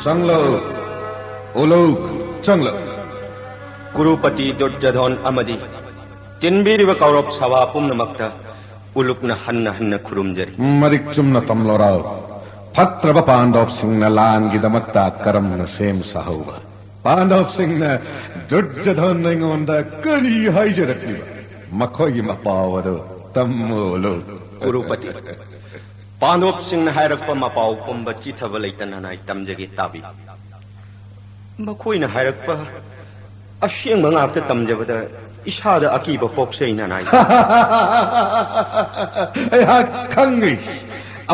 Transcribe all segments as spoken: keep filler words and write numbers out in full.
ꯆꯪꯂꯛꯎ, ꯎꯂꯨꯛ, ꯆꯪꯂꯛꯎ꯫ ꯀꯨꯔꯨꯄꯇꯤ ꯗꯨꯔꯖꯣꯙꯟ ꯑꯃꯗꯤ ꯇꯤꯟꯕꯤꯔꯤꯕ ꯀꯧꯔꯕ ꯁꯚꯥ ꯄꯨꯝꯅꯃꯛꯇ ꯎꯂꯨꯛꯅ ꯍꯟꯅ ꯍꯟꯅ ꯈꯨꯔꯨꯝꯖꯔꯤ꯫ ꯃꯔꯤꯛ ꯆꯨꯝꯅ ꯇꯝꯂꯣꯔꯥꯎ꯫ ꯐꯠꯇ꯭ꯔꯕ ꯄꯥꯟꯗꯣꯞꯁꯤꯡꯅ ꯂꯥꯟꯒꯤꯗꯃꯛꯇ ꯀꯔꯝꯅ ꯁꯦꯝ ꯁꯥꯍꯧꯕ? ꯄꯥꯟꯗꯣꯞꯁꯤꯡꯅ ꯗꯨꯔꯖꯣꯙꯟ ꯑꯩꯉꯣꯟꯗ ꯀꯔꯤ ꯍꯥꯏꯖꯔꯛꯂꯤꯕ? ꯃꯈꯣꯏꯒꯤ ꯃꯄꯥꯎ ꯑꯗꯨ ꯇꯝꯃꯨ ꯎꯂꯨꯛ꯫ ꯀꯨꯔꯨꯄꯇꯤ, ꯄꯥꯟꯗꯣꯞꯁꯤꯡꯅ ꯍꯥꯏꯔꯛꯄ ꯃꯄꯥꯎ ꯄꯨꯝꯕ ꯆꯤꯊꯕ ꯂꯩꯇꯅ ꯅꯥꯏ ꯇꯝꯖꯒꯦ, ꯇꯥꯕꯤ꯫ ꯃꯈꯣꯏꯅ ꯍꯥꯏꯔꯛꯄ ꯑꯁꯦꯡꯕ ꯉꯥꯛꯇ ꯇꯝꯖꯕꯗ ꯏꯁꯥꯗ ꯑꯀꯤꯕ ꯄꯣꯛꯆꯩ, ꯅꯅꯥꯏ꯫ ꯑꯩꯍꯥꯛ ꯈꯪꯏ,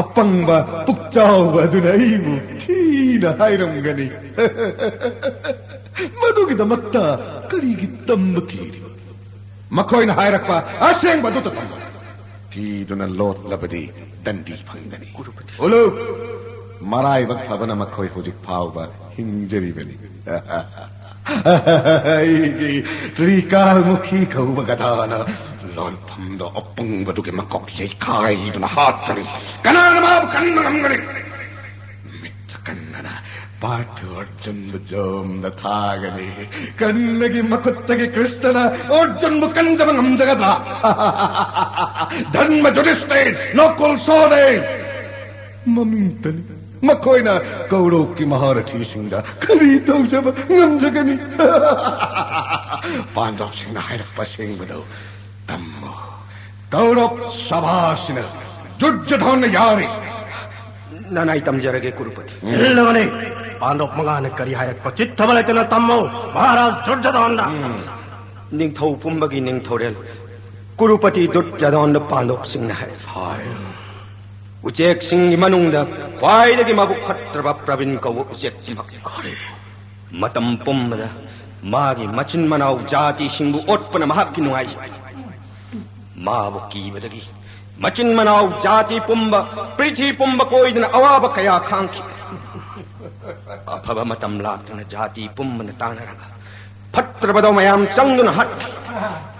ꯑꯄꯪꯕ ꯄꯨꯛꯆꯥꯎꯕ ꯑꯗꯨꯅ ꯑꯩꯕꯨ ꯊꯤꯅ ꯍꯥꯏꯔꯝꯒꯅꯤ꯫ ꯃꯗꯨꯒꯤꯗꯃꯛꯇ ꯀꯔꯤꯒꯤ ꯇꯝꯕ ꯀꯤꯔꯤꯕ? ꯃꯈꯣꯏꯅ ꯍꯥꯏꯔꯛꯄ ꯑꯁꯦꯡꯕꯗꯨꯇ ꯇꯝꯃꯨ꯫ ꯀꯤꯗꯨꯅ ꯂꯣꯠꯂꯕꯗꯤ ꯗꯟꯗꯤ ꯐꯪꯒꯅꯤ꯫ ꯎꯂꯨꯛ, ꯃꯔꯥꯏꯕꯛ ꯐꯕꯅ ꯃꯈꯣꯏ ꯍꯧꯖꯤꯛ ꯐꯥꯎꯕ ꯍꯤꯡꯖꯔꯤꯕꯅꯤ꯫ ꯑꯩꯒꯤ ꯇ꯭ꯔꯤꯀꯥꯜꯃꯨꯈꯤ ꯀꯧꯕ ꯒꯙꯥꯅ ꯂꯣꯟꯐꯝꯗꯣ ꯑꯄꯪꯕꯗꯨꯒꯤ ꯃꯀꯣꯛ ꯌꯩꯈꯥꯏꯗꯨꯅ ꯍꯥꯠꯀꯅꯤ꯫ ꯀꯅꯥꯅ ꯃꯥꯕꯨ ꯀꯟꯕ ꯉꯝꯒꯅꯤ? ꯃꯤꯠꯇ ꯀꯟꯅꯅ ꯄꯥꯔꯊ ꯑꯔꯖꯨꯟꯕꯨ ꯖꯣꯝꯗ ꯊꯥꯒꯅꯤ꯫ ꯀꯟꯅꯒꯤ ꯃꯈꯨꯠꯇꯒꯤ ꯀ꯭ꯔꯤꯁꯅꯅ ꯑꯔꯖꯨꯟꯕꯨ ꯀꯟꯖꯕ ꯉꯝꯖꯒꯗ꯭ꯔꯥ? ꯙꯔꯃ ꯌꯨꯙꯤꯁꯇꯤꯔ, ꯅꯀꯨꯜ ꯁꯍꯗꯦꯕ ꯃꯃꯤꯡꯇꯅꯤ꯫ ꯃꯈꯣꯏꯅ ꯀꯧꯔꯧꯀꯤ ꯃꯍꯥꯔꯊꯤꯁꯤꯡꯗ ꯀꯔꯤ ꯇꯧꯖꯕ ꯉꯝꯖꯒꯅꯤ? ꯄꯥꯟꯗꯕꯁꯤꯡꯅ ꯍꯥꯏꯔꯛꯄ ꯑꯁꯦꯡꯕꯗꯨ ꯇꯝꯃꯨ꯫ ꯀꯧꯔꯕ ꯁꯚꯥꯁꯤꯅ ꯗꯨꯔꯖꯣꯙꯟꯅ ꯌꯥꯔꯦ꯫ ꯅꯅꯥꯏ ꯇꯝꯖꯔꯒꯦ, ꯀꯨꯔꯨꯄꯇꯤ꯫ ꯏꯜꯂꯕꯅꯤ꯫ ꯄꯥꯟꯗꯕ ꯃꯉꯥꯅ ꯀꯔꯤ ꯍꯥꯏꯔꯛꯄ ꯆꯤꯠꯊꯕ ꯂꯩꯇꯅ ꯇꯝꯃꯨ, ꯃꯍꯥꯔꯥꯖ ꯗꯨꯔꯖꯣꯙꯟꯗ꯫ ꯅꯤꯡꯊꯧ ꯄꯨꯝꯕꯒꯤ ꯅꯤꯡꯊꯧꯔꯦꯜ ꯀꯨꯔꯨꯄꯇꯤ ꯗꯨꯔꯖꯣꯙꯟꯗ ꯄꯥꯟꯗꯕꯁꯤꯡꯅ ꯍꯥꯏ꯫ ꯍꯥꯏ꯫ ꯎꯆꯦꯛꯁꯤꯡꯒꯤ ꯃꯅꯨꯡꯗ ꯈ꯭ꯋꯥꯏꯗꯒꯤ ꯃꯕꯨꯛ ꯐꯠꯇ꯭ꯔꯕ ꯄ꯭ꯔꯕꯤꯟ ꯀꯧꯕ ꯎꯆꯦꯛꯁꯤꯃꯛ꯫ ꯀꯔꯤ? ꯃꯇꯝ ꯄꯨꯝꯕꯗ ꯃꯥꯒꯤ ꯃꯆꯤꯟ ꯃꯅꯥꯎ ꯖꯥꯇꯤꯁꯤꯡꯕꯨ ꯑꯣꯠꯄꯅ ꯃꯍꯥꯛꯀꯤ ꯅꯨꯡꯉꯥꯏꯖꯕꯅꯤ꯫ ꯃꯥꯕꯨ ꯀꯤꯕꯗꯒꯤ ꯃꯆꯤꯟ ꯃꯅꯥꯎ ꯖꯥꯇꯤ ꯄꯨꯝꯕ, ꯄ꯭ꯔꯤꯊꯤ ꯄꯨꯝꯕ ꯀꯣꯏꯗꯨꯅ ꯑꯋꯥꯕ ꯀꯌꯥ ꯈꯥꯡꯈꯤ꯫ ꯑꯐꯕ ꯃꯇꯝ ꯂꯥꯛꯇꯨꯅ ꯖꯥꯇꯤ ꯄꯨꯝꯕꯅ ꯇꯥꯟꯅꯔꯒ ꯐꯠꯇ꯭ꯔꯕꯗꯣ ꯃꯌꯥꯝ ꯆꯪꯗꯨꯅ ꯍꯥꯠꯈꯤ꯫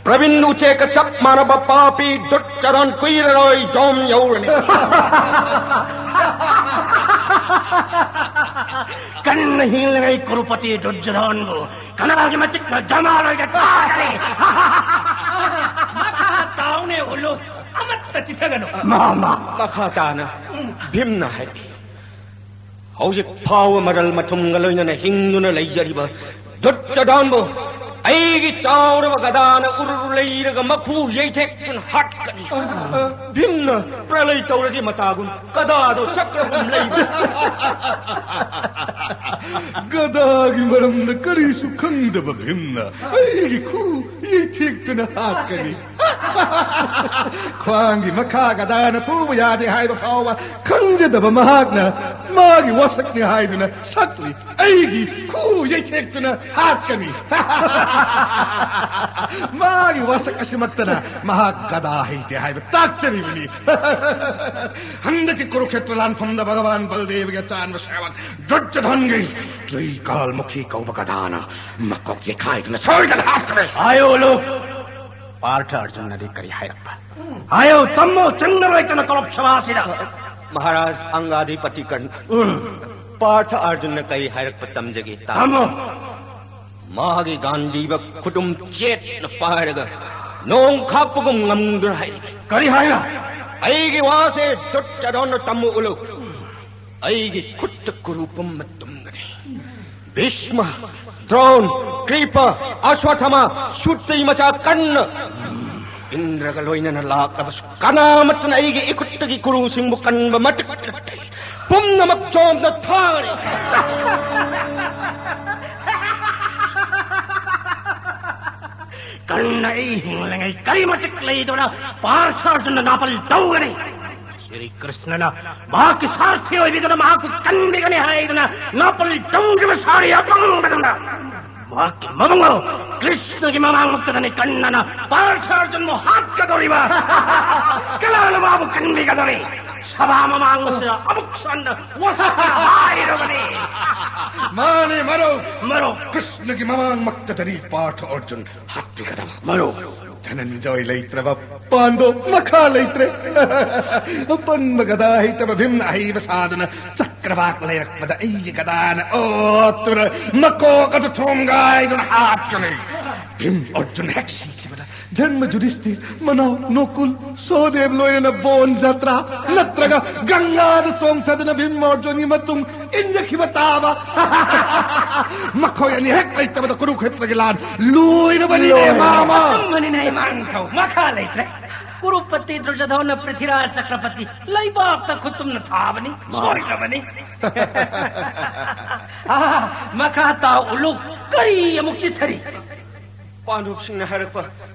ꯄ꯭ꯔꯕꯤꯟ ꯎꯆꯦꯛꯀ ꯆꯞ ꯃꯥꯟꯅꯕ ꯄꯥꯄꯤ ꯗꯨꯠꯆꯔꯟ ꯀꯨꯏꯔꯔꯣꯏ ꯖꯣꯝ ꯌꯧꯔꯅꯤ꯫ ꯀꯟꯅ ꯍꯤꯡꯂꯤꯉꯩ ꯀꯨꯔꯨꯄꯇꯤ ꯗꯨꯔꯖꯣꯙꯟꯕꯨ ꯀꯅꯥꯒꯤ ꯃꯇꯤꯛꯅ ꯖꯃꯥꯂꯣꯏꯒ ꯇꯥꯒꯅꯤ? ꯃꯈꯥ ꯇꯥꯎꯅꯦ ꯎꯂꯨ, ꯑꯃꯠꯇ ꯆꯤꯊꯒꯅꯨ꯫ ꯃꯃꯥ꯫ ꯃꯈꯥ ꯇꯥꯅ ꯎꯝ꯫ ꯚꯤꯝꯅ ꯍꯥꯏꯔꯛꯏ, ꯍꯧꯖꯤꯛ ꯐꯥꯎꯕ ꯃꯔꯜ ꯃꯊꯨꯝꯒ ꯂꯣꯏꯅꯅ ꯍꯤꯡꯗꯨꯅ ꯂꯩꯖꯔꯤꯕ ꯗꯨꯠꯇꯗꯥꯟꯕꯨ ꯑꯩꯒꯤ ꯆꯥꯎꯔꯕ ꯒꯗꯥꯅ ꯎꯔꯨꯔꯨ ꯂꯩꯔꯒ ꯃꯈꯨ ꯌꯩꯊꯦꯛꯇꯨꯅ ꯍꯥꯠꯀꯅꯤ꯫ ꯚꯤꯝꯅ ꯄ꯭ꯔꯂꯩ ꯇꯧꯔꯗꯤ ꯃꯇꯥꯒꯨꯝ ꯒꯗꯥꯗꯣ ꯆꯀ꯭ꯔꯒꯨꯝ ꯂꯩꯕ꯫ ꯒꯗꯥꯒꯤ ꯃꯔꯝꯗ ꯀꯔꯤꯁꯨ ꯈꯪꯗꯕ ꯚꯤꯝꯅ ꯑꯩꯒꯤ ꯈꯨ ꯌꯩꯊꯦꯛꯇꯨꯅ ꯍꯥꯠꯀꯅꯤ꯫ ꯈ꯭ꯋꯥꯡꯒꯤ ꯃꯈꯥ ꯒꯗꯥꯅ ꯄꯨꯕ ꯌꯥꯗꯦ ꯍꯥꯏꯕ ꯐꯥꯎꯕ ꯈꯪꯖꯗꯕ ꯃꯍꯥꯛꯅ ꯃꯥꯒꯤ ꯋꯥꯁꯛꯅꯤ ꯍꯥꯏꯗꯨꯅ ꯁꯛꯂꯤ꯫ ꯑꯩꯒꯤ ꯈꯨ ꯌꯩꯊꯦꯛꯇꯨꯅ ꯍꯥꯠꯀꯅꯤ꯫ ꯃꯥꯒꯤ ꯋꯥꯁꯛ ꯑꯁꯤꯃꯛꯇꯅ ꯃꯍꯥꯛ ꯒꯗꯥ ꯍꯩꯇꯦ ꯍꯥꯏꯕ ꯇꯥꯛꯆꯔꯤꯕꯅꯤ꯫ ꯍꯟꯗꯛꯀꯤ ꯀꯨꯔꯨꯈꯦꯇ꯭ꯔ ꯂꯥꯟꯐꯝꯗ ꯚꯒꯋꯥꯟ ꯕꯜꯗꯦꯕꯒꯤ ꯑꯆꯥꯟꯕ ꯁꯦꯋꯛ ꯗꯨꯔꯖꯣꯙꯟꯒꯤ ꯇ꯭ꯔꯤꯀꯥꯜꯃꯨꯈꯤ ꯀꯧꯕ ꯒꯗꯥꯅ ꯃꯀꯣꯛ ꯌꯩꯈꯥꯏꯗꯨꯅ ꯁꯣꯏꯗꯅ ꯍꯥꯠꯈ꯭ꯔꯦ꯫ ꯍꯥꯏꯌꯨ ꯎꯂꯨ, ꯄꯥꯔꯊ ꯑꯔꯖꯨꯟꯅꯗꯤ ꯀꯔꯤ ꯍꯥꯏꯔꯛꯄ? ꯍꯥꯏꯌꯨ, ꯇꯝꯃꯨ, ꯆꯤꯡꯅꯔꯣꯏ ꯀꯅ ꯀꯣꯂꯞ ꯁꯚꯥꯁꯤꯗ꯫ ꯃꯍꯥꯔꯥꯖ ꯑꯪꯒꯥꯗꯤꯄꯇꯤ ꯀꯔꯅ, ꯎꯝ꯫ ꯄꯥꯔꯊ ꯑꯔꯖꯨꯟꯅ ꯀꯔꯤ ꯍꯥꯏꯔꯛꯄ ꯇꯝꯖꯒꯦ ꯇꯥꯎ꯫ ꯇꯝꯃꯨ꯫ ꯃꯥꯒꯤ ꯒꯥꯟꯙꯤꯕ ꯈꯨꯗꯨꯝ ꯆꯦꯠꯅ ꯄꯥꯏꯔꯒ ꯅꯣꯡ ꯈꯥꯛꯄꯒꯨꯝ ꯉꯝꯗꯨꯅ ꯍꯥꯏꯔꯤ꯫ ꯀꯔꯤ ꯍꯥꯏꯅ? ꯑꯩꯒꯤ ꯋꯥꯁꯦ ꯗꯨꯠꯇꯗꯣꯟꯅ ꯇꯝꯃꯨ ꯎꯂꯨ꯫ ꯑꯩꯒꯤ ꯈꯨꯠꯇ ꯀꯨꯔꯨ ꯄꯨꯝꯕ ꯇꯨꯝꯒꯅꯤ꯫ ꯚꯤꯁꯃ, ꯗ꯭ꯔꯣꯟ, ꯀ꯭ꯔꯤꯄ, ꯑꯁ꯭ꯋꯠꯊꯥꯃ, ꯁꯨꯇꯩ ꯃꯆꯥ ꯀꯟꯅ ꯏꯟꯗ꯭ꯔꯒ ꯂꯣꯏꯅꯅ ꯂꯥꯛꯂꯕꯁꯨ ꯀꯅꯥꯃꯠꯇꯅ ꯑꯩꯒꯤ ꯏꯈꯨꯠꯇꯒꯤ ꯀꯨꯔꯨꯁꯤꯡꯕꯨ ꯀꯟꯕ ꯃꯇꯤꯛ ꯅꯠꯇꯦ꯫ ꯄꯨꯝꯅꯃꯛ ꯆꯣꯝꯅ ꯊꯥꯔꯤ꯫ ꯀꯟꯅ ꯑꯩ ꯍꯤꯡꯂꯤꯉꯩ ꯀꯔꯤ ꯃꯇꯤꯛ ꯂꯩꯗꯨꯅ ꯄꯥꯔꯊ ꯑꯔꯖꯨꯟꯅ ꯅꯥꯄꯜ ꯇꯧꯒꯅꯤ? ꯁ꯭ꯔꯤ ꯀ꯭ꯔꯤꯁꯅꯅ ꯃꯍꯥꯛꯀꯤ ꯁꯥꯔꯊꯤ ꯑꯣꯏꯕꯤꯗꯨꯅ ꯃꯍꯥꯛꯄꯨ ꯀꯟꯕꯤꯒꯅꯤ ꯍꯥꯏꯗꯨꯅ ꯅꯥꯄꯜ ꯇꯧꯈꯤꯕ ꯁꯥꯔꯤ ꯑꯄꯪꯕꯗꯨꯅ ꯃꯍꯥꯛꯀꯤ ꯃꯕꯨꯡ ꯀ꯭ꯔꯤꯁꯅꯒꯤ ꯃꯃꯥꯡꯃꯛꯇꯗꯅꯤ ꯀꯟꯅꯅ ꯄꯥꯔꯊ ꯑꯔꯖꯨꯟꯕꯨ ꯍꯥꯠꯀꯗꯧꯔꯤꯕ꯫ ꯀꯅꯥꯅ ꯃꯥꯕꯨ ꯀꯟꯕꯤꯒꯗꯧꯔꯤ? ꯁꯚꯥ ꯃꯃꯥꯡ ꯑꯁꯤꯗ ꯑꯃꯨꯛ ꯍꯟꯅ ꯋꯥꯁꯛꯅ ꯍꯥꯏꯔꯕꯅꯤ꯫ ꯃꯥꯅꯤ ꯃꯔꯨꯞ꯫ ꯃꯔꯨꯞ꯫ ꯀ꯭ꯔꯤꯁꯅꯒꯤ ꯃꯃꯥꯡꯃꯛꯇꯗꯅꯤ ꯄꯥꯔꯊ ꯑꯔꯖꯨꯟ ꯍꯥꯠꯄꯤꯒꯗꯕ꯫ ꯃꯔꯨꯞ꯫ ꯙꯅꯟꯖꯣꯏ ꯂꯩꯇ꯭ꯔꯕ ꯄꯥꯟꯗꯣꯞ ꯃꯈꯥ ꯂꯩꯇ꯭ꯔꯦ꯫ ꯑꯄꯪꯕ ꯒꯗꯥ ꯍꯩꯇꯕ ꯚꯤꯝꯅ ꯑꯍꯩꯕ ꯁꯥꯗꯨꯅ ꯆꯠ ꯀ꯭ꯔꯕꯥꯛ ꯂꯩꯔꯛꯄꯗ ꯑꯩꯒꯤ ꯒꯗꯥꯅ ꯑꯣꯠꯇꯨꯅ ꯃꯀꯣꯛ ꯑꯗꯨ ꯊꯣꯡꯒꯥꯏꯗꯨꯅ ꯍꯥꯠꯀꯅꯤ꯫ ꯚꯤꯝ ꯑꯔꯖꯨꯟ ꯍꯦꯛ ꯁꯤꯈꯤꯕꯗ ꯙꯔꯃ ꯌꯨꯙꯤꯁꯇꯤꯔ, ꯃꯅꯥꯎ ꯅꯣꯀꯨꯜ, ꯁꯣꯗꯦꯕ ꯂꯣꯏꯅꯅ ꯕꯣꯟ ꯖꯇ꯭ꯔꯥ ꯅꯠꯇ꯭ꯔꯒ ꯒꯪꯒꯥꯗ ꯆꯣꯡꯊꯗꯨꯅ ꯚꯤꯝ ꯑꯔꯖꯨꯟꯒꯤ ꯃꯇꯨꯡ ꯏꯟꯖꯈꯤꯕ ꯇꯥꯕ꯫ ꯃꯈꯣꯏ ꯑꯅꯤ ꯍꯦꯛ ꯂꯩꯇꯕꯗ ꯀꯨꯔꯨꯈꯦꯇ꯭ꯔꯒꯤ ꯂꯥꯟ ꯂꯣꯏꯔꯕꯅꯤꯅꯦ, ꯃꯥꯃ꯫ ꯑꯆꯨꯝꯕꯅꯤꯅꯦ, ꯏꯃꯥ ꯅꯤꯡꯊꯧ꯫ ꯃꯈꯥ ꯂꯩꯇ꯭ꯔꯦ꯫ ꯀꯨꯔꯨꯄꯇꯤ ꯗꯨꯔꯖꯙꯣꯟꯅ ꯄ꯭ꯔꯤꯊꯤꯔꯥꯖ ꯆꯀ꯭ꯔꯄꯇꯤ ꯂꯩꯕꯥꯛꯇ ꯈꯨꯠꯇꯨꯝꯅ ꯊꯥꯕꯅꯤ꯫ ꯁꯣꯏꯈ꯭ꯔꯕꯅꯤ꯫ ꯑꯥ, ꯃꯈꯥ ꯇꯥꯎ ꯎꯂꯨ꯫ ꯀꯔꯤ ꯑꯃꯨꯛ ꯆꯤꯠꯊꯔꯤ? ꯄꯥꯟꯗꯨꯞꯁꯤꯡꯅ ꯍꯥꯏꯔꯛꯄ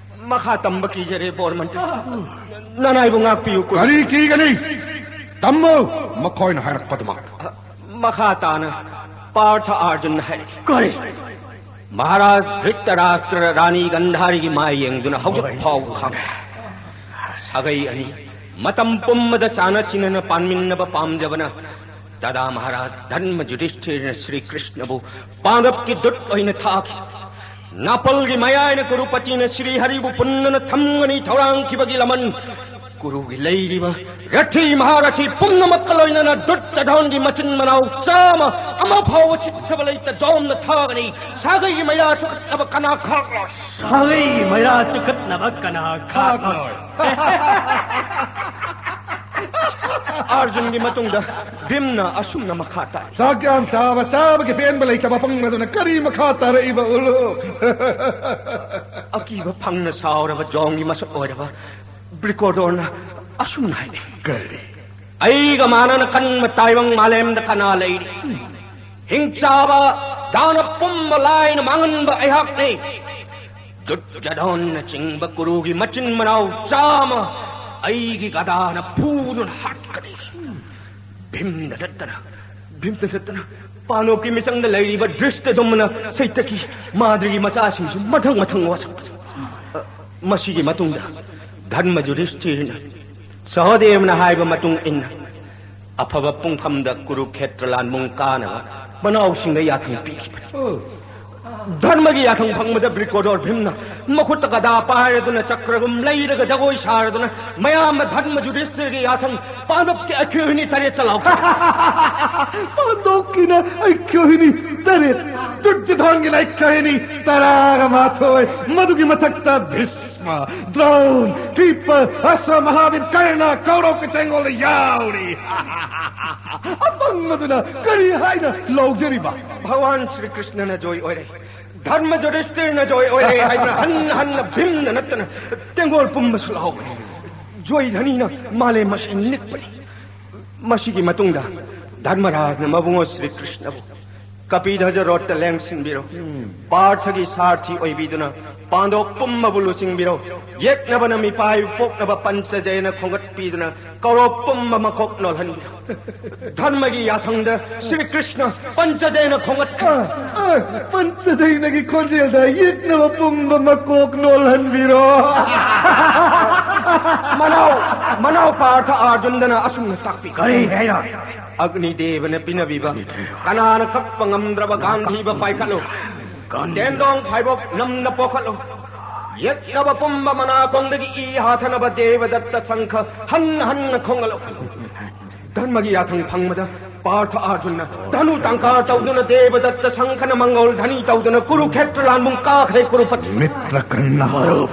ꯃꯈꯥ ꯇꯝꯕ ꯀꯤꯖꯔꯦ, ꯕꯣꯔꯃꯟꯇ꯭ꯔꯤ꯫ ꯅꯅꯥꯏꯕꯨ ꯉꯥꯛꯄꯤꯌꯨ, ꯀꯨꯔꯨ꯫ ꯀꯔꯤ ꯀꯤꯒꯅꯤ? ꯇꯝꯃꯨ, ꯃꯈꯣꯏꯅ ꯍꯥꯏꯔꯛꯄꯗꯨꯃꯛ꯫ ꯃꯈꯥ ꯇꯥꯅ ꯄꯥꯔꯊ ꯑꯥꯔꯖꯨꯟꯅ ꯍꯥꯏꯔꯛꯏ꯫ ꯀꯔꯤ? ꯃꯍꯥꯔꯥꯖ ꯙ꯭ꯔꯤꯇꯔꯥꯁꯇ꯭ꯔ ꯔꯥꯅꯤ ꯒꯟꯙꯥꯔꯤꯒꯤ ꯃꯥꯏ ꯌꯦꯡꯗꯨꯅ ꯍꯧꯖꯤꯛ ꯐꯥꯎꯕ ꯈꯪꯗꯦ꯫ ꯁꯥꯒꯩ ꯑꯅꯤ ꯃꯇꯝ ꯄꯨꯝꯕꯗ ꯆꯥꯅ ꯆꯤꯟꯅꯅ ꯄꯥꯟꯃꯤꯟꯅꯕ ꯄꯥꯝꯖꯕꯅ ꯗꯥꯗꯥ ꯃꯍꯥꯔꯥꯖ ꯙꯔꯃ ꯌꯨꯙꯤꯁꯊꯤꯔꯅ ꯁ꯭ꯔꯤ ꯀ꯭ꯔꯤꯁꯅꯕꯨ ꯄꯥꯡꯒꯞꯀꯤ ꯗꯨꯠ ꯑꯣꯏꯅ ꯊꯥꯈꯤ꯫ ꯅꯥꯄꯜꯒꯤ ꯃꯌꯥꯏꯅ ꯀꯨꯔꯨꯄꯇꯤꯅ ꯁ꯭ꯔꯤ ꯍꯔꯤꯕꯨ ꯄꯨꯟꯅꯅ ꯊꯝꯒꯅꯤ ꯊꯧꯔꯥꯡꯈꯤꯕꯒꯤ ꯂꯃꯟ ꯀꯨꯔꯨꯒꯤ ꯂꯩꯔꯤꯕ ꯔꯊꯤ ꯃꯍꯥꯔꯊꯤ ꯄꯨꯝꯅꯃꯛꯀ ꯂꯣꯏꯅꯅ ꯗꯨꯠꯇ ꯙꯣꯟꯒꯤ ꯃꯆꯤꯟ ꯃꯅꯥꯎ ꯆꯥꯝꯃ ꯑꯃ ꯐꯥꯎꯕ ꯆꯤꯠꯊꯕ ꯂꯩꯇ ꯖꯣꯝꯅ ꯊꯥꯒꯅꯤ꯫ ꯁꯥꯒꯩꯒꯤ ꯃꯩꯔꯥ ꯆꯨꯈꯠꯅꯕ ꯀꯅꯥ ꯈꯥꯛꯂꯣꯏ? ꯁꯥꯒꯩꯒꯤ ꯃꯩꯔꯥ ꯆꯨꯈꯠꯅꯕ ꯀꯅꯥ ꯈꯥꯛꯂꯣꯏ? ꯑꯥꯔꯖꯨꯟꯒꯤ ꯃꯇꯨꯡꯗ ꯚꯤꯝꯅ ꯑꯁꯨꯝꯅ ꯃꯈꯥ ꯇꯥꯏ꯫ ꯆꯥꯛ ꯌꯥꯝ ꯆꯥꯕ, ꯆꯥꯕꯒꯤ ꯄꯦꯟꯕ ꯂꯩꯇꯕ ꯄꯪꯕꯗꯨꯅ ꯀꯔꯤ ꯃꯈꯥ ꯇꯥꯔꯛꯏꯕ ꯎꯂꯨ? ꯑꯀꯤꯕ ꯐꯪꯅ ꯁꯥꯎꯔꯕ ꯖꯣꯝꯒꯤ ꯃꯁꯛ ꯑꯣꯏꯔꯕ ꯕ꯭ꯔꯤꯀꯣꯗꯣꯔꯅ ꯑꯁꯨꯝꯅ ꯍꯥꯏꯅꯩ꯫ ꯀꯔꯤ? ꯑꯩꯒ ꯃꯥꯟꯅꯅ ꯀꯟꯕ ꯇꯥꯏꯕꯪ ꯃꯥꯂꯦꯝꯗ ꯀꯅꯥ ꯂꯩꯔꯤ? ꯍꯤꯡꯆꯥꯕ ꯗꯥꯅꯕ ꯄꯨꯝꯕ ꯂꯥꯏꯅ ꯃꯥꯡꯍꯟꯕ ꯑꯩꯍꯥꯛꯅꯤ꯫ ꯗꯨꯠꯌꯣꯙꯟꯅꯆꯤꯡꯕ ꯀꯨꯔꯨꯒꯤ ꯃꯆꯤꯟ ꯃꯅꯥꯎ ꯆꯥꯝꯃ ꯑꯩꯒꯤ ꯒꯗꯥꯅ ꯐꯨꯗꯨꯅ ꯍꯥꯠꯀꯅꯤ꯫ ꯚꯤꯝꯗ ꯅꯠꯇꯅ, ꯚꯤꯝꯗ ꯅꯠꯇꯅ ꯄꯥꯟꯗꯨꯞꯀꯤ ꯃꯤꯆꯪꯗ ꯂꯩꯔꯤꯕ ꯗ꯭ꯔꯤꯁꯇꯗꯨꯝꯅ ꯁꯩꯇꯀꯤ ꯃꯥꯗ꯭ꯔꯤꯒꯤ ꯃꯆꯥꯁꯤꯡꯁꯨ ꯃꯊꯪ ꯃꯊꯪ ꯋꯥꯁꯛ꯫ ꯃꯁꯤꯒꯤ ꯃꯇꯨꯡꯗ ꯙꯔꯃ ꯌꯨꯙꯤꯁꯊꯤꯔꯅ ꯁꯍꯗꯦꯕꯅ ꯍꯥꯏꯕ ꯃꯇꯨꯡ ꯏꯟꯅ ꯑꯐꯕ ꯄꯨꯡꯐꯝꯗ ꯀꯨꯔꯨꯈꯦꯇ꯭ꯔ ꯂꯥꯟꯕꯨꯡ ꯀꯥꯅꯕ ꯃꯅꯥꯎꯁꯤꯡꯗ ꯌꯥꯊꯪ ꯄꯤꯈꯤꯕꯅꯤ꯫ ꯑꯣ꯫ ꯙꯔꯃꯒꯤ ꯌꯥꯊꯪ ꯐꯪꯕꯗ ꯕ꯭ꯔꯤꯀꯣꯗꯣꯔ ꯚꯤꯝꯅ ꯃꯈꯨꯠꯇ ꯒꯗꯥ ꯄꯥꯏꯔꯗꯨꯅ, ꯆꯀ꯭ꯔꯒꯨꯝ ꯂꯩꯔꯒ ꯖꯒꯣꯏ ꯁꯥꯔꯗꯨꯅ, ꯃꯌꯥꯝꯅ ꯙꯔꯃ ꯌꯨꯙꯤꯁꯊꯤꯔꯒꯤ ꯌꯥꯊꯪ ꯄꯥꯟꯗꯕꯀꯤ ꯑꯩꯈꯣꯏ ꯑꯅꯤ ꯇꯔꯦꯠꯇ ꯂꯥꯎꯈꯤ꯫ ꯄꯥꯟꯗꯣꯞꯀꯤꯅ ꯑꯩꯈꯣꯏ ꯑꯅꯤ ꯇꯔꯦꯠ, ꯗꯨꯔꯖꯣꯙꯟꯒꯤꯅ ꯑꯩꯈꯣꯏ ꯑꯅꯤ ꯇꯔꯥꯒ ꯃꯥꯊꯣꯏ, ꯃꯗꯨꯒꯤ ꯃꯊꯛꯇ ꯚꯤꯁꯃ, ꯗ꯭ꯔꯣꯟ, ꯀ꯭ꯔꯤꯄ, ꯑꯁ, ꯃꯍꯥꯕꯤꯔ, ꯀꯔꯅ, ꯀꯧꯔꯧꯀꯤ ꯇꯦꯡꯒꯣꯜꯗ ꯌꯥꯎꯔꯤ꯫ ꯑꯄꯪꯕꯗꯨꯅ ꯀꯔꯤ ꯍꯥꯏꯅ ꯂꯧꯖꯔꯤꯕ? ꯚꯒꯋꯥꯟ ꯁ꯭ꯔꯤ ꯀ꯭ꯔꯤꯁꯅꯅ ꯖꯣꯏ ꯑꯣꯏꯔꯦ, ꯙꯔꯃ ꯌꯨꯙꯤꯁꯊꯤꯔꯅ ꯖꯣꯏ ꯑꯣꯏꯔꯦ ꯍꯥꯏꯗꯨꯅ ꯍꯟꯅ ꯍꯟꯅ ꯚꯤꯝꯅ ꯅꯠꯇꯅ ꯇꯦꯡꯒꯣꯜ ꯄꯨꯝꯕꯁꯨ ꯂꯥꯎꯕꯅꯤ꯫ ꯖꯣꯏ ꯙꯅꯤꯅ ꯃꯥꯂꯦꯝ ꯑꯁꯤ ꯅꯤꯛꯄꯅꯤ꯫ ꯃꯁꯤꯒꯤ ꯃꯇꯨꯡꯗ ꯙꯔꯃꯔꯥꯖꯅ ꯃꯕꯨꯡꯉꯣ ꯁ꯭ꯔꯤ ꯀ꯭ꯔꯤꯁꯅꯕꯨ ꯀꯄꯤꯙꯖ ꯔꯣꯗꯇ ꯂꯦꯡꯁꯤꯟꯕꯤꯔꯣ꯫ ꯄꯥꯔꯊꯒꯤ ꯁꯥꯔꯊꯤ ꯑꯣꯏꯕꯤꯗꯨꯅ ꯄꯥꯟꯗꯣꯞ ꯄꯨꯝꯕꯕꯨ ꯂꯨꯆꯤꯡꯕꯤꯔꯣ꯫ ꯌꯦꯛꯅꯕꯅ ꯃꯤꯄꯥꯏ ꯄꯣꯛꯅꯕ ꯄꯟꯆꯖꯌꯅ ꯈꯣꯡꯒꯠꯄꯤꯗꯨꯅ ꯀꯧꯔꯣꯞ ꯄꯨꯝꯕ ꯃꯀꯣꯛ ꯅꯣꯜꯍꯟꯕꯤꯔꯣ꯫ ꯙꯔꯃꯒꯤ ꯌꯥꯊꯪꯗ ꯁ꯭ꯔꯤ ꯀ꯭ꯔꯤꯁꯅ ꯄꯟꯆꯖꯌꯅ ꯈꯣꯡꯒꯠꯈ꯭ꯔꯦ꯫ ꯑ, ꯑ, ꯄꯟꯆꯖꯌꯅꯒꯤ ꯈꯣꯟꯖꯦꯜꯗ ꯌꯦꯛꯅꯕ ꯄꯨꯝꯕ ꯃꯀꯣꯛ ꯅꯣꯜꯍꯟꯕꯤꯔꯣ꯫ ꯃꯅꯥꯎ, ꯃꯅꯥꯎ ꯄꯥꯔꯊ ꯑꯥꯔꯖꯨꯟꯗꯅ ꯑꯁꯨꯝꯅ ꯇꯥꯛꯄꯤ꯫ ꯀꯔꯤ ꯍꯥꯏꯅ? ꯑꯒꯅꯤ ꯗꯦꯕꯅ ꯄꯤꯅꯕꯤꯕ, ꯀꯅꯥꯅ ꯀꯛꯄ ꯉꯝꯗ꯭ꯔꯕ ꯒꯥꯟꯙꯤꯕ ꯄꯥꯏꯈꯠꯂꯨ꯫ ꯇꯦꯟꯗꯣꯡ ꯐꯥꯏꯕꯣꯛ ꯅꯝꯅ ꯄꯣꯈꯠꯂꯨ꯫ ꯌꯦꯛꯅꯕ ꯄꯨꯝꯕ ꯃꯅꯥꯀꯣꯡꯗꯒꯤ ꯏ ꯍꯥꯊꯅꯕ ꯗꯦꯕꯗꯠꯇ ꯁꯪꯈ ꯍꯟꯅ ꯍꯟꯅ ꯈꯣꯡꯒꯠꯂꯨ꯫ ꯙꯔꯃꯒꯤ ꯌꯥꯊꯪ ꯐꯪꯕꯗ ꯄꯥꯔꯊ ꯑꯥꯔꯖꯨꯟꯅ ꯙꯅꯨ ꯇꯥꯡꯀꯥꯔ ꯇꯧꯗꯨꯅ ꯗꯦꯕꯗꯠꯇ ꯁꯪꯈꯅ ꯃꯪꯒꯣꯜ ꯙꯅꯤ ꯇꯧꯗꯨꯅ ꯀꯨꯔꯨꯈꯦꯇ꯭ꯔ ꯂꯥꯟꯕꯨꯡ ꯀꯥꯈ꯭ꯔꯦ ꯀꯨꯔꯨꯄꯇꯤ꯫ ꯃꯤꯇ꯭ꯔ ꯀꯔꯅ꯫ ꯃꯔꯨꯞ꯫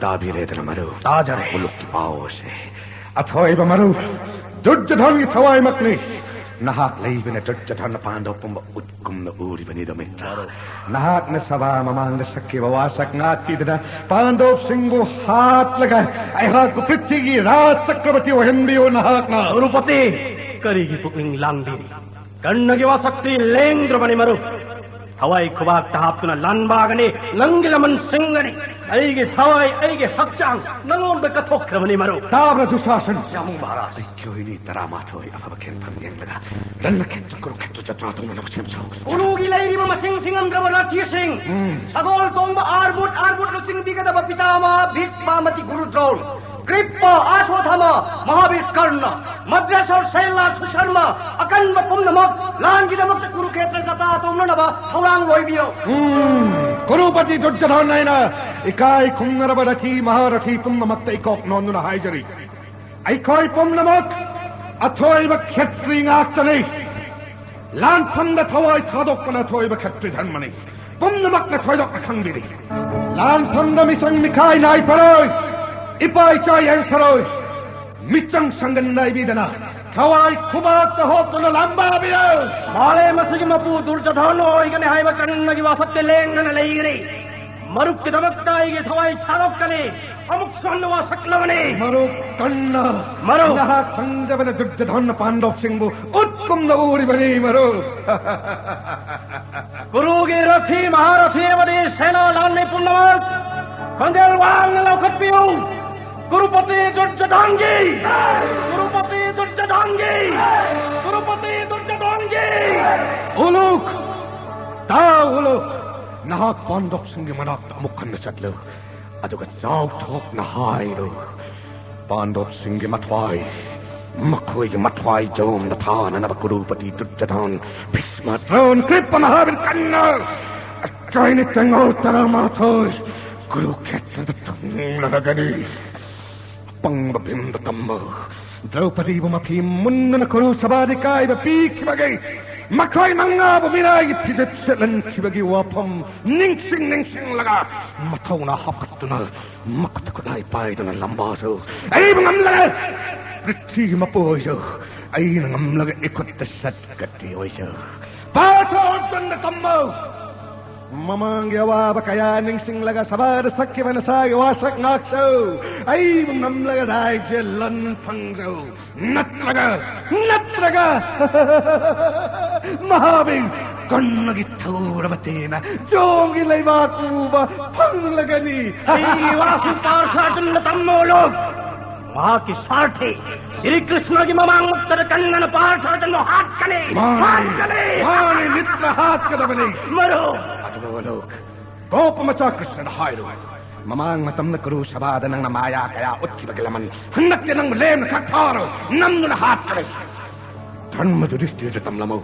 ꯇꯥꯕꯤꯔꯦꯗꯅ ꯃꯔꯨꯞ? ꯇꯥꯖꯔꯦ꯫ ꯃꯨꯂꯨꯛꯀꯤ ꯄꯥꯎ ꯑꯁꯦ꯫ ꯑꯊꯣꯏꯕ ꯃꯔꯨꯞ, ꯗꯨꯔꯖꯣꯙꯟꯒꯤ ꯊꯋꯥꯏꯃꯛꯅꯤ꯫ ꯅꯍꯥꯛ ꯂꯩꯕꯅ ꯗꯨꯔꯖꯣꯙꯟꯅ ꯄꯥꯟꯗꯕ ꯄꯨꯝꯕ ꯎꯠꯀꯨꯝꯅ ꯎꯔꯤꯕꯅꯤꯗꯣ ꯃꯤꯇ꯭ꯔ꯫ ꯅꯍꯥꯛꯅ ꯁꯚꯥ ꯃꯃꯥꯡꯗ ꯁꯛꯈꯤꯕ ꯋꯥꯁꯛ ꯉꯥꯛꯄꯤꯗꯨꯅ ꯄꯥꯟꯗꯣꯞꯁꯤꯡꯕꯨ ꯍꯥꯠꯂꯒ ꯑꯩꯍꯥꯛꯄꯨ ꯄ꯭ꯔꯤꯊꯤꯒꯤ ꯔꯥꯖ ꯆꯀ꯭ꯔꯕꯔꯇꯤ ꯑꯣꯏꯍꯟꯕꯤꯌꯨ ꯅꯍꯥꯛꯅ꯫ ꯀꯨꯔꯨꯄꯇꯤ, ꯀꯔꯤꯒꯤ ꯄꯨꯛꯅꯤꯡ ꯂꯥꯡꯕꯤꯔꯤ? ꯀꯔꯅꯒꯤ ꯋꯥꯁꯛꯇꯤ ꯂꯦꯡꯗ꯭ꯔꯕꯅꯤ ꯃꯔꯨꯞ꯫ ꯊꯋꯥꯏ ꯈꯨꯕꯥꯛꯇ ꯍꯥꯞꯇꯨꯅ ꯂꯥꯟꯕꯥꯒꯅꯤ, ꯅꯪꯒꯤ ꯂꯃꯟꯁꯤꯡꯒꯅꯤ꯫ ꯑꯩꯒꯤ ꯊꯋꯥꯏ, ꯑꯩꯒꯤ ꯍꯛꯆꯥꯡ ꯅꯉꯣꯟꯗ ꯀꯠꯊꯣꯛꯈ꯭ꯔꯕꯅꯤ ꯃꯔꯨꯞ꯫ ꯇꯥꯕ꯭ꯔ ꯗꯨꯁꯥꯁꯟ? ꯌꯥꯝꯕꯨꯡ ꯃꯍꯥꯔꯥꯖ꯫ ꯑꯩꯈꯣꯏꯅꯤ ꯇꯔꯥꯃꯥꯊꯣꯏ ꯑꯐꯕ ꯈꯦꯟꯐꯝ ꯌꯦꯡꯂꯒ ꯔꯟꯅ ꯈꯦꯠꯇ ꯀꯨꯔꯨ ꯈꯦꯠꯇ ꯖꯇ꯭ꯔꯥ ꯇꯧꯅꯅꯕ ꯁꯦꯝ ꯁꯥꯎ꯫ ꯎꯔꯨꯒꯤ ꯂꯩꯔꯤꯕ ꯃꯁꯤꯡ ꯊꯤꯉꯝꯗ꯭ꯔꯕ ꯔꯥꯊꯤꯁꯤꯡ, ꯎꯝ꯫ ꯁꯒꯣꯜ ꯇꯣꯡꯕ ꯑꯥꯔꯃꯨꯠ ꯑꯥꯔꯃꯨꯠ ꯂꯨꯆꯤꯡꯕꯤꯒꯗꯕ ꯄꯤꯇꯥꯃꯍ ꯚꯤꯁꯃꯥꯃꯇꯤ ꯒꯨꯔꯨ ꯗ꯭ꯔꯣꯟ, ꯀ꯭ꯔꯤꯞꯄ, ꯑꯥꯁ꯭ꯋꯥꯊꯥꯃ, ꯃꯍꯥꯕꯤꯔ ꯀꯔꯅ, ꯃꯗ꯭ꯔꯦꯁꯣꯔ, ꯁꯩꯂꯥ, ꯁꯨꯁꯔꯃ, ꯑꯀꯟꯕ ꯄꯨꯝꯅꯃꯛ ꯂꯥꯟꯒꯤꯗꯃꯛꯇ ꯀꯨꯔꯨꯈꯦꯇ꯭ꯔ ꯖꯇꯥ ꯇꯧꯅꯅꯕ ꯊꯧꯔꯥꯡ ꯂꯣꯏꯕꯤꯌꯨ꯫ ꯎꯝ, ꯀꯨꯔꯨꯄꯇꯤ ꯗꯨꯔꯖꯣꯙꯟ, ꯑꯩꯅ ꯏꯀꯥꯏ ꯈꯨꯝꯅꯔꯕ ꯔꯊꯤ ꯃꯍꯥꯔꯊꯤ ꯄꯨꯝꯅꯃꯛꯇ ꯏꯀꯣꯛ ꯅꯣꯟꯗꯨꯅ ꯍꯥꯏꯖꯔꯤ, ꯑꯩꯈꯣꯏ ꯄꯨꯝꯅꯃꯛ ꯑꯊꯣꯏꯕ ꯈꯦꯇ꯭ꯔꯤ ꯉꯥꯛꯇꯅꯤ꯫ ꯂꯥꯟꯐꯝꯗ ꯊꯋꯥꯏ ꯊꯥꯗꯣꯛꯄꯅ ꯑꯊꯣꯏꯕ ꯈꯦꯇ꯭ꯔꯤ ꯙꯔꯃꯅꯤ꯫ ꯄꯨꯝꯅꯃꯛꯅ ꯊꯣꯏꯗꯣꯛꯅ ꯈꯪꯕꯤꯔꯤ꯫ ꯂꯥꯟꯐꯝꯗ ꯃꯤꯆꯪ ꯃꯤꯈꯥꯏ ꯅꯥꯏ ꯐꯔꯣꯏ꯫ ꯏꯄꯥ ꯏꯆꯥ ꯌꯦꯡ ꯐꯔꯣꯏ꯫ ꯃꯤꯆꯪ ꯁꯪꯒꯟ ꯅꯥꯏꯕꯤꯗꯅ ꯊꯋꯥꯏ ꯈꯨꯕꯥꯛꯇ ꯍꯣꯞꯇꯨꯅ ꯂꯥꯝꯕꯥꯕꯤꯌꯨ꯫ ꯃꯥꯂꯦꯝ ꯑꯁꯤꯒꯤ ꯃꯄꯨ ꯗꯨꯔꯖꯣꯙꯟ ꯑꯣꯏꯒꯅꯤ ꯍꯥꯏꯕ ꯀꯔꯟꯅꯒꯤ ꯋꯥꯐꯠꯇ ꯂꯦꯡꯗꯅ ꯂꯩꯈ꯭ꯔꯦ꯫ ꯃꯔꯨꯞꯀꯤꯗꯃꯛꯇ ꯑꯩꯒꯤ ꯊꯋꯥꯏ ꯊꯥꯗꯣꯛꯀꯅꯤ꯫ ꯑꯃꯨꯛꯁꯨ ꯍꯟꯅ ꯋꯥꯁꯛꯂꯕꯅꯤ꯫ ꯃꯔꯨꯞ ꯀꯔꯅ, ꯃꯔꯨꯞ꯫ ꯅꯍꯥꯛ ꯈꯪꯖꯕꯅ ꯗꯨꯔꯖꯣꯙꯟꯅ ꯄꯥꯟꯗꯣꯞꯁꯤꯡꯕꯨ ꯎꯠꯀꯨꯝꯅ ꯎꯔꯤꯕꯅꯤ, ꯃꯔꯨꯞ꯫ ꯀꯨꯔꯨꯒꯤ ꯔꯊꯤ, ꯃꯍꯥꯔꯊꯤ ꯑꯃꯗꯤ ꯁꯦꯅꯥ ꯂꯥꯟꯃꯤ ꯄꯨꯝꯅꯃꯛ ꯈꯣꯟꯖꯦꯜ ꯋꯥꯡꯅ ꯂꯧꯈꯠꯄꯤꯌꯨ꯫ ꯀꯨꯔꯨꯄꯇꯤ ꯗꯨꯔꯖꯣꯙꯟꯒꯤ! ꯀꯨꯔꯨꯄꯇꯤ ꯗꯨꯔꯖꯣꯙꯟꯒꯤ! ꯀꯨꯔꯨꯄꯇꯤ ꯗꯨꯔꯖꯣꯙꯟꯒꯤ! ꯎꯂꯨꯛ! ꯇꯥꯎ ꯎꯂꯨꯛ! ꯅꯍꯥꯛ ꯄꯥꯟꯗꯣꯞꯁꯤꯡꯒꯤ ꯃꯅꯥꯛꯇ ꯑꯃꯨꯛ ꯍꯟꯅ ꯆꯠꯂꯨ꯫ ꯑꯗꯨꯒ ꯆꯥꯎꯊꯣꯛꯅ ꯍꯥꯏꯔꯨ, ꯄꯥꯟꯗꯣꯞꯁꯤꯡꯒꯤ ꯃꯊ꯭ꯋꯥꯏ, ꯃꯈꯣꯏꯒꯤ ꯃꯊ꯭ꯋꯥꯏ ꯖꯣꯝꯗ ꯊꯥꯅꯅꯕ ꯀꯨꯔꯨꯄꯇꯤ ꯗꯨꯔꯖꯣꯙꯟ, ꯚꯤꯁꯃ, ꯗ꯭ꯔꯣꯟ, ꯀ꯭ꯔꯤꯞꯄ, ꯃꯍꯥꯕꯤꯔ ꯀꯔꯅ, ꯑꯩꯈꯣꯏꯅ ꯇꯦꯡꯉꯣꯜ ꯇꯔꯥꯃꯥꯊꯣꯏ ꯀꯨꯔꯨꯈꯦꯇ꯭ꯔꯗ ꯊꯨꯡꯂꯔꯒꯅꯤ꯫ ꯑꯄꯪꯕ ꯚꯤꯝꯗ ꯇꯝꯃꯨ꯫ ꯗ꯭ꯔꯧꯄꯗꯤꯕꯨ ꯃꯐꯤ ꯃꯨꯟꯗꯨꯅ ꯀꯨꯔꯨ ꯁꯚꯥꯗ ꯏꯀꯥꯏꯕ ꯄꯤꯈꯤꯕꯒꯤ, ꯃꯈꯣꯏ ꯃꯉꯥꯕꯨ ꯃꯤꯔꯥꯏꯒꯤ ꯐꯤꯖꯦꯠ ꯁꯦꯠꯍꯟꯈꯤꯕꯒꯤ ꯋꯥꯐꯝ ꯅꯤꯡꯁꯤꯡ ꯅꯤꯡꯁꯤꯡꯂꯒ ꯃꯊꯧꯅꯥ ꯍꯥꯞꯀꯠꯇꯨꯅ ꯃꯈꯨꯠꯇ ꯈꯨꯠꯂꯥꯏ ꯄꯥꯏꯗꯨꯅ ꯂꯝꯕꯥꯁꯨ ꯑꯩꯕꯨ ꯉꯝꯂꯒ ꯄ꯭ꯔꯤꯊꯤꯒꯤ ꯃꯄꯨ ꯑꯣꯏꯁꯨ ꯑꯩꯅ ꯉꯝꯂꯒ ꯏꯈꯨꯠꯇ ꯁꯠꯀꯠꯇꯤ ꯑꯣꯏꯁꯨ ꯄꯥꯊꯣꯛꯇꯨꯅ ꯇꯝꯃꯨ꯫ ꯃꯃꯥꯡꯒꯤ ꯑꯋꯥꯕ ꯀꯌꯥ ꯅꯤꯡꯁꯤꯡꯂꯒ ꯁꯚꯥꯗ ꯁꯛꯈꯤꯕ ꯅꯁꯥꯒꯤ ꯋꯥꯁꯛ ꯉꯥꯛꯁꯨ ꯑꯩꯕꯨ ꯉꯝꯂꯒ ꯔꯥꯏꯖ꯭ꯌ ꯂꯟ ꯐꯪꯖꯧ꯫ ꯅꯠꯇ꯭ꯔꯒ, ꯅꯠꯇ꯭ꯔꯒ ꯃꯍꯥꯕꯤꯔ ꯀꯔꯅꯒꯤ ꯊꯧꯔꯕ ꯇꯦꯅ ꯖꯣꯝꯒꯤ ꯂꯩꯕꯥꯛ ꯎꯕ ꯐꯪꯂꯒꯅꯤ꯫ ꯑꯩꯒꯤ ꯋꯥꯁꯨ ꯄꯥꯔꯊ ꯑꯔꯖꯨꯟꯗ ꯇꯝꯃꯣ ꯂꯣꯛ꯫ ꯃꯍꯥꯛꯀꯤ ꯁꯥꯔꯊꯤ ꯁ꯭ꯔꯤ ꯀ꯭ꯔꯤꯁꯅꯒꯤ ꯃꯃꯥꯡꯃꯛꯇꯗ ꯀꯔꯅꯅ ꯄꯥꯔꯊ ꯑꯔꯖꯨꯟꯕꯨ ꯍꯥꯠꯀꯅꯤ, ꯃꯥꯅꯤ, ꯍꯥꯠꯀꯅꯤ꯫ ꯃꯥꯅꯤ, ꯃꯤꯇ꯭ꯔ, ꯍꯥꯠꯀꯗꯕꯅꯤ꯫ ꯃꯔꯨꯞ꯫ ꯑꯗꯨꯒ ꯂꯣꯛ, ꯒꯣꯄ ꯃꯆꯥ ꯀ꯭ꯔꯤꯁꯅꯗ ꯍꯥꯏꯔꯨ, ꯃꯃꯥꯡ ꯃꯇꯝꯗ ꯀꯨꯔꯨ ꯁꯚꯥꯗ ꯅꯪꯅ ꯃꯥꯌꯥ ꯀꯌꯥ ꯎꯠꯈꯤꯕꯒꯤ ꯂꯃꯟ ꯍꯟꯗꯛꯇꯤ ꯅꯪꯕꯨ ꯂꯦꯝꯅ ꯈꯛ ꯊꯥꯔꯣꯏ, ꯅꯝꯗꯨꯅ ꯍꯥꯠꯀꯅꯤ꯫ ꯙꯔꯃ ꯌꯨꯙꯤꯁꯊꯤꯔꯗ ꯇꯝꯂꯝꯃꯨ꯫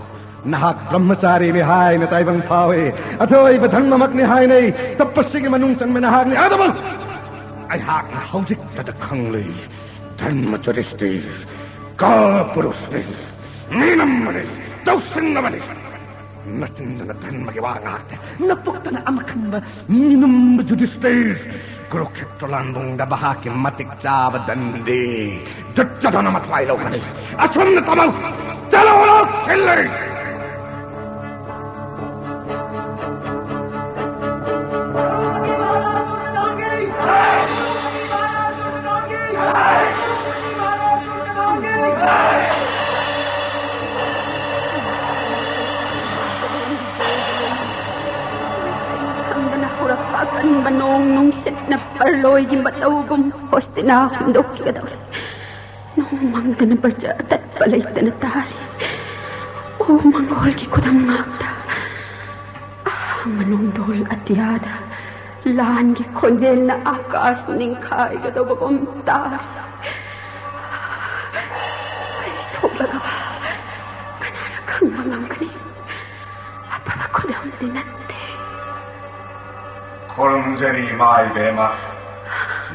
ꯅꯍꯥꯛ ꯕ꯭ꯔꯍ꯭ꯃꯆꯥꯔꯤꯅꯤ ꯍꯥꯏꯅ ꯇꯥꯏꯕꯪ ꯐꯥꯎꯏ꯫ ꯑꯊꯣꯏꯕ ꯙꯔꯃꯃꯛꯅꯤ ꯍꯥꯏꯅꯩ꯫ ꯇꯄꯁꯤꯒꯤ ꯃꯅꯨꯡ ꯆꯟꯕ ꯅꯍꯥꯛꯅꯤ꯫ ꯑꯗꯨꯕꯨ ꯑꯩꯍꯥꯛꯅ ꯍꯧꯖꯤꯛꯇꯗ ꯈꯪꯂꯦ꯫ ꯙꯔꯃ ꯌꯨꯙꯤꯁꯊꯤꯔ ꯀꯥ ꯄꯨꯔꯨꯁꯅꯤ, ꯃꯤꯅꯝꯕꯅꯤ, ꯇꯧꯁꯤꯟꯅꯕꯅꯤ꯫ ꯅꯆꯤꯟꯗꯅ ꯙꯔꯃꯒꯤ ꯋꯥ ꯉꯥꯛꯇ, ꯅꯄꯨꯛꯇꯅ ꯑꯃꯈꯟꯕ ꯃꯤꯅꯝꯕ ꯌꯨꯙꯤꯁꯊꯤꯔ꯫ ꯀꯨꯔꯨꯈꯦꯇ꯭ꯔ ꯂꯥꯟꯕꯨꯡꯗ ꯃꯍꯥꯛꯀꯤ ꯃꯇꯤꯛ ꯆꯥꯕ ꯗꯟꯗꯤ ꯗꯨꯔꯖꯣꯙꯅ ꯃꯊ꯭ꯋꯥꯏ ꯂꯧꯒꯅꯤ꯫ ꯑꯁꯨꯝꯅ ꯇꯝꯃꯨ꯫ ꯆꯠꯂꯣ, ꯆꯠꯂꯣ, ꯆꯤꯜꯂꯤ꯫ ꯈꯪꯗꯅ ꯍꯧꯔꯛꯄ ꯑꯀꯟꯕ ꯅꯣꯡ ꯅꯨꯡꯁꯤꯠꯅ ꯄꯔꯂꯣꯏꯒꯤ ꯃꯇꯧꯒꯨꯝ ꯍꯣꯁꯇꯤꯅꯥ ꯍꯨꯝꯗꯣꯛꯈꯤꯒꯗꯧꯔꯦ꯫ ꯅꯣꯡ ꯃꯪꯗꯅ ꯕ꯭ꯔꯖ ꯑꯇꯠꯄ ꯂꯩꯇꯅ ꯇꯥꯔꯤ꯫ ꯑꯣ ꯃꯪꯒꯣꯜꯒꯤ ꯈꯨꯗꯝ ꯉꯥꯛꯇ, ꯑꯍꯥꯡꯕ ꯅꯣꯡꯗꯣꯜ ꯑꯇꯤꯌꯥꯗ ꯂꯥꯟꯒꯤ ꯈꯣꯟꯖꯦꯜꯅ ꯑꯥꯀꯥꯁ ꯅꯤꯡꯈꯥꯏꯒꯗꯧꯕꯒꯨꯝ ꯇꯥꯔꯤ꯫ ꯀꯔꯤ ꯊꯣꯛꯂꯒꯕ ꯀꯅꯥꯅ ꯈꯪꯕ ꯉꯝꯒꯅꯤ? ꯑꯐꯕ ꯈꯨꯗꯝꯗꯤ ꯅꯠꯇꯦ꯫ ꯈꯨꯔꯨꯝꯖꯔꯤ ꯏꯃꯥ ꯏꯕꯦꯝꯃ,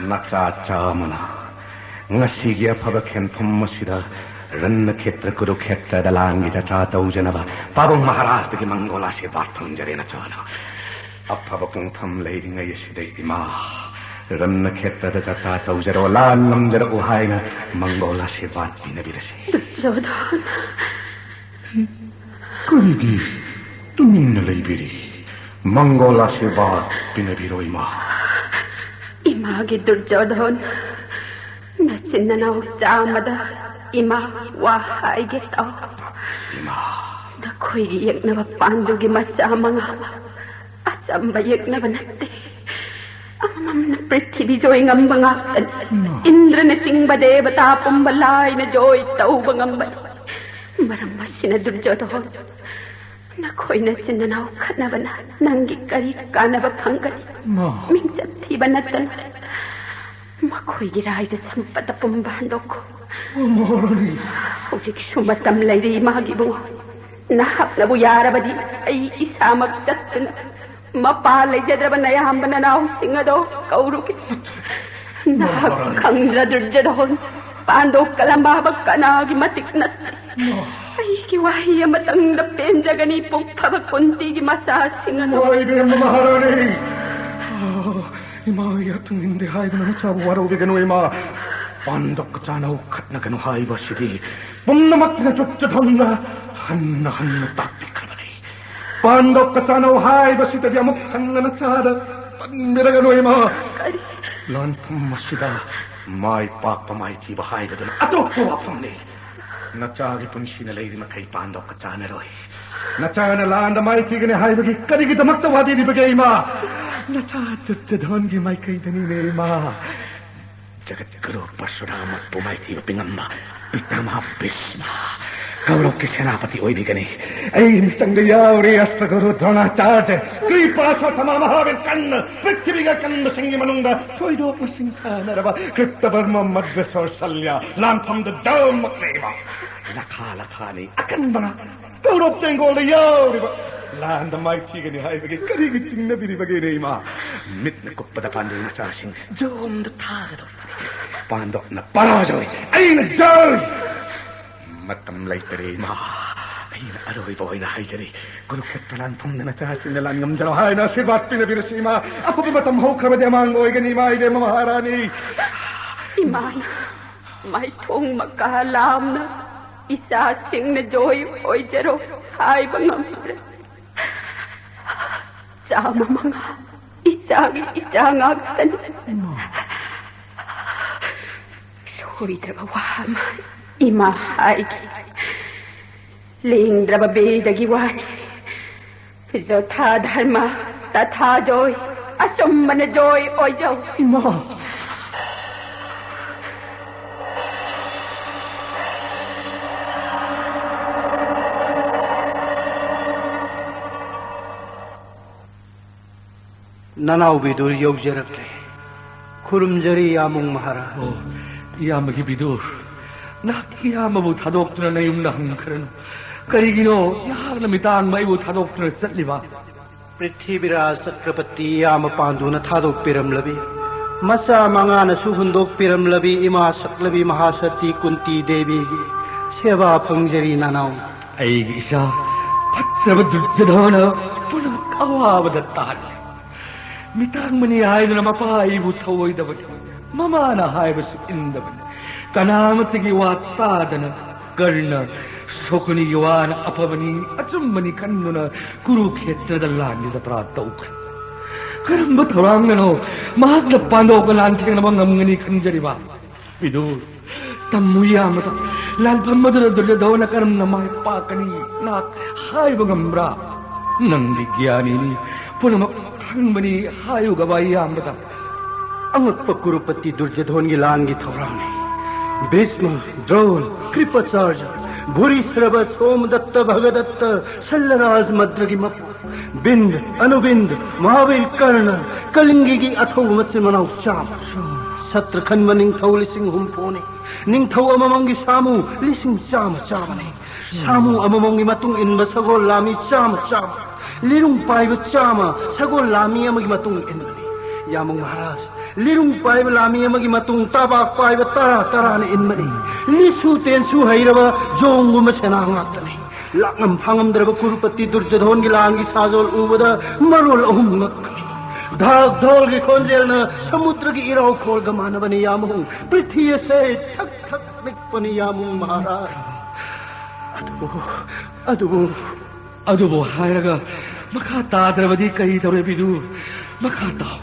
ꯅꯆꯥ ꯆꯥꯃꯅ ꯉꯁꯤꯒꯤ ꯑꯐꯕ ꯈꯦꯟꯐꯝ ꯑꯁꯤꯗ ꯔꯟꯅꯈꯦꯇ꯭ꯔ ꯀꯨꯔꯨꯈꯦꯇ꯭ꯔꯗ ꯂꯥꯟꯒꯤ ꯖꯇ꯭ꯔꯥ ꯇꯧꯖꯅꯕ ꯄꯥꯕꯨꯡ ꯃꯍꯥꯔꯥꯖꯇꯒꯤ ꯃꯪꯒꯣꯜ ꯑꯥꯁꯤꯔꯕꯥꯗ ꯐꯪꯖꯔꯦ ꯅꯆꯥꯅ꯫ ꯑꯐꯕ ꯄꯨꯡꯐꯝ ꯂꯩꯔꯤꯉꯩ ꯑꯁꯤꯗ ꯏꯃꯥ, ꯔꯟꯅꯈꯦꯇ꯭ꯔꯗ ꯖꯇ꯭ꯔꯥ ꯇꯧꯖꯔꯣ, ꯂꯥꯟ ꯉꯝꯖꯔꯛꯎ ꯍꯥꯏꯅ ꯃꯪꯒꯣꯜ ꯑꯥꯁꯤꯔꯕꯥꯗ ꯄꯤꯅꯕꯤꯔꯁꯤ꯫ ꯗꯨꯔꯖꯣꯙꯟ꯫ ꯀꯔꯤꯒꯤ ꯇꯨꯃꯤꯟꯅ ꯂꯩꯕꯤꯔꯤ? ꯃꯪꯒꯣꯜ ꯑꯥꯁꯤꯔꯕꯥꯗ ꯄꯤꯅꯕꯤꯔꯣ ꯏꯃꯥ꯫ ꯏꯃꯥꯒꯤ ꯗꯨꯔꯖꯣꯙꯟ, ꯅꯆꯤꯟ ꯅꯅꯥꯎ ꯆꯥꯝꯃꯗ ꯏꯃꯥ ꯋꯥ ꯍꯥꯏꯒꯦ ꯇꯥꯎ꯫ ꯏꯃꯥ꯫ ꯅꯈꯣꯏꯒꯤ ꯌꯦꯛꯅꯕ ꯄꯥꯟꯗꯨꯒꯤ ꯃꯆꯥ ꯃꯉꯥ ꯑꯆꯝꯕ ꯌꯦꯛꯅꯕ ꯅꯠꯇꯦ꯫ ꯑꯃꯃꯝꯅ ꯄ꯭ꯔꯤꯊꯤꯕꯤ ꯖꯣꯏ ꯉꯝꯕ ꯉꯥꯛꯇꯅꯤ꯫ ꯏꯃꯥ꯫ ꯏꯟꯗ꯭ꯔꯅ ꯆꯤꯡꯕ ꯗꯦꯕꯇꯥ ꯄꯨꯝꯕ ꯂꯥꯏꯅ ꯖꯣꯏ ꯇꯧꯕ ꯉꯝꯕꯅꯤ꯫ ꯃꯔꯝ ꯑꯁꯤꯅ ꯗꯨꯔꯖꯣꯙꯟ, ꯅꯈꯣꯏ ꯅꯆꯤꯟ ꯅꯅꯥꯎ ꯈꯠꯅꯕꯅ ꯅꯪꯒꯤ ꯀꯔꯤ ꯀꯥꯟꯅꯕ ꯐꯪꯒꯅꯤ? ꯃꯥ꯫ ꯃꯤꯡꯆꯠ ꯊꯤꯕ ꯅꯠꯇꯅ ꯃꯈꯣꯏꯒꯤ ꯔꯥꯏꯖ ꯁꯝꯄꯠ ꯑꯄꯨꯝꯕ ꯍꯟꯗꯣꯛꯈꯣ꯫ ꯃꯍꯥꯔꯥꯅꯤ꯫ ꯍꯧꯖꯤꯛꯁꯨ ꯃꯇꯝ ꯂꯩꯔꯤ, ꯏꯃꯥꯒꯤ ꯏꯕꯨꯡꯉꯣ꯫ ꯅꯍꯥꯛꯅꯕꯨ ꯌꯥꯔꯕꯗꯤ ꯑꯩ ꯏꯁꯥꯃꯛ ꯆꯠꯇꯨꯅ ꯃꯄꯥ ꯂꯩꯖꯗ꯭ꯔꯕ ꯅꯌꯥꯝꯕ ꯅꯅꯥꯎꯁꯤꯡ ꯑꯗꯣ ꯀꯧꯔꯨꯒꯦ꯫ ꯅꯍꯥꯛ ꯈꯪꯗ꯭ꯔ, ꯗꯨꯔꯖꯣꯙꯣꯟ, ꯄꯥꯟꯗꯣꯞ ꯀꯂꯝꯕ ꯍꯥꯏꯕ ꯀꯅꯥꯒꯤ ꯃꯇꯤꯛ ꯅꯠꯇꯦ꯫ ꯑꯩꯒꯤ ꯋꯥꯍꯩ ꯑꯃꯇꯪꯗ ꯄꯦꯟꯖꯒꯅꯤ, ꯄꯨꯛ ꯐꯕ ꯀꯨꯟꯇꯤꯒꯤ ꯃꯆꯥꯁꯤꯡ ꯑꯗꯣ꯫ ꯍꯣꯏ, ꯏꯕꯦꯝꯃ ꯃꯍꯥꯔꯥꯅꯤ꯫ ꯑꯥ, ꯏꯃꯥ, ꯌꯥ ꯊꯨꯡꯅꯤꯡꯗꯦ ꯍꯥꯏꯗꯨꯅ ꯅꯆꯥꯕꯨ ꯋꯥꯔꯧꯕꯤꯒꯅꯨ, ꯏꯃꯥ꯫ ꯄꯥꯟꯗꯣꯞꯀ ꯆꯥꯅꯧ ꯈꯠꯅꯒꯅꯨ ꯍꯥꯏꯕꯁꯤꯗꯤ ꯄꯨꯝꯅꯃꯛꯅ ꯗꯨꯔꯖꯣꯙꯣꯟꯅ ꯍꯟꯅ ꯍꯟꯅ ꯇꯥꯛꯄꯤꯈ꯭ꯔꯕꯅꯤ꯫ ꯄꯥꯟꯗꯣꯞꯀ ꯆꯥꯅꯧ ꯍꯥꯏꯕꯁꯤꯗꯗꯤ ꯑꯃꯨꯛ ꯍꯟꯅ ꯅꯆꯥꯗ ꯄꯟꯕꯤꯔꯒꯅꯨ, ꯏꯃꯥ꯫ ꯀꯔꯤ? ꯂꯥꯟꯐꯝ ꯑꯁꯤꯗ ꯃꯥꯏ ꯄꯥꯛꯄ ꯃꯥꯏꯊꯤꯕ ꯍꯥꯏꯕꯗꯨꯅ ꯑꯇꯣꯞꯄ ꯋꯥꯐꯝꯅꯤ꯫ ꯅꯆꯥꯒꯤ ꯄꯨꯟꯁꯤꯅ ꯂꯩꯔꯤ ꯃꯈꯩ ꯄꯥꯟꯗꯣꯞꯀ ꯆꯥꯅꯔꯣꯏ꯫ ꯅꯆꯥꯅ ꯂꯥꯟꯗ ꯃꯥꯏꯊꯤꯒꯅꯤ ꯍꯥꯏꯕꯒꯤ ꯀꯔꯤꯒꯤꯗꯃꯛꯇ ꯋꯥꯕꯤꯔꯤꯕꯒꯦ, ꯏꯃꯥ? ꯅꯆꯥ ꯗꯨꯔꯖꯣꯙꯣꯟꯒꯤ ꯃꯥꯏꯀꯩꯗꯅꯤꯅꯦ, ꯏꯃꯥ꯫ ꯖꯒꯠꯒꯨꯔꯨ ꯄꯔꯁꯨꯔꯥꯃꯠꯄꯨ ꯃꯥꯏꯊꯤꯕ ꯄꯤꯉꯝꯕ ꯄꯤꯇꯥꯃꯍ ꯚꯤꯁꯃ ꯀꯧꯔꯕꯀꯤ ꯁꯦꯅꯥꯄꯇꯤ ꯑꯣꯏꯕꯤꯒꯅꯤ꯫ ꯑꯩ ꯃꯤꯆꯪꯗ ꯌꯥꯎꯔꯤ, ꯑꯁꯇ꯭ꯔꯒꯨꯔꯨ ꯗ꯭ꯔꯣꯅꯥꯆꯥꯔ꯭ꯌ, ꯀ꯭ꯔꯤꯄꯥ ꯁꯣꯊꯃꯥ ꯃꯍꯥꯕꯤꯔ ꯀꯔꯅ, ꯄ꯭ꯔꯤꯊꯤꯕꯤꯒꯤ ꯑꯀꯟꯕꯁꯤꯡꯒꯤ ꯃꯅꯨꯡꯗ ꯊꯣꯏꯗꯣꯛꯅ ꯁꯤꯡꯊꯥꯅꯔꯕ ꯀ꯭ꯔꯤꯇꯕꯔꯃ ꯃꯗ꯭ꯔ ꯁꯣꯔꯁꯜꯌ, ꯂꯥꯟꯐꯝꯗ ꯖꯝꯃꯛꯅ ꯏꯃꯥ꯫ ꯂꯈꯥ ꯂꯈꯥꯅꯤ ꯑꯀꯟꯕ ꯉꯥꯛ ꯀꯧꯔꯕ ꯇꯦꯡꯒꯣꯜꯗ ꯌꯥꯎꯔꯤꯕ ꯂꯥꯟꯗ ꯃꯥꯏꯊꯤꯒꯅꯤ ꯍꯥꯏꯕꯒꯤ ꯀꯔꯤꯒꯤ ꯆꯤꯡꯅꯕꯤꯔꯤꯕꯒꯦꯅꯦ, ꯏꯃꯥ? ꯃꯤꯠꯅ ꯀꯨꯞꯄꯗ ꯄꯥꯟꯗꯣꯏ ꯃꯆꯥꯁꯤꯡ ꯖꯣꯝꯗ ꯊꯥꯒꯗꯧꯔꯤꯕꯅꯤ꯫ ꯄꯥꯟꯗꯣꯞꯅ ꯄꯔꯥꯖꯣꯏ, ꯑꯩꯅ ꯖꯣꯏ꯫ ꯃꯇꯝ ꯂꯩꯇꯔꯦ, ꯏꯃꯥ꯫ ꯑꯩꯅ ꯑꯔꯣꯏꯕ ꯑꯣꯏꯅ ꯍꯥꯏꯖꯔꯤ꯫ ꯀꯨꯔꯨꯈꯦꯇ꯭ꯔ ꯂꯥꯟꯐꯝꯗ ꯅꯆꯥꯁꯤꯡꯅ ꯂꯥꯟ ꯉꯝꯖꯔꯣ ꯍꯥꯏꯅ ꯑꯥꯁꯤꯔꯕꯥꯗ ꯄꯤꯅꯕꯤꯔꯁꯤ, ꯏꯃꯥ꯫ ꯑꯐꯕ ꯃꯇꯝ ꯍꯧꯈ꯭ꯔꯕꯗꯤ ꯑꯃꯥꯡꯕ ꯑꯣꯏꯒꯅꯤ, ꯏꯃꯥ, ꯏꯕꯦꯝꯃ ꯃꯍꯥꯔꯥꯅꯤ꯫ ꯏꯃꯥꯅ ꯃꯥꯏꯊꯣꯡ ꯃꯀꯥ ꯂꯥꯝꯅ ꯏꯆꯥꯁꯤꯡꯅ ꯖꯣꯏ ꯑꯣꯏꯖꯔꯣ ꯍꯥꯏꯕ ꯉꯝꯗ꯭ꯔꯦ꯫ ꯆꯥꯝꯃ ꯃꯉꯥ ꯏꯆꯥꯒꯤ ꯏꯆꯥ ꯉꯥꯛꯇꯅꯤ꯫ ꯁꯣꯏꯗ꯭ꯔꯕ ꯋꯥ ꯑꯃ ꯏꯃꯥ ꯍꯥꯏꯒꯦ꯫ ꯂꯦꯡꯗ꯭ꯔꯕ ꯕꯦꯗꯒꯤ ꯋꯥꯅꯤ꯫ ꯌꯣꯊꯥ ꯙꯔꯃ ꯇꯊꯥ ꯖꯣꯏ, ꯑꯆꯨꯝꯕꯅ ꯖꯣꯏ ꯑꯣꯏꯖꯧ꯫ ꯏꯃꯥ! ꯅꯅꯥꯎ ꯕꯤꯗꯨꯔ ꯌꯧꯖꯔꯛꯂꯦ꯫ ꯈꯨꯔꯨꯝꯖꯔꯤ ꯌꯥꯃꯨꯡ ꯃꯍꯥꯔꯥꯖ꯫ ꯑꯣ, ꯏꯌꯥꯝꯕꯒꯤ ꯕꯤꯗꯨꯔ, ꯅꯍꯥꯛ ꯏꯌꯥꯝꯕꯕꯨ ꯊꯥꯗꯣꯛꯇꯨꯅ ꯅꯌꯨꯝꯗ ꯍꯟꯈ꯭ꯔꯅꯨ꯫ ꯀꯔꯤꯒꯤꯅꯣ ꯅꯍꯥꯛꯅ ꯃꯤꯇꯥꯡꯕ ꯑꯩꯕꯨ ꯊꯥꯗꯣꯛꯇꯨꯅ ꯆꯠꯂꯤꯕ? ꯄ꯭ꯔꯤꯊꯤꯕꯤꯔꯥꯖ ꯆꯀ꯭ꯔꯄꯇꯤ ꯏꯌꯥꯝꯕ ꯄꯥꯟꯗꯨꯅ ꯊꯥꯗꯣꯛꯄꯤꯔꯝꯂꯕꯤ, ꯃꯆꯥ ꯃꯉꯥꯅꯁꯨ ꯍꯨꯟꯗꯣꯛꯄꯤꯔꯝꯂꯕꯤ ꯏꯃꯥ ꯁꯛꯂꯕꯤ ꯃꯍꯥꯁꯇꯤ ꯀꯨꯟꯇꯤ ꯗꯦꯕꯤꯒꯤ ꯁꯦꯕꯥ ꯐꯪꯖꯔꯤ ꯅꯅꯥꯎ꯫ ꯑꯩꯒꯤ ꯏꯆꯥ ꯐꯠꯇ꯭ꯔꯕ ꯗꯨꯔꯖꯣꯙꯅ ꯄꯨꯝꯅꯃꯛ ꯑꯋꯥꯕꯗ ꯇꯥꯍꯜꯂꯦ꯫ ꯃꯤꯇꯥꯡꯕꯅꯤ ꯍꯥꯏꯗꯨꯅ ꯃꯄꯥ ꯑꯩꯕꯨ ꯊꯧꯑꯣꯏꯗꯕꯅꯤ꯫ ꯃꯃꯥꯅ ꯍꯥꯏꯕꯁꯨ ꯏꯟꯗꯕꯅꯤ꯫ ꯀꯅꯥꯃꯠꯇꯒꯤ ꯋꯥ ꯇꯥꯗꯅ ꯀꯔꯅ ꯁꯣꯀꯨꯅꯤꯒꯤ ꯋꯥꯅ ꯑꯐꯕꯅꯤ, ꯑꯆꯨꯝꯕꯅꯤ ꯈꯟꯗꯨꯅ ꯀꯨꯔꯨꯈꯦꯇ꯭ꯔꯗ ꯂꯥꯟꯒꯤ ꯖꯇ꯭ꯔꯥ ꯇꯧꯈ꯭ꯔꯦ꯫ ꯀꯔꯝꯕ ꯊꯧꯔꯥꯡꯅꯅꯣ ꯃꯍꯥꯛꯅ ꯄꯥꯟꯗꯣꯞꯀ ꯂꯥꯟꯊꯦꯡꯅꯕ ꯉꯝꯒꯅꯤ ꯈꯟꯖꯔꯤꯕ? ꯕꯤꯗꯨ, ꯇꯝꯃꯨ ꯏꯌꯥꯝꯕꯗ, ꯂꯥꯟꯐꯝ ꯑꯗꯨꯗ ꯗꯨꯔꯖꯣꯙꯅ ꯀꯔꯝꯅ ꯃꯥꯏ ꯄꯥꯛꯀꯅꯤ? ꯅꯍꯥꯛ ꯍꯥꯏꯕ ꯉꯝꯕ꯭ꯔꯥ? ꯅꯪꯗꯤ ꯒ꯭ꯌꯥꯅꯤꯅꯤ, ꯄꯨꯝꯅꯃꯛ ꯈꯪꯕꯅꯤ, ꯍꯥꯏꯌꯨꯒꯕ ꯏꯌꯥꯝꯕꯗ꯫ ꯑꯉꯛꯄ ꯀꯨꯔꯨꯄꯇꯤ ꯗꯨꯔꯖꯣꯙꯣꯟꯒꯤ ꯂꯥꯟꯒꯤ ꯊꯧꯔꯥꯡꯅꯤ꯫ ꯚꯤꯁꯃ, ꯗ꯭ꯔꯣꯟ, ꯀ꯭ꯔꯤꯄꯥꯆꯥꯔꯖ, ꯚꯨꯔꯤꯁ꯭ꯔꯕ, ꯁꯣꯃꯗꯠꯇ, ꯚꯒꯗꯠꯇ, ꯁꯜꯂꯔꯥꯖ ꯃꯗ꯭ꯔꯒꯤ ꯃꯄꯨ, ꯕꯤꯟꯗ, ꯑꯅꯨꯕꯤꯟꯗ, ꯃꯍꯥꯕꯤꯔ ꯀꯔꯅ, ꯀꯂꯤꯡꯒꯤꯒꯤ ꯑꯊꯧꯕ ꯃꯆꯤꯟ ꯃꯅꯥꯎ ꯆꯥꯝꯃ, ꯁꯇ꯭ꯔ ꯈꯟꯕ ꯅꯤꯡꯊꯧ ꯂꯤꯁꯤꯡ ꯍꯨꯝꯐꯨꯅꯤ꯫ ꯅꯤꯡꯊꯧ ꯑꯃꯃꯝꯒꯤ ꯁꯥꯃꯨ ꯂꯤꯁꯤꯡ ꯆꯥꯝꯃ ꯆꯥꯝꯃꯅꯤ꯫ ꯁꯥꯃꯨ ꯑꯃꯃꯝꯒꯤ ꯃꯇꯨꯡ ꯏꯟꯕ ꯁꯒꯣꯜ ꯂꯥꯃꯤ ꯆꯥꯝꯃ ꯆꯥꯝꯃ꯫ ꯂꯤꯔꯨꯡ ꯄꯥꯏꯕ ꯆꯥꯝꯃ, ꯁꯒꯣꯜ ꯂꯥꯃꯤ ꯑꯃꯒꯤ ꯃꯇꯨꯡ ꯏꯟꯕꯅꯤ꯫ ꯌꯥꯃꯨꯡ ꯃꯍꯥꯔꯥꯖ, ꯂꯤꯔꯨꯡ ꯄꯥꯏꯕ ꯂꯥꯃꯤ ꯑꯃꯒꯤ ꯃꯇꯨꯡ ꯇꯥꯕꯥꯛ ꯄꯥꯏꯕ ꯇꯔꯥ ꯇꯔꯥꯅ ꯏꯟꯕꯅꯤ꯫ ꯂꯤꯁꯨ ꯇꯦꯟꯁꯨ ꯍꯩꯔꯕ ꯖꯣꯡꯒꯨꯝꯕ ꯁꯦꯅꯥ ꯉꯥꯛꯇꯅꯤ꯫ ꯂꯥꯛꯉꯝ ꯐꯥꯉꯝꯗ꯭ꯔꯕ ꯀꯨꯔꯨꯄꯇꯤ ꯗꯨꯔꯖꯣꯙꯣꯟꯒꯤ ꯂꯥꯟꯒꯤ ꯁꯥꯖꯣꯜ ꯎꯕꯗ ꯃꯔꯣꯜ ꯑꯍꯨꯝ ꯉꯛꯄꯅꯤ꯫ ꯙꯥꯛ ꯙꯣꯜꯒꯤ ꯈꯣꯟꯖꯦꯜꯅ ꯁꯃꯨꯗ꯭ꯔꯒꯤ ꯏꯔꯥꯎ ꯈꯣꯜꯒ ꯃꯥꯟꯅꯕꯅꯤ ꯌꯥꯃꯨꯡ꯫ ꯄ꯭ꯔꯤꯊꯤ ꯑꯁꯦ ꯊꯛ ꯊꯛ ꯅꯤꯛꯄꯅꯤ ꯌꯥꯃꯨꯡ ꯃꯍꯥꯔꯥꯖ꯫ ꯑꯗꯨꯕꯨ, ꯑꯗꯨꯕꯨ, ꯑꯗꯨꯕꯨ ꯍꯥꯏꯔꯒ ꯃꯈꯥ ꯇꯥꯗ꯭ꯔꯕꯗꯤ ꯀꯔꯤ ꯇꯧꯔꯦ ꯕꯤꯗꯨ? ꯃꯈꯥ ꯇꯥꯎ꯫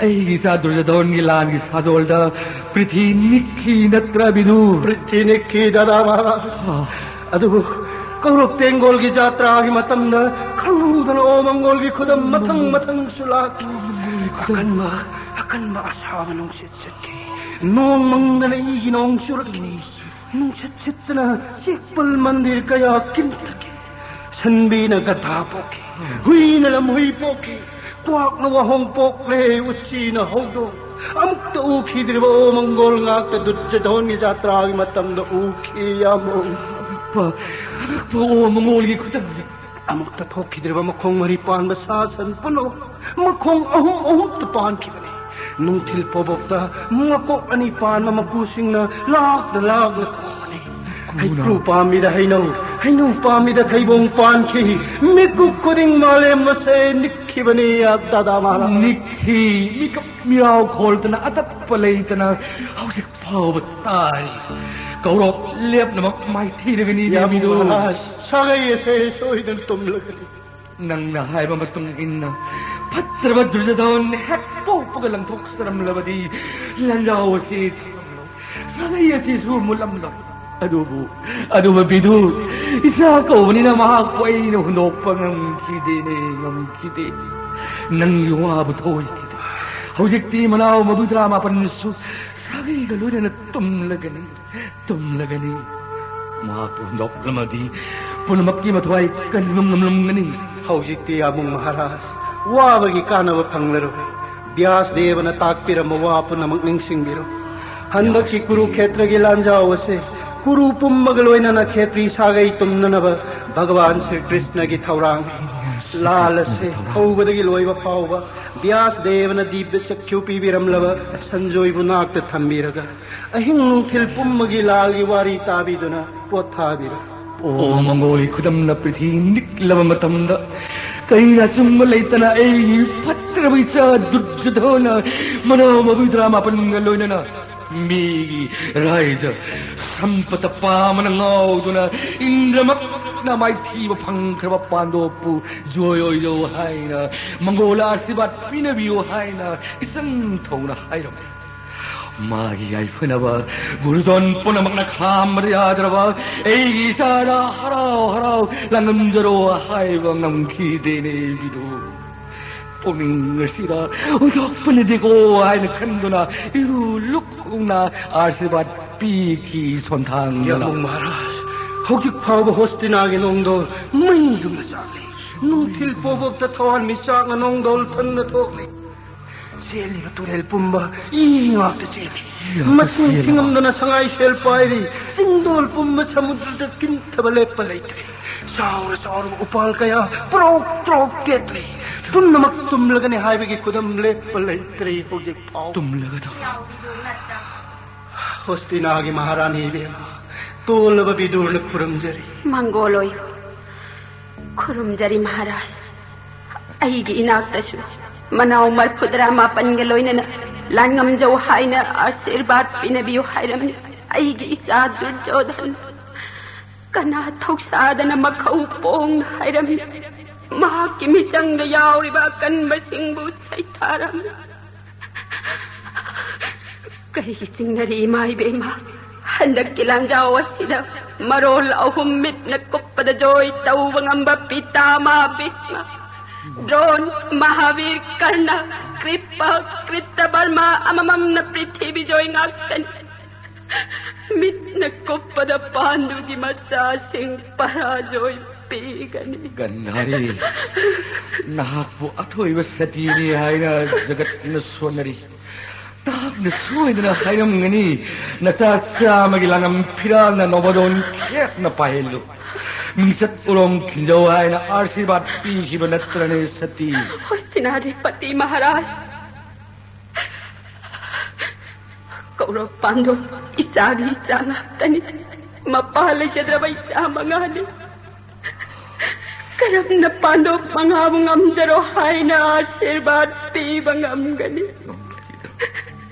ꯑꯩꯒꯤ ꯏꯆꯥ ꯗꯨꯔꯖꯣꯙꯣꯟꯒꯤ ꯂꯥꯟꯒꯤ ꯁꯥꯖꯣꯜꯗ ꯄ꯭ꯔꯤꯊꯤ ꯅꯤꯛꯈꯤ ꯅꯠꯇ꯭ꯔꯥ ꯕꯤꯗꯨ? ꯄ꯭ꯔꯤꯊꯤ ꯅꯤꯛꯈꯤ ꯗꯥꯗꯥ ꯃꯍꯥꯔꯥꯖ꯫ ꯑꯥ꯫ ꯑꯗꯨꯕꯨ ꯀꯧꯔꯨꯞ ꯇꯦꯡꯒꯣꯜꯒꯤ ꯖꯥꯇ꯭ꯔꯥꯒꯤ ꯃꯇꯝꯗ ꯈꯪꯍꯧꯗꯅ ꯑꯣꯃꯪꯒꯣꯜꯒꯤ ꯈꯨꯗꯝ ꯃꯊꯪ ꯃꯊꯪꯁꯨ ꯂꯥꯛꯈꯤ꯫ ꯑꯣꯃꯪꯒꯣꯜꯒꯤ ꯈꯨꯗꯝ꯫ ꯑꯀꯟꯕ, ꯑꯀꯟꯕ ꯑꯁꯥꯕ ꯅꯨꯡꯁꯤꯠ ꯁꯤꯠꯈꯤ꯫ ꯅꯣꯡ ꯃꯪꯗꯅ ꯏꯒꯤ ꯅꯣꯡ ꯆꯨꯔꯛꯈꯤ꯫ ꯅꯨꯡꯁꯤꯠ ꯁꯤꯠꯇꯅ ꯆꯤꯛꯄꯜ ꯃꯟꯗꯤꯔ ꯀꯌꯥ ꯀꯤꯟꯊꯛꯈꯤ꯫ ꯁꯟꯕꯤꯅ ꯒꯙꯥ ꯄꯣꯛꯈꯤ꯫ ꯍꯨꯏꯅ ꯂꯝꯍꯨꯏ ꯄꯣꯛꯈꯤ꯫ ꯀ꯭ꯋꯥꯛꯅ ꯋꯥꯍꯣꯡ ꯄꯣꯛꯂꯦ, ꯎꯆꯤꯅ ꯍꯧꯗꯣꯡ꯫ ꯑꯃꯨꯛꯇ ꯎꯈꯤꯗ꯭ꯔꯤꯕ ꯑꯣ ꯃꯪꯒꯣꯜ ꯉꯥꯛꯇ ꯗꯨꯔꯖꯙꯣꯟꯒꯤ ꯖꯥꯇ꯭ꯔꯥꯒꯤ ꯃꯇꯝꯗ ꯎꯈꯤ, ꯌꯥꯝꯕꯨꯡ꯫ ꯑꯉꯛꯄ, ꯑꯉꯛꯄ ꯑꯣ ꯃꯪꯒꯣꯜꯒꯤ ꯈꯨꯗꯝꯅꯤ꯫ ꯑꯃꯨꯛꯇ ꯊꯣꯛꯈꯤꯗ꯭ꯔꯤꯕ ꯃꯈꯣꯡ ꯃꯔꯤ ꯄꯥꯟꯕ ꯁꯥ ꯁꯟ ꯄꯨꯝꯅꯃꯛ ꯃꯈꯣꯡ ꯑꯍꯨꯝ ꯑꯍꯨꯝꯇ ꯄꯥꯟꯈꯤꯕꯅꯤ꯫ ꯅꯨꯡꯊꯤꯜ ꯐꯥꯎꯕꯇ ꯃꯀꯣꯛ ꯑꯅꯤ ꯄꯥꯟꯕ ꯃꯀꯨꯁꯤꯡꯅ ꯂꯥꯛꯅ ꯂꯥꯛꯅ ꯈꯣꯡꯕꯅꯤ꯫ ꯍꯩꯀ꯭ꯔꯨ ꯄꯥꯝꯕꯤꯗ ꯍꯩꯅꯧ, ꯍꯩꯅꯧ ꯄꯥꯝꯕꯤꯗ ꯊꯩꯕꯣꯡ ꯄꯥꯟꯈꯤ꯫ ꯃꯤꯀꯨꯞ ꯈꯨꯗꯤꯡ ꯃꯥꯂꯦꯝ ꯑꯁꯦ ꯅꯤꯛꯈꯤꯕꯅꯤ, ꯗꯥꯗꯥ ꯃꯍꯥꯔꯥꯖ꯫ ꯅꯤꯛꯈꯤ꯫ ꯃꯤꯀꯞ ꯃꯤꯔꯥꯎ ꯈꯣꯜꯗꯅ ꯑꯇꯠꯄ ꯂꯩꯇꯅ ꯍꯧꯖꯤꯛ ꯐꯥꯎꯕ ꯇꯥꯔꯤ꯫ ꯀꯧꯔꯣꯞ ꯂꯦꯞꯅꯃꯛ ꯃꯥꯏꯊꯤꯔꯒꯅꯤ, ꯌꯥꯝꯕꯨꯡ ꯗꯦꯕꯤꯗꯣ꯫ ꯃꯍꯥꯔꯥꯖ, ꯁꯥꯒꯩ ꯑꯁꯦ ꯁꯣꯏꯗꯅ ꯇꯨꯝꯂꯒꯅꯤ꯫ ꯅꯪꯅ ꯍꯥꯏꯕ ꯃꯇꯨꯡ ꯏꯟꯅ ꯐꯠꯇ꯭ꯔꯕ ꯗꯨꯔꯖꯙꯣꯟ ꯍꯦꯛ ꯄꯣꯛꯄꯒ ꯂꯪꯊꯣꯛꯆꯔꯝꯂꯕꯗꯤ ꯂꯥꯟꯖꯥꯎ ꯑꯁꯤ ꯊꯣꯛꯂꯝꯂꯣꯏ, ꯁꯥꯒꯩ ꯑꯁꯤꯁꯨ ꯃꯨꯠꯂꯝꯂꯣꯏ꯫ ꯑꯗꯨꯕꯨ, ꯑꯗꯨꯕꯨ ꯕꯤꯗꯨ, ꯏꯆꯥ ꯀꯧꯕꯅꯤꯅ ꯃꯍꯥꯛꯄꯨ ꯑꯩꯅ ꯍꯨꯟꯗꯣꯛꯄ ꯉꯝꯈꯤꯗꯦꯅꯦ, ꯉꯝꯈꯤꯗꯦ꯫ ꯅꯪꯒꯤ ꯋꯥꯕꯨ ꯊꯧꯑꯣꯏꯈꯤꯗꯦ꯫ ꯍꯧꯖꯤꯛꯇꯤ ꯃꯅꯥꯎ ꯃꯧꯗ꯭ꯔꯥ ꯃꯥꯄꯟꯁꯨ ꯁꯥꯒꯩꯒ ꯂꯣꯏꯅꯅ ꯇꯨꯝꯂꯒꯅꯤ, ꯇꯨꯝꯂꯒꯅꯤ꯫ ꯃꯍꯥꯛꯄꯨ ꯍꯨꯟꯗꯣꯛꯂꯝꯃꯗꯤ ꯄꯨꯝꯅꯃꯛꯀꯤ ꯃꯊ꯭ꯋꯥꯏ ꯀꯟꯕ ꯉꯝꯂꯝꯒꯅꯤ꯫ ꯍꯧꯖꯤꯛꯇꯤ ꯌꯥꯝꯕꯨꯡ ꯃꯍꯥꯔꯥꯖ, ꯋꯥꯕꯒꯤ ꯀꯥꯟꯅꯕ ꯐꯪꯂꯔꯣꯏ꯫ ꯕ꯭ꯌꯥꯁ ꯗꯦꯕꯅ ꯇꯥꯛꯄꯤꯔꯝꯕ ꯋꯥ ꯄꯨꯝꯅꯃꯛ ꯅꯤꯡꯁꯤꯡꯕꯤꯔꯣ꯫ ꯍꯟꯗꯛꯀꯤ ꯀꯨꯔꯨꯈꯦꯇ꯭ꯔꯒꯤ ꯂꯥꯟꯖꯥꯎ ꯑꯁꯤ ꯀꯨꯔꯨ ꯄꯨꯝꯕꯒ ꯂꯣꯏꯅꯅ ꯈꯦꯇ꯭ꯔꯤ ꯁꯥꯒꯩ ꯇꯨꯝꯅꯅꯕ ꯚꯒꯋꯥꯟ ꯁ꯭ꯔꯤ ꯀ꯭ꯔꯤꯁꯅꯒꯤ ꯊꯧꯔꯥꯡ꯫ ꯂꯥꯜ ꯑꯁꯤ ꯍꯧꯕꯗꯒꯤ ꯂꯣꯏꯕ ꯐꯥꯎꯕ ꯕ꯭ꯌꯥꯁ ꯗꯦꯕꯅ ꯗꯤꯕ꯭ꯌ ꯆꯛꯈ꯭ꯌꯨ ꯄꯤꯕꯤꯔꯝꯂꯕ ꯁꯟꯖꯣꯏꯕꯨ ꯅꯥꯛꯇ ꯊꯝꯕꯤꯔꯒ ꯑꯍꯤꯡ ꯅꯨꯡꯊꯤꯜ ꯄꯨꯝꯕꯒꯤ ꯂꯥꯜꯒꯤ ꯋꯥꯔꯤ ꯇꯥꯕꯤꯗꯨꯅ ꯄꯣꯊꯥꯕꯤꯔꯣ꯫ ꯑꯣ ꯃꯪꯒꯣꯜꯒꯤ ꯈꯨꯗꯝꯅ ꯄ꯭ꯔꯤꯊꯤ ꯅꯤꯛꯂꯕ ꯃꯇꯝꯗ ꯀꯔꯤꯅ ꯑꯆꯨꯝꯕ ꯂꯩꯇꯅ ꯑꯩꯒꯤ ꯐꯠꯇ꯭ꯔꯕ ꯏꯆꯥ ꯗꯨꯔꯖꯣꯙꯅ ꯃꯅꯥꯎ ꯃꯧꯗ꯭ꯔꯥ ꯃꯥꯄꯟꯒ ꯂꯣꯏꯅꯅ ꯃꯤꯒꯤ ꯔꯥꯏꯖ ꯁꯝꯄꯇ ꯄꯥꯝꯕꯅ ꯉꯥꯎꯗꯨꯅ ꯏꯟꯗ꯭ꯔꯃꯛꯅ ꯃꯥꯏꯊꯤꯕ ꯐꯪꯈ꯭ꯔꯕ ꯄꯥꯟꯗꯣꯞꯄꯨ ꯖꯣꯏ ꯑꯣꯏꯖꯧ ꯍꯥꯏꯅ ꯃꯪꯒꯣꯜ ꯑꯥꯁꯤꯔꯕꯥꯗ ꯄꯤꯅꯕꯤꯌꯨ ꯍꯥꯏꯅ ꯏꯆꯪ ꯊꯧꯅ ꯍꯥꯏꯔꯝꯃꯤ꯫ ꯃꯥꯒꯤ ꯌꯥꯏꯐꯅꯕ ꯒꯨꯔꯨꯖꯣꯟ ꯄꯨꯝꯅꯃꯛꯅ ꯈꯥꯝꯕꯗ ꯌꯥꯗ꯭ꯔꯕ ꯑꯩꯒꯤ ꯏꯆꯥꯗ ꯍꯔꯥꯎ ꯍꯔꯥꯎ ꯂꯥꯡꯉꯝꯖꯔꯣ ꯍꯥꯏꯕ ꯉꯝꯈꯤꯗꯦꯅꯦ ꯕꯤꯗꯨ꯫ ꯄꯨꯛꯅꯤꯡ ꯑꯁꯤꯗ ꯑꯣꯟꯊꯣꯛꯄꯅꯗꯤꯀꯣ ꯍꯥꯏꯅ ꯈꯟꯗꯨꯅ ꯏꯔꯨ ꯂꯨꯛꯅ ꯑꯥꯁꯤꯔꯕꯥꯗ ꯄꯤꯈꯤ ꯁꯣꯟꯊꯥꯡꯗꯅ꯫ ꯌꯥꯝꯕꯨꯡ ꯃꯍꯥꯔꯥꯖ, ꯍꯧꯖꯤꯛ ꯐꯥꯎꯕ ꯍꯣꯁꯇꯤꯅꯥꯒꯤ ꯅꯣꯡꯗꯣ ꯃꯩꯒꯨꯝꯅ ꯆꯥꯛꯂꯤ꯫ ꯅꯨꯡꯊꯤꯜ ꯄꯣꯕꯣꯞꯇ ꯊꯋꯥꯟ ꯃꯤꯆꯥꯛꯅ ꯅꯣꯡꯗꯣꯜ ꯊꯟꯅ ꯊꯣꯛꯂꯤ꯫ ꯆꯦꯜꯂꯤꯕ ꯇꯨꯔꯦꯜ ꯄꯨꯝꯕ ꯏ ꯉꯥꯛꯇ ꯆꯦꯜꯂꯤ꯫ ꯃꯁꯤꯡ ꯊꯤꯉꯝꯗꯅ ꯁꯉꯥꯏ ꯁꯦꯜ ꯄꯥꯏꯔꯤ꯫ ꯆꯤꯡꯗꯣꯜ ꯄꯨꯝꯕ ꯁꯃꯨꯗ꯭ꯔꯗ ꯀꯤꯟꯊꯕ ꯂꯦꯞꯄ ꯂꯩꯇ꯭ꯔꯦ꯫ ꯆꯥꯎꯔ ꯆꯥꯎꯔꯕ ꯎꯄꯥꯜ ꯀꯌꯥ ꯄ꯭ꯔꯣꯛ ꯄ꯭ꯔꯣꯛ ꯇꯦꯛꯂꯤ꯫ ꯄꯨꯝꯅꯃꯛ ꯇꯨꯝꯂꯒꯅꯤ ꯍꯥꯏꯕꯒꯤ ꯈꯨꯗꯝ ꯂꯦꯞꯄ ꯂꯩꯇ꯭ꯔꯦ ꯍꯧꯖꯤꯛ ꯐꯥꯎ꯫ ꯇꯨꯝꯂꯒꯗꯧꯔꯦ꯫ ꯍꯣꯁꯇꯤꯅꯥꯒꯤ ꯃꯍꯥꯔꯥꯅꯤ ꯏꯕꯦꯝꯃ, ꯇꯣꯜꯂꯕ ꯕꯤꯗꯨꯔꯅ ꯈꯨꯔꯨꯝꯖꯔꯤ꯫ ꯃꯪꯒꯣꯜ ꯑꯣꯏꯌꯨ꯫ ꯈꯨꯔꯨꯝꯖꯔꯤ ꯃꯍꯥꯔꯥꯖ꯫ ꯑꯩꯒꯤ ꯏꯅꯥꯛꯇꯁꯨ ꯃꯅꯥꯎ ꯃꯔꯐꯨꯇꯔꯥ ꯃꯥꯄꯟꯒ ꯂꯣꯏꯅꯅ ꯂꯥꯟ ꯉꯝꯖꯧ ꯍꯥꯏꯅ ꯑꯥꯁꯤꯔꯕꯥꯗ ꯄꯤꯅꯕꯤꯌꯨ ꯍꯥꯏꯔꯝꯃꯤ꯫ ꯑꯩꯒꯤ ꯏꯆꯥ ꯗꯨꯔꯖꯣꯙꯟ ꯀꯅꯥ ꯊꯧꯁꯥꯗꯅ ꯃꯈꯧ ꯄꯣꯡꯅ ꯍꯥꯏꯔꯝꯃꯤ꯫ ꯃꯍꯥꯛꯀꯤ ꯃꯤꯆꯪꯗ ꯌꯥꯎꯔꯤꯕ ꯑꯀꯟꯕꯁꯤꯡꯕꯨ ꯁꯩꯊꯥꯔꯝꯃꯤ꯫ ꯀꯔꯤꯒꯤ ꯆꯤꯡꯅꯔꯤ ꯏꯃꯥ ꯏꯕꯦꯝꯃ? ꯍꯟꯗꯛꯀꯤ ꯂꯥꯟꯖꯥꯎ ꯑꯁꯤꯗ ꯃꯔꯣꯜ ꯑꯍꯨꯝ ꯃꯤꯠꯅ ꯀꯨꯞꯄꯗ ꯖꯣꯏ ꯇꯧꯕ ꯉꯝꯕ ꯄꯤꯇꯥꯃꯥ ꯚꯤꯁꯃ, ꯗ꯭ꯔꯣꯟ, ꯃꯍꯥꯕꯤꯔ, ꯀꯔꯅ, ꯀ꯭ꯔꯤꯄ, ꯀ꯭ꯔꯤꯇꯕꯔꯃ ꯑꯃꯃꯝꯅ ꯄ꯭ꯔꯤꯊꯤꯕꯤ ꯖꯣꯏ ꯉꯥꯛꯇꯅꯤ꯫ ꯃꯤꯠꯅ ꯀꯨꯞꯄꯗ ꯄꯥꯟꯗꯨꯒꯤ ꯃꯆꯥꯁꯤꯡ ꯄꯔꯥꯖꯣꯏ ꯄꯤꯒꯅꯤ꯫ ꯒꯟꯙꯥꯔꯤ, ꯅꯍꯥꯛꯄꯨ ꯑꯊꯣꯏꯕ ꯁꯇꯤꯅꯤ ꯍꯥꯏꯅ ꯖꯒꯠꯅ ꯁꯣꯟꯅꯔꯤ꯫ ꯅꯍꯥꯛꯅ ꯁꯣꯏꯗꯅ ꯍꯥꯏꯔꯝꯒꯅꯤ, ꯅꯆꯥ ꯆꯥꯝꯃꯒꯤ ꯂꯥꯡꯉꯝ ꯐꯤꯔꯥꯜꯅ ꯅꯣꯕꯗꯣꯟ ꯈꯦꯠꯅ ꯄꯥꯏꯍꯜꯂꯨ꯫ ꯃꯤꯡꯆꯠ ꯎꯔꯣꯡ ꯊꯤꯟꯖꯧ ꯍꯥꯏꯅ ꯑꯥꯔꯁꯤꯕꯥꯗ ꯄꯤꯈꯤꯕ ꯅꯠꯇ꯭ꯔꯅꯦ ꯁꯇꯤ? ꯍꯣꯁꯇꯤꯅꯥꯗꯤꯄꯇꯤ ꯃꯍꯥꯔꯥꯖ, ꯀꯧꯔꯕ ꯄꯥꯟꯗꯣꯞ ꯏꯆꯥꯒꯤ ꯏꯆꯥ ꯉꯥꯛꯇꯅꯤ꯫ ꯃꯄꯥ ꯂꯩꯖꯗ꯭ꯔꯕ ꯏꯆꯥ ꯃꯉꯥꯅꯤ꯫ ꯀꯔꯝꯅ ꯄꯥꯟꯗꯣꯞ ꯃꯉꯥꯕꯨ ꯉꯝꯖꯔꯣ ꯍꯥꯏꯅ ꯑꯥꯁꯤꯔꯕꯥꯗ ꯄꯤꯕ ꯉꯝꯒꯅꯤ?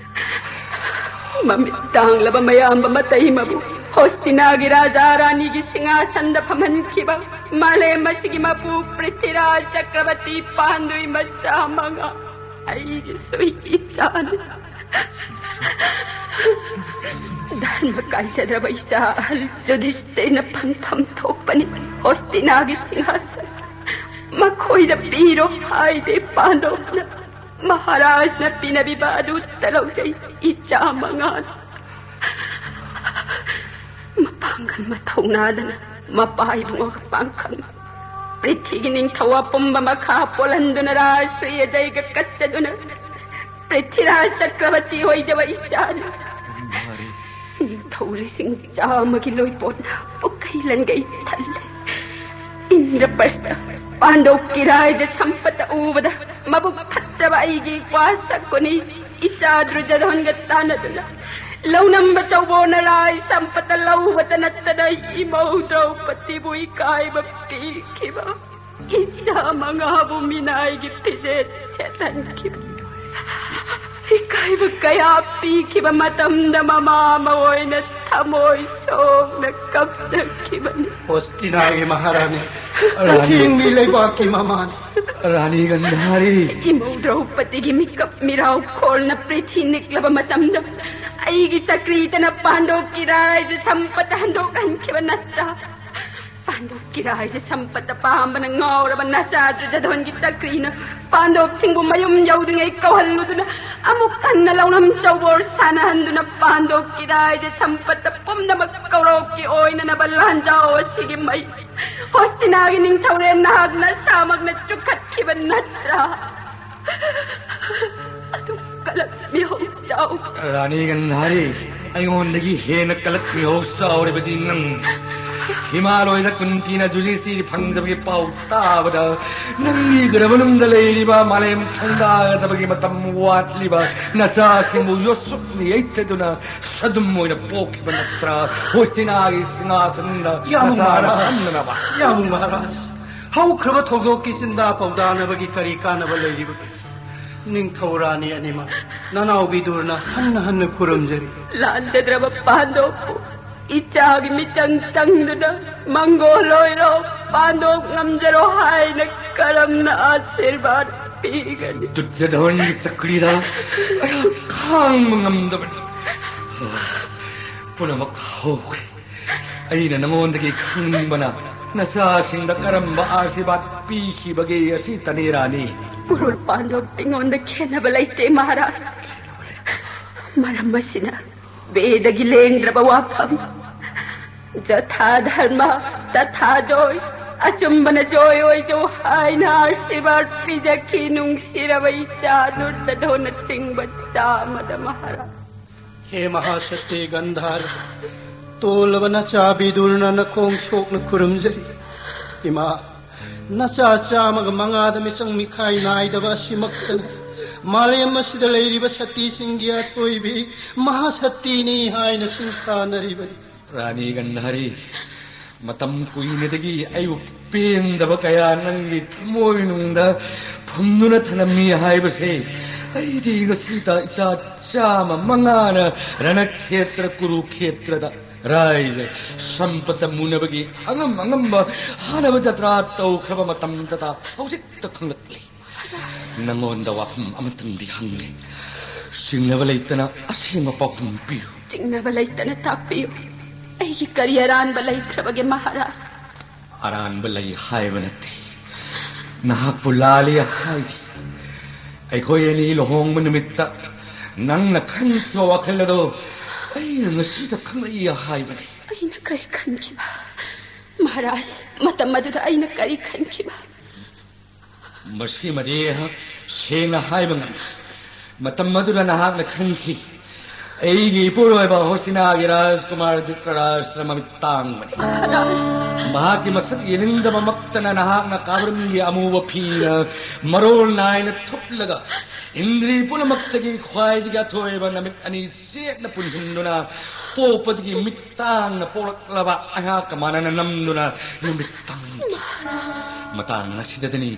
ꯃꯃꯤꯠ ꯇꯥꯡꯂꯕ ꯃꯌꯥꯝꯕ ꯃꯇꯩꯃꯕꯨ ꯍꯣꯁꯇꯤꯅꯥꯒꯤ ꯔꯥꯖꯥ ꯔꯥꯅꯤꯒꯤ ꯁꯤꯡꯍꯥꯁꯟꯗ ꯐꯝꯍꯟꯈꯤꯕ ꯃꯥꯂꯦꯝ ꯑꯁꯤꯒꯤ ꯃꯄꯨ ꯄ꯭ꯔꯤꯊꯤꯔꯥꯖ ꯆꯀ꯭ꯔꯕꯔꯇꯤ ꯄꯥꯟꯗꯨꯏ ꯃꯆꯥ ꯃꯉꯥ ꯑꯩꯒꯤꯁꯨ ꯏꯆꯥꯅꯤ꯫ ꯙꯔꯃ ꯀꯥꯏꯖꯗ꯭ꯔꯕ ꯏꯆꯥ ꯑꯍꯜ ꯌꯨꯙꯤꯁꯇꯤꯔꯅ ꯐꯝꯐꯝ ꯊꯣꯛꯄꯅꯤ ꯍꯣꯁꯇꯤꯅꯥꯒꯤ ꯁꯤꯡꯍꯥꯁꯟ꯫ ꯃꯈꯣꯏꯗ ꯄꯤꯔꯣ ꯍꯥꯏꯗꯦ ꯄꯥꯟꯗꯣꯞꯅ꯫ ꯃꯍꯥꯔꯥꯖꯅ ꯄꯤꯅꯕꯤꯕ ꯑꯗꯨꯇ ꯂꯧꯖꯩ ꯏꯆꯥ ꯃꯉꯥ꯫ ꯃꯄꯥꯡꯒꯜ ꯃꯊꯧꯅꯥꯗꯅ ꯃꯄꯥ ꯏꯕꯨꯡꯉꯣꯒ ꯄꯥꯡꯈꯪ ꯄ꯭ꯔꯤꯊꯤꯒꯤ ꯅꯤꯡꯊꯧ ꯑꯄꯨꯝꯕ ꯃꯈꯥ ꯄꯣꯜꯍꯟꯗꯨꯅ ꯔꯥꯖ ꯁ꯭ꯔꯤ ꯑꯖꯩꯒ ꯀꯠꯆꯗꯨꯅ ꯄ꯭ꯔꯤꯊꯤꯔꯥꯖ ꯆꯀ꯭ꯔꯕꯔꯇꯤ ꯑꯣꯏꯖꯕ ꯏꯆꯥꯅꯤ꯫ ꯅꯤꯡꯊꯧ ꯂꯤꯁꯤꯡ ꯆꯥꯝꯃꯒꯤ ꯂꯣꯏꯄꯣꯠꯅ ꯄꯨꯈꯩ ꯂꯟꯒꯩ ꯊꯜꯂꯦ꯫ ꯏꯟꯗ꯭ꯔꯄ꯭ꯔꯁꯇ ꯄꯥꯟꯗꯣꯞꯀꯤ ꯔꯥꯏꯖ ꯁꯝꯄꯠꯇ ꯎꯕꯗ ꯃꯕꯨꯛ ꯐꯠꯇ꯭ꯔꯕ ꯑꯩꯒꯤ ꯏꯄ꯭ꯋꯥ ꯁꯛꯀꯨꯅꯤ ꯏꯆꯥ ꯗꯨꯔꯖꯣꯙꯟꯒ ꯇꯥꯟꯅꯗꯨꯅ ꯂꯧꯅꯝꯕ ꯆꯧꯕꯣꯅ ꯔꯥꯏ ꯁꯝꯄꯠꯇ ꯂꯧꯕꯇ ꯅꯠꯇꯅ ꯏꯃꯧ ꯗ꯭ꯔꯧꯄꯗꯤꯕꯨ ꯏꯀꯥꯏꯕ ꯄꯤꯈꯤꯕ, ꯏꯆꯥ ꯃꯉꯥꯕꯨ ꯃꯤꯅꯥꯏꯒꯤ ꯐꯤꯖꯦꯠ ꯁꯦꯠꯍꯟꯈꯤꯕ, ꯏꯀꯥꯏꯕ ꯀꯌꯥ ꯄꯤꯈꯤꯕ ꯃꯇꯝꯗ ꯃꯃꯥ ꯑꯃ ꯑꯣꯏꯅ ꯊꯃꯣꯏ ꯁꯣꯛꯅ ꯀꯞꯆꯈꯤꯕꯅꯤ꯫ ꯍꯣꯁꯇꯤꯅꯥꯒꯤ ꯃꯍꯥꯔꯥꯅꯤ, ꯇꯁꯦꯡꯕꯤ ꯂꯩꯕꯥꯛꯀꯤ ꯃꯃꯥꯅꯤ꯫ ꯔꯥꯅꯤ ꯒꯟꯙꯥꯔꯤ꯫ ꯏꯃꯧ ꯗ꯭ꯔꯧꯄꯗꯤꯒꯤ ꯃꯤꯀꯞ ꯃꯤꯔꯥꯎ ꯈꯣꯜꯅ ꯄ꯭ꯔꯤꯊꯤ ꯅꯤꯛꯂꯕ ꯃꯇꯝꯗ ꯑꯩꯒꯤ ꯆꯀ꯭ꯔꯤꯗꯅ ꯄꯥꯟꯗꯣꯞꯀꯤ ꯔꯥꯏꯖ ꯁꯝꯄꯠꯇ ꯍꯟꯗꯣꯛꯍꯟꯈꯤꯕ ꯅꯠꯇ꯭ꯔꯥ? ꯄꯥꯟꯗꯣꯞꯀꯤ ꯔꯥꯏꯖ ꯁꯝꯄꯠꯇ ꯄꯥꯝꯕꯅ ꯉꯥꯎꯔꯕ ꯅꯆꯥ ꯗꯨꯔꯖꯣꯙꯟꯒꯤ ꯆꯀ꯭ꯔꯤꯅ ꯄꯥꯟꯗꯣꯞꯁꯤꯡꯕꯨ ꯃꯌꯨꯝ ꯌꯧꯗ꯭ꯔꯤꯉꯩ ꯀꯧꯍꯜꯂꯨꯗꯨꯅ ꯑꯃꯨꯛ ꯍꯟꯅ ꯂꯧꯅꯝ ꯆꯧꯕꯣꯔ ꯁꯥꯟꯅꯍꯟꯗꯨꯅ ꯄꯥꯟꯗꯣꯞꯀꯤ ꯔꯥꯏꯖ ꯁꯝꯄꯠꯇ ꯄꯨꯝꯅꯃꯛ ꯀꯧꯔꯣꯛꯀꯤ ꯑꯣꯏꯅꯅꯕ ꯂꯥꯟꯖꯥꯎ ꯑꯁꯤꯒꯤ ꯃꯩ ꯍꯣꯁꯇꯤꯅꯥꯒꯤ ꯅꯤꯡꯊꯧꯔꯦꯜ ꯅꯍꯥꯛ ꯅꯁꯥꯃꯛꯅ ꯆꯨꯈꯠꯈꯤꯕ ꯅꯠꯇ꯭ꯔꯥ? ꯑꯗꯨ ꯀꯂꯛ ꯃꯤꯍꯧ ꯆꯥꯎ꯫ ꯔꯥꯅꯤ ꯒꯟꯙꯥꯔꯤ, ꯑꯩꯉꯣꯟꯗꯒꯤ ꯍꯦꯟꯅ ꯀꯂꯛ ꯃꯤꯍꯧ ꯆꯥꯎꯔꯤꯕꯗꯤ ꯅꯪ꯫ ꯍꯤꯃꯥꯂꯣꯏꯗ ꯀꯨꯟꯇꯤꯅ ꯖꯨꯗꯤꯁꯇꯤꯗꯤ ꯐꯪꯖꯕꯒꯤ ꯄꯥꯎ ꯇꯥꯕꯗ ꯅꯪꯒꯤ ꯒꯔꯚ ꯃꯅꯨꯡꯗ ꯂꯩꯔꯤꯕ ꯃꯥꯂꯦꯝ ꯈꯪꯗꯥꯒꯗꯕꯒꯤ ꯃꯇꯝ ꯋꯥꯠꯂꯤꯕ ꯅꯆꯥꯁꯤꯡꯕꯨ ꯌꯣꯠꯁꯨꯛꯅ ꯌꯩꯊꯗꯨꯅ ꯁꯗꯨꯝ ꯑꯣꯏꯅ ꯄꯣꯛꯈꯤꯕ ꯅꯠꯇ꯭ꯔꯥ? ꯍꯣꯁꯇꯤꯅꯥꯒꯤ ꯁꯤꯡꯍꯥꯁꯅꯗ ꯌꯥꯝ ꯅꯆꯥꯅ ꯃꯍꯥꯔꯥꯖ꯫ ꯐꯝꯅꯅꯕ꯫ ꯌꯥꯝ ꯃꯍꯥꯔꯥꯖ꯫ ꯍꯧꯈ꯭ꯔꯕ ꯊꯧꯗꯣꯛꯀꯤ ꯆꯤꯟꯗꯥ ꯄꯥꯎꯗꯥꯅꯕꯒꯤ ꯀꯔꯤ ꯀꯥꯟꯅꯕ ꯂꯩꯔꯤꯕꯒꯦ? ꯅꯤꯡꯊꯧ ꯔꯥꯅꯤ ꯑꯅꯤꯃꯛ ꯅꯅꯥꯎꯕꯤ ꯗꯨꯔꯅ ꯍꯟꯅ ꯍꯟꯅ ꯈꯨꯔꯨꯝꯖꯔꯤ꯫ ꯂꯥꯟꯖꯗ꯭ꯔꯕ ꯄꯥꯟꯗꯣꯞꯄꯨ ꯏꯆꯥꯒꯤ ꯃꯤꯆꯪ ꯆꯪꯗꯨꯅ ꯃꯪꯒꯣꯜ ꯑꯣꯏꯔꯣ, ꯄꯥꯟꯗꯣꯞ ꯉꯝꯖꯔꯣ ꯍꯥꯏꯅ ꯀꯔꯝꯅ ꯑꯥꯁꯤꯔꯕꯥꯗ ꯄꯤꯒꯅꯤ? ꯗꯨꯔꯖꯣꯙꯟꯒꯤ ꯆꯀ꯭ꯔꯤꯗ ꯑꯩꯍꯥꯛ ꯈꯥꯡꯕ ꯉꯝꯗꯕꯅꯤ꯫ ꯄꯨꯝꯅꯃꯛ ꯍꯧꯈ꯭ꯔꯦ꯫ ꯑꯩꯅ ꯅꯉꯣꯟꯗꯒꯤ ꯈꯪꯅꯤꯡꯕꯅ ꯅꯆꯥꯁꯤꯡꯗ ꯀꯔꯝꯕ ꯑꯥꯁꯤꯔꯕꯥꯗ ꯄꯤꯈꯤꯕꯒꯦ ꯑꯁꯤꯇꯅꯤ ꯔꯥꯅꯤ꯫ ꯄꯨꯔꯣꯜ ꯄꯥꯟꯗꯣꯞ ꯑꯩꯉꯣꯟꯗ ꯈꯦꯠꯅꯕ ꯂꯩꯇꯦ ꯃꯍꯥꯔꯥꯖ꯫ ꯃꯔꯝ ꯑꯁꯤꯅ ꯕꯦꯗꯒꯤ ꯂꯦꯡꯗ꯭ꯔꯕ ꯋꯥꯐꯝ, ꯖꯊꯥ ꯙꯔꯃ ꯇꯊꯥ ꯖꯣꯏ ꯑꯆꯨꯝꯕꯅ ꯖꯣꯏ ꯑꯣꯏꯖꯧ ꯍꯥꯏꯅ ꯑꯥꯁꯤꯔꯕꯥꯗ ꯄꯤꯖꯈꯤ ꯅꯨꯡꯁꯤꯔꯕ ꯏꯆꯥ ꯗꯨꯔꯖꯙꯣꯟꯅꯆꯤꯡꯕ ꯆꯥꯝꯃꯗ ꯃꯍꯥꯔꯥꯖ꯫ ꯍꯦ ꯃꯍꯥꯁꯇꯤ ꯒꯟꯙꯥꯔ, ꯇꯣꯜꯂꯕ ꯅꯆꯥ ꯕꯤꯗꯨꯔꯅ ꯅꯈꯣꯡ ꯁꯣꯛꯅ ꯈꯨꯔꯨꯝꯖꯔꯤ꯫ ꯏꯃꯥ, ꯅꯆꯥ ꯆꯥꯝꯃꯒ ꯃꯉꯥꯗ ꯃꯤꯆꯪ ꯃꯤꯈꯥꯏ ꯅꯥꯏꯗꯕ ꯑꯁꯤꯃꯛꯇꯅ ꯃꯥꯂꯦꯝ ꯑꯁꯤꯗ ꯂꯩꯔꯤꯕ ꯁꯇꯤꯁꯤꯡꯒꯤ ꯑꯊꯣꯏꯕꯤ ꯃꯍꯥꯁꯇꯤꯅꯤ ꯍꯥꯏꯅ ꯁꯤꯡꯊꯥꯅꯔꯤꯕꯅꯤ꯫ ꯔꯥꯅꯤ ꯒꯟꯙꯥꯔꯤ, ꯃꯇꯝ ꯀꯨꯏꯅꯗꯒꯤ ꯑꯩꯕꯨ ꯄꯦꯟꯗꯕ ꯀꯌꯥ ꯅꯪꯒꯤ ꯊꯃꯣꯏꯅꯨꯡꯗ ꯐꯨꯝꯗꯨꯅ ꯊꯅꯝꯃꯤ ꯍꯥꯏꯕꯁꯦ ꯑꯩꯗꯤ ꯉꯁꯤꯇ ꯏꯆꯥ ꯆꯥꯝꯃ ꯃꯉꯥꯅ ꯔꯅꯈꯦꯇ꯭ꯔ ꯀꯨꯔꯨꯈꯦꯇ꯭ꯔꯗ ꯔꯥꯏꯖ ꯁꯝꯄꯇ ꯃꯨꯅꯕꯒꯤ ꯑꯉꯝ ꯑꯉꯝꯕ ꯍꯥꯅꯕ ꯖꯇ꯭ꯔꯥ ꯇꯧꯈ꯭ꯔꯕ ꯃꯇꯝꯗꯇ ꯍꯧꯖꯤꯛꯇ ꯈꯪꯂꯛꯂꯤ꯫ ꯅꯉꯣꯟꯗ ꯋꯥꯐꯝ ꯑꯃꯇꯪꯗꯤ ꯍꯪꯒꯦ꯫ ꯆꯤꯡꯅꯕ ꯂꯩꯇꯅ ꯑꯁꯦꯡꯕ ꯄꯥꯎꯈꯨꯝ ꯄꯤꯌꯨ꯫ ꯆꯤꯡꯅꯕ ꯂꯩꯇꯅ ꯇꯥꯛꯄꯤꯌꯨ꯫ ꯑꯩꯒꯤ ꯀꯔꯤ ꯑꯔꯥꯟꯕ ꯂꯩꯈ꯭ꯔꯕꯒꯦ ꯃꯍꯥꯔꯥꯖ? ꯑꯔꯥꯟꯕ ꯂꯩ ꯍꯥꯏꯕ ꯅꯠꯇꯦ꯫ ꯅꯍꯥꯛꯄꯨ ꯂꯥꯜꯂꯤ ꯍꯥꯏꯔꯤ꯫ ꯑꯩꯈꯣꯏ ꯑꯅꯤ ꯂꯨꯍꯣꯡꯕ ꯅꯨꯃꯤꯠꯇ ꯅꯪꯅ ꯈꯟꯈꯤꯕ ꯋꯥꯈꯜ ꯑꯗꯣ ꯑꯩꯅ ꯉꯁꯤꯗ ꯈꯪꯂꯛꯏ ꯍꯥꯏꯕꯅꯤ꯫ ꯑꯩꯅ ꯀꯔꯤ ꯈꯟꯈꯤꯕ? ꯃꯍꯥꯔꯥꯖ, ꯃꯇꯝ ꯑꯗꯨꯗ ꯑꯩꯅ ꯀꯔꯤ ꯈꯟꯈꯤꯕ? ꯃꯁꯤꯃꯗꯤ ꯑꯩꯍꯥꯛ ꯁꯦꯡꯅ ꯍꯥꯏꯕ ꯉꯝꯃꯤ꯫ ꯃꯇꯝ ꯑꯗꯨꯗ ꯅꯍꯥꯛꯅ ꯈꯟꯈꯤ, ꯑꯩꯒꯤ ꯏꯄꯨꯔꯣꯏꯕ ꯍꯣꯁꯤꯅꯥꯒꯤ ꯔꯥꯖꯀꯨꯃꯥꯔ ꯙ꯭ꯔꯤꯇꯔꯥꯁꯇ꯭ꯔ ꯃꯃꯤꯠ ꯇꯥꯡꯕꯅꯤ꯫ ꯃꯍꯥꯛꯀꯤ ꯃꯁꯛ ꯌꯦꯡꯅꯤꯡꯗꯕꯃꯛꯇꯅ ꯅꯍꯥꯛꯅ ꯀꯥꯕ꯭ꯔꯨꯝꯒꯤ ꯑꯃꯨꯕ ꯐꯤꯅ ꯃꯔꯣꯜ ꯅꯥꯏꯅ ꯊꯨꯞꯂꯒ ꯏꯟꯗ꯭ꯔꯤ ꯄꯨꯝꯅꯃꯛꯇꯒꯤ ꯈ꯭ꯋꯥꯏꯗꯒꯤ ꯑꯊꯣꯏꯕ ꯅꯨꯃꯤꯠ ꯑꯅꯤ ꯆꯦꯠꯅ ꯄꯨꯟꯁꯤꯟꯗꯨꯅ ꯄꯣꯛꯄꯗꯒꯤ ꯃꯤꯠ ꯇꯥꯡꯅ ꯄꯣꯛꯂꯛꯂꯕ ꯑꯩꯍꯥꯛꯀ ꯃꯥꯟꯅꯅ ꯅꯝꯗꯨꯅ ꯅꯨꯃꯤꯠ ꯇꯥꯡꯈꯤ꯫ ꯃꯇꯥꯡ ꯑꯁꯤꯗꯗꯅꯤ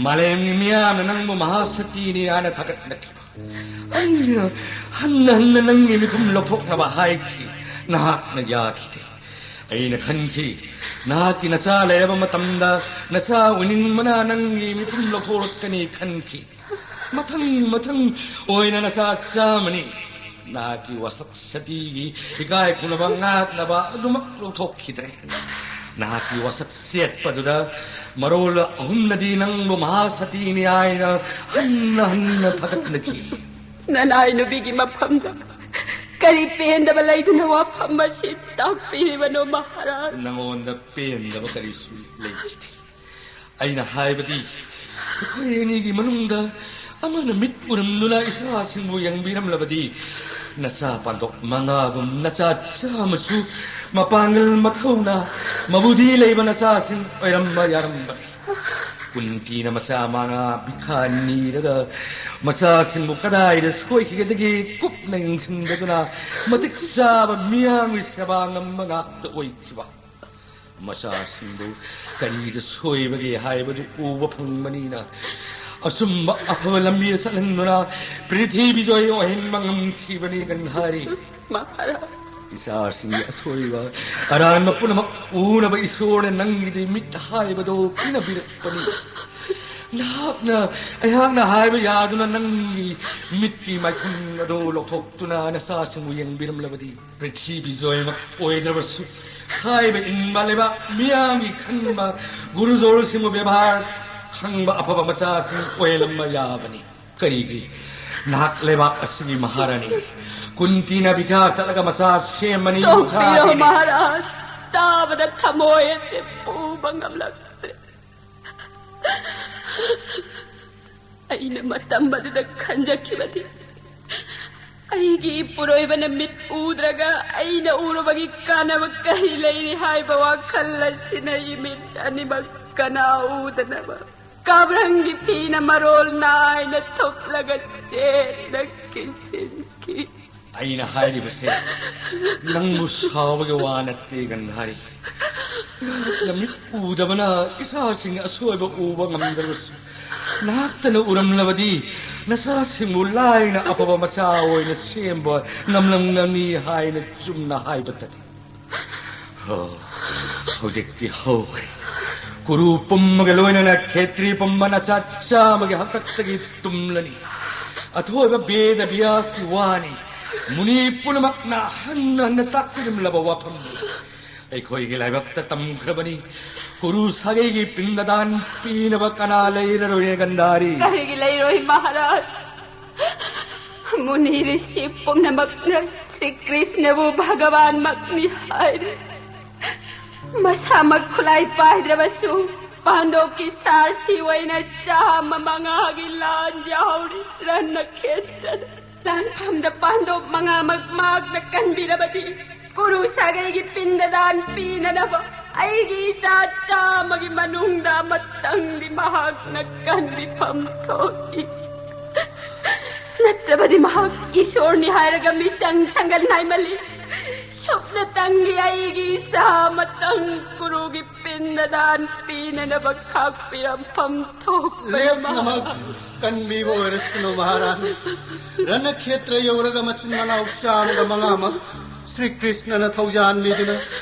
ꯃꯥꯂꯦꯝꯒꯤ ꯃꯤꯌꯥꯝꯅ ꯅꯪꯕꯨ ꯃꯍꯥꯁꯇꯤꯅꯤ ꯍꯥꯏꯅ ꯊꯥꯒꯠꯅꯈꯤꯕ꯫ ꯑꯩꯅ ꯍꯟꯅ ꯍꯟꯅ ꯅꯪꯒꯤ ꯃꯤꯈꯨꯝ ꯂꯧꯊꯣꯛꯅꯕ ꯍꯥꯏꯈꯤ꯫ ꯅꯍꯥꯛꯅ ꯌꯥꯈꯤꯗꯦ꯫ ꯑꯩꯅ ꯈꯟꯈꯤ, ꯅꯍꯥꯛꯀꯤ ꯅꯆꯥ ꯂꯩꯔꯕ ꯃꯇꯝꯗ ꯅꯆꯥ ꯑꯣꯏꯅꯤꯡꯕꯅ ꯅꯪꯒꯤ ꯃꯤꯈꯨꯝ ꯂꯧꯊꯣꯛꯂꯛꯀꯅꯤ ꯈꯟꯈꯤ꯫ ꯃꯊꯪ ꯃꯊꯪ ꯑꯣꯏꯅ ꯅꯆꯥ ꯆꯥꯝꯃꯅꯤ꯫ ꯅꯍꯥꯛꯀꯤ ꯋꯥꯁꯛ ꯁꯇꯤꯒꯤ ꯏꯀꯥꯏ ꯈꯨꯝꯅꯕ ꯉꯥꯛꯅꯕ ꯑꯗꯨꯃꯛ ꯂꯧꯊꯣꯛꯈꯤꯗ꯭ꯔꯦ꯫ ꯅꯍꯥꯛꯀꯤ ꯋꯥꯁꯛ ꯆꯦꯠꯄꯗꯨꯗ ꯃꯔꯣꯜ ꯑꯍꯨꯝꯅꯗꯤ ꯅꯪꯕꯨ ꯃꯍꯥꯁꯇꯤꯅꯤ ꯍꯥꯏꯅ ꯍꯟꯅ ꯍꯟꯅ ꯊꯥꯒꯠꯅꯈꯤ꯫ ꯅꯅꯥꯏ ꯅꯨꯄꯤꯒꯤ ꯃꯐꯝꯗ ꯀꯔꯤ ꯄꯦꯟꯗꯕ ꯂꯩꯗꯨꯅ ꯋꯥꯐꯝ ꯑꯁꯤ ꯇꯥꯛꯄꯤꯔꯤꯕꯅꯣ, ꯃꯍꯥꯔꯥꯖ? ꯅꯉꯣꯟꯗ ꯄꯦꯟꯗꯕ ꯀꯔꯤꯁꯨ ꯂꯩꯈꯤꯗꯦ꯫ ꯑꯩꯅ ꯍꯥꯏꯕꯗꯤ, ꯑꯩꯈꯣꯏ ꯑꯅꯤꯒꯤ ꯃꯅꯨꯡꯗ ꯑꯃꯅ ꯃꯤꯠ ꯎꯔꯝꯗꯨꯅ ꯏꯆꯥꯁꯤꯡꯕꯨ ꯌꯦꯡꯕꯤꯔꯝꯂꯕꯗꯤ, ꯅꯆꯥ ꯄꯥꯟꯗꯣꯛ ꯃꯉꯥꯒꯨꯝ ꯅꯆꯥ ꯆꯥꯝꯃꯁꯨ ꯃꯄꯥꯡꯒꯜ, ꯃꯊꯧꯅꯥ, ꯃꯕꯨꯗꯤ ꯂꯩꯕ ꯅꯆꯥꯁꯤꯡ ꯑꯣꯏꯔꯝꯕ ꯌꯥꯔꯝꯕꯅꯤ꯫ ꯀꯨꯟꯇꯤꯅ ꯃꯆꯥ ꯃꯉꯥ ꯚꯤꯈꯥ ꯅꯤꯔꯒ, ꯃꯆꯥꯁꯤꯡꯕꯨ ꯀꯗꯥꯏꯗ ꯁꯣꯏꯈꯤꯒꯗꯒꯦ ꯀꯨꯞꯅ ꯌꯦꯡꯁꯤꯟꯕꯗꯨꯅ, ꯃꯇꯤꯛ ꯆꯥꯕ ꯃꯤꯌꯥꯝꯒꯤ ꯁꯦꯕꯥ ꯉꯝꯕ ꯉꯥꯛꯇ ꯑꯣꯏꯈꯤꯕ꯫ ꯃꯆꯥꯁꯤꯡꯕꯨ ꯀꯔꯤꯗ ꯁꯣꯏꯕꯒꯦ ꯍꯥꯏꯕꯗꯨ ꯎꯕ ꯐꯪꯕꯅꯤꯅ, ꯑꯆꯨꯝꯕ ꯑꯐꯕ ꯂꯝꯕꯤꯗ ꯆꯠꯍꯟꯗꯨꯅ ꯄ꯭ꯔꯤꯊꯤꯕꯤ ꯖꯣꯏ ꯑꯣꯏꯍꯟꯕ ꯉꯝꯈꯤꯕꯅꯤ, ꯒꯟꯙꯥꯔꯤ꯫ ꯃꯍꯥꯔꯥꯖ꯫ ꯏꯆꯥꯁꯤꯡꯒꯤ ꯑꯁꯣꯏꯕ ꯑꯔꯥꯟꯕ ꯄꯨꯝꯅꯃꯛ ꯎꯅꯕ ꯏꯁꯣꯔꯅ ꯅꯪꯒꯤꯗꯤ ꯃꯤꯠ ꯍꯥꯏꯕꯗꯣ ꯄꯤꯅꯕꯤꯔꯛꯄꯅꯤ꯫ ꯅꯍꯥꯛꯅ, ꯑꯩꯍꯥꯛꯅ ꯍꯥꯏꯕ ꯌꯥꯗꯨꯅ ꯅꯪꯒꯤ ꯃꯤꯠꯀꯤ ꯃꯥꯏꯈꯨꯝ ꯑꯗꯨ ꯂꯧꯊꯣꯛꯇꯨꯅ ꯅꯆꯥꯁꯤꯡꯕꯨ ꯌꯦꯡꯕꯤꯔꯝꯂꯕꯗꯤ, ꯄ꯭ꯔꯤꯊꯤꯕꯤ ꯖꯣꯏꯃꯛ ꯑꯣꯏꯗ꯭ꯔꯕꯁꯨ, ꯍꯥꯏꯕ ꯏꯟꯕ ꯂꯩꯕꯥꯛ ꯃꯤꯌꯥꯝꯒꯤ ꯈꯟꯕ ꯒꯨꯔꯨꯖꯣꯔꯁꯤꯡꯕꯨ ꯕꯦꯕꯥꯔ ꯈꯪꯕ ꯑꯐꯕ ꯃꯆꯥꯁꯤꯡ ꯑꯣꯏꯍꯜꯂꯝꯕ ꯌꯥꯕꯅꯤ꯫ ꯀꯔꯤꯒꯤ? ꯅꯍꯥꯛ ꯂꯩꯕꯥꯛ ꯑꯁꯤꯒꯤ ꯃꯍꯥꯔꯥꯅꯤ꯫ ꯀꯨꯟꯇꯤꯅ ꯚꯤꯈꯥ ꯆꯠꯂꯒ ꯃꯆꯥ ꯁꯦꯝꯕꯅꯤ, ꯇꯣꯛꯄꯤꯔꯣ, ꯃꯍꯥꯔꯥꯅꯤ꯫ ꯃꯍꯥꯔꯥꯖ꯫ ꯇꯥꯕꯗ ꯊꯃꯣꯏ ꯑꯁꯤ ꯄꯨꯕ ꯉꯝꯂꯛꯇ꯭ꯔꯦ꯫ ꯑꯩꯅ ꯃꯇꯝ ꯑꯗꯨꯗ ꯈꯟꯖꯈꯤꯕꯗꯤ, ꯑꯩꯒꯤ ꯏꯄꯨꯔꯣꯏꯕꯅ ꯃꯤꯠ ꯎꯗ꯭ꯔꯒ ꯑꯩꯅ ꯎꯔꯨꯕꯒꯤ ꯀꯥꯟꯅꯕ ꯀꯔꯤ ꯂꯩꯔꯤ ꯍꯥꯏꯕ ꯋꯥꯈꯜ ꯑꯁꯤꯅ ꯏꯃꯤꯠ ꯑꯅꯤꯃꯛ ꯀꯅꯥ ꯎꯗꯅꯕ ꯀꯥꯕ꯭ꯔꯪꯒꯤ ꯐꯤꯅ ꯃꯔꯣꯜ ꯅꯥꯏꯅ ꯊꯨꯞꯂꯒ ꯆꯦꯠꯅ ꯀꯤꯁꯤꯟꯈꯤ꯫ ꯑꯩꯅ ꯍꯥꯏꯔꯤꯕꯁꯦ ꯅꯪꯕꯨ ꯁꯥꯎꯕꯒꯤ ꯋꯥ ꯅꯠꯇꯦ, ꯒꯟꯙꯥꯔꯤ꯫ ꯅꯍꯥꯛꯅ ꯃꯤꯠ ꯎꯗꯕꯅ ꯏꯆꯥꯁꯤꯡ ꯑꯁꯣꯏꯕ ꯎꯕ ꯉꯝꯗ꯭ꯔꯕꯁꯨ, ꯅꯍꯥꯛꯇꯅ ꯎꯔꯝꯂꯕꯗꯤ ꯅꯆꯥꯁꯤꯡꯕꯨ ꯂꯥꯏꯅ ꯑꯐꯕ ꯃꯆꯥ ꯑꯣꯏꯅ ꯁꯦꯝꯕ ꯉꯝꯂꯝꯒꯅꯤ ꯍꯥꯏꯅ ꯆꯨꯝꯅ ꯍꯥꯏꯕꯇꯅꯤ꯫ ꯍꯣ, ꯍꯧꯖꯤꯛꯇꯤ ꯍꯧꯈ꯭ꯔꯦ꯫ ꯀꯨꯔꯨ ꯄꯨꯝꯕꯒ ꯂꯣꯏꯅꯅ ꯈꯦꯇ꯭ꯔꯤ ꯄꯨꯝꯕꯅ ꯆꯥ ꯆꯥꯝꯃꯒꯤ ꯍꯥꯛꯇꯛꯇꯒꯤ ꯇꯨꯝꯂꯅꯤ꯫ ꯑꯊꯣꯏꯕ ꯕꯦꯗ ꯕ꯭ꯌꯥꯁꯀꯤ ꯋꯥꯅꯤ꯫ ꯃꯨꯅꯤ ꯄꯨꯝꯅꯃꯛꯅ ꯍꯟꯅ ꯍꯟꯅ ꯇꯥꯛꯄꯤꯔꯝꯂꯕ ꯋꯥꯐꯝꯅꯤ꯫ ꯑꯩꯈꯣꯏꯒꯤ ꯂꯥꯏꯕꯛꯇ ꯇꯝꯈ꯭ꯔꯕꯅꯤ꯫ ꯀꯨꯔꯨ ꯁꯥꯒꯩꯒꯤ ꯄꯤꯡꯗꯗꯥꯟ ꯄꯤꯅꯕ ꯀꯅꯥ ꯂꯩꯔꯔꯣꯏ, ꯒꯟꯙꯥꯔꯤ? ꯀꯔꯤꯒꯤ ꯂꯩꯔꯣꯏ, ꯃꯍꯥꯔꯥꯖ? ꯃꯨꯅꯤ ꯔꯤꯁꯤ ꯄꯨꯝꯅꯃꯛꯅ ꯁ꯭ꯔꯤ ꯀ꯭ꯔꯤꯁꯅꯕꯨ ꯚꯒꯋꯥꯟꯃꯛꯅꯤ ꯍꯥꯏꯔꯤ꯫ ꯃꯁꯥꯃꯛ ꯈꯨꯠꯂꯥꯏ ꯄꯥꯏꯗ꯭ꯔꯕꯁꯨ ꯄꯥꯟꯗꯣꯞꯀꯤ ꯁꯥꯔꯊꯤ ꯑꯣꯏꯅ ꯆꯥꯝꯃ ꯃꯉꯥꯒꯤ ꯂꯥꯟ ꯌꯥꯍꯧꯔꯤ ꯔꯟꯅ ꯈꯦꯠꯇꯗ꯫ ꯂꯥꯟꯐꯝꯗ ꯄꯥꯟꯗꯣꯞ ꯃꯉꯥꯃꯛ ꯃꯍꯥꯛꯅ ꯀꯟꯕꯤꯔꯕꯗꯤ ꯀꯨꯔꯨ ꯁꯥꯒꯩꯒꯤ ꯄꯤꯟꯗꯗꯥꯟ ꯄꯤꯅꯅꯕ ꯑꯩꯒꯤ ꯏꯆꯥ ꯆꯥꯝꯃꯒꯤ ꯃꯅꯨꯡꯗ ꯑꯃꯇꯪꯗꯤ ꯃꯍꯥꯛꯅ ꯀꯟꯕꯤꯐꯝ ꯊꯣꯛꯏ꯫ ꯅꯠꯇ꯭ꯔꯕꯗꯤ ꯃꯍꯥꯛ ꯏꯁꯣꯔꯅꯤ ꯍꯥꯏꯔꯒ ꯃꯤꯆꯪ ꯆꯪꯒꯟ ꯍꯥꯏꯃꯜꯂꯤ꯫ ꯁꯨꯞꯅꯇꯪꯒꯤ ꯑꯩꯒꯤ ꯏꯆꯥ ꯑꯃꯇꯪ ꯀꯨꯔꯨꯒꯤ ꯄꯤꯟꯗꯗꯥꯟ ꯄꯤꯅꯅꯕ ꯈꯥꯛꯄꯤꯔꯝꯐꯝ ꯊꯣꯛꯄꯅꯤ ꯂꯦꯞꯅꯃꯛ ꯃꯍꯥꯛ꯫ ꯀꯟꯕꯤꯕ ꯑꯣꯏꯔꯁꯅꯨ ꯃꯍꯥꯔꯥꯅꯤ꯫ ꯔꯅꯈꯦꯇ꯭ꯔ ꯌꯧꯔꯒ ꯃꯆꯤꯟ ꯃꯅꯥꯎ ꯆꯥꯝꯃꯒ ꯃꯉꯥꯃꯛ ꯁ꯭ꯔꯤ ꯀ꯭ꯔꯤꯁꯅꯅ ꯊꯧꯖꯥꯟꯕꯤꯗꯨꯅ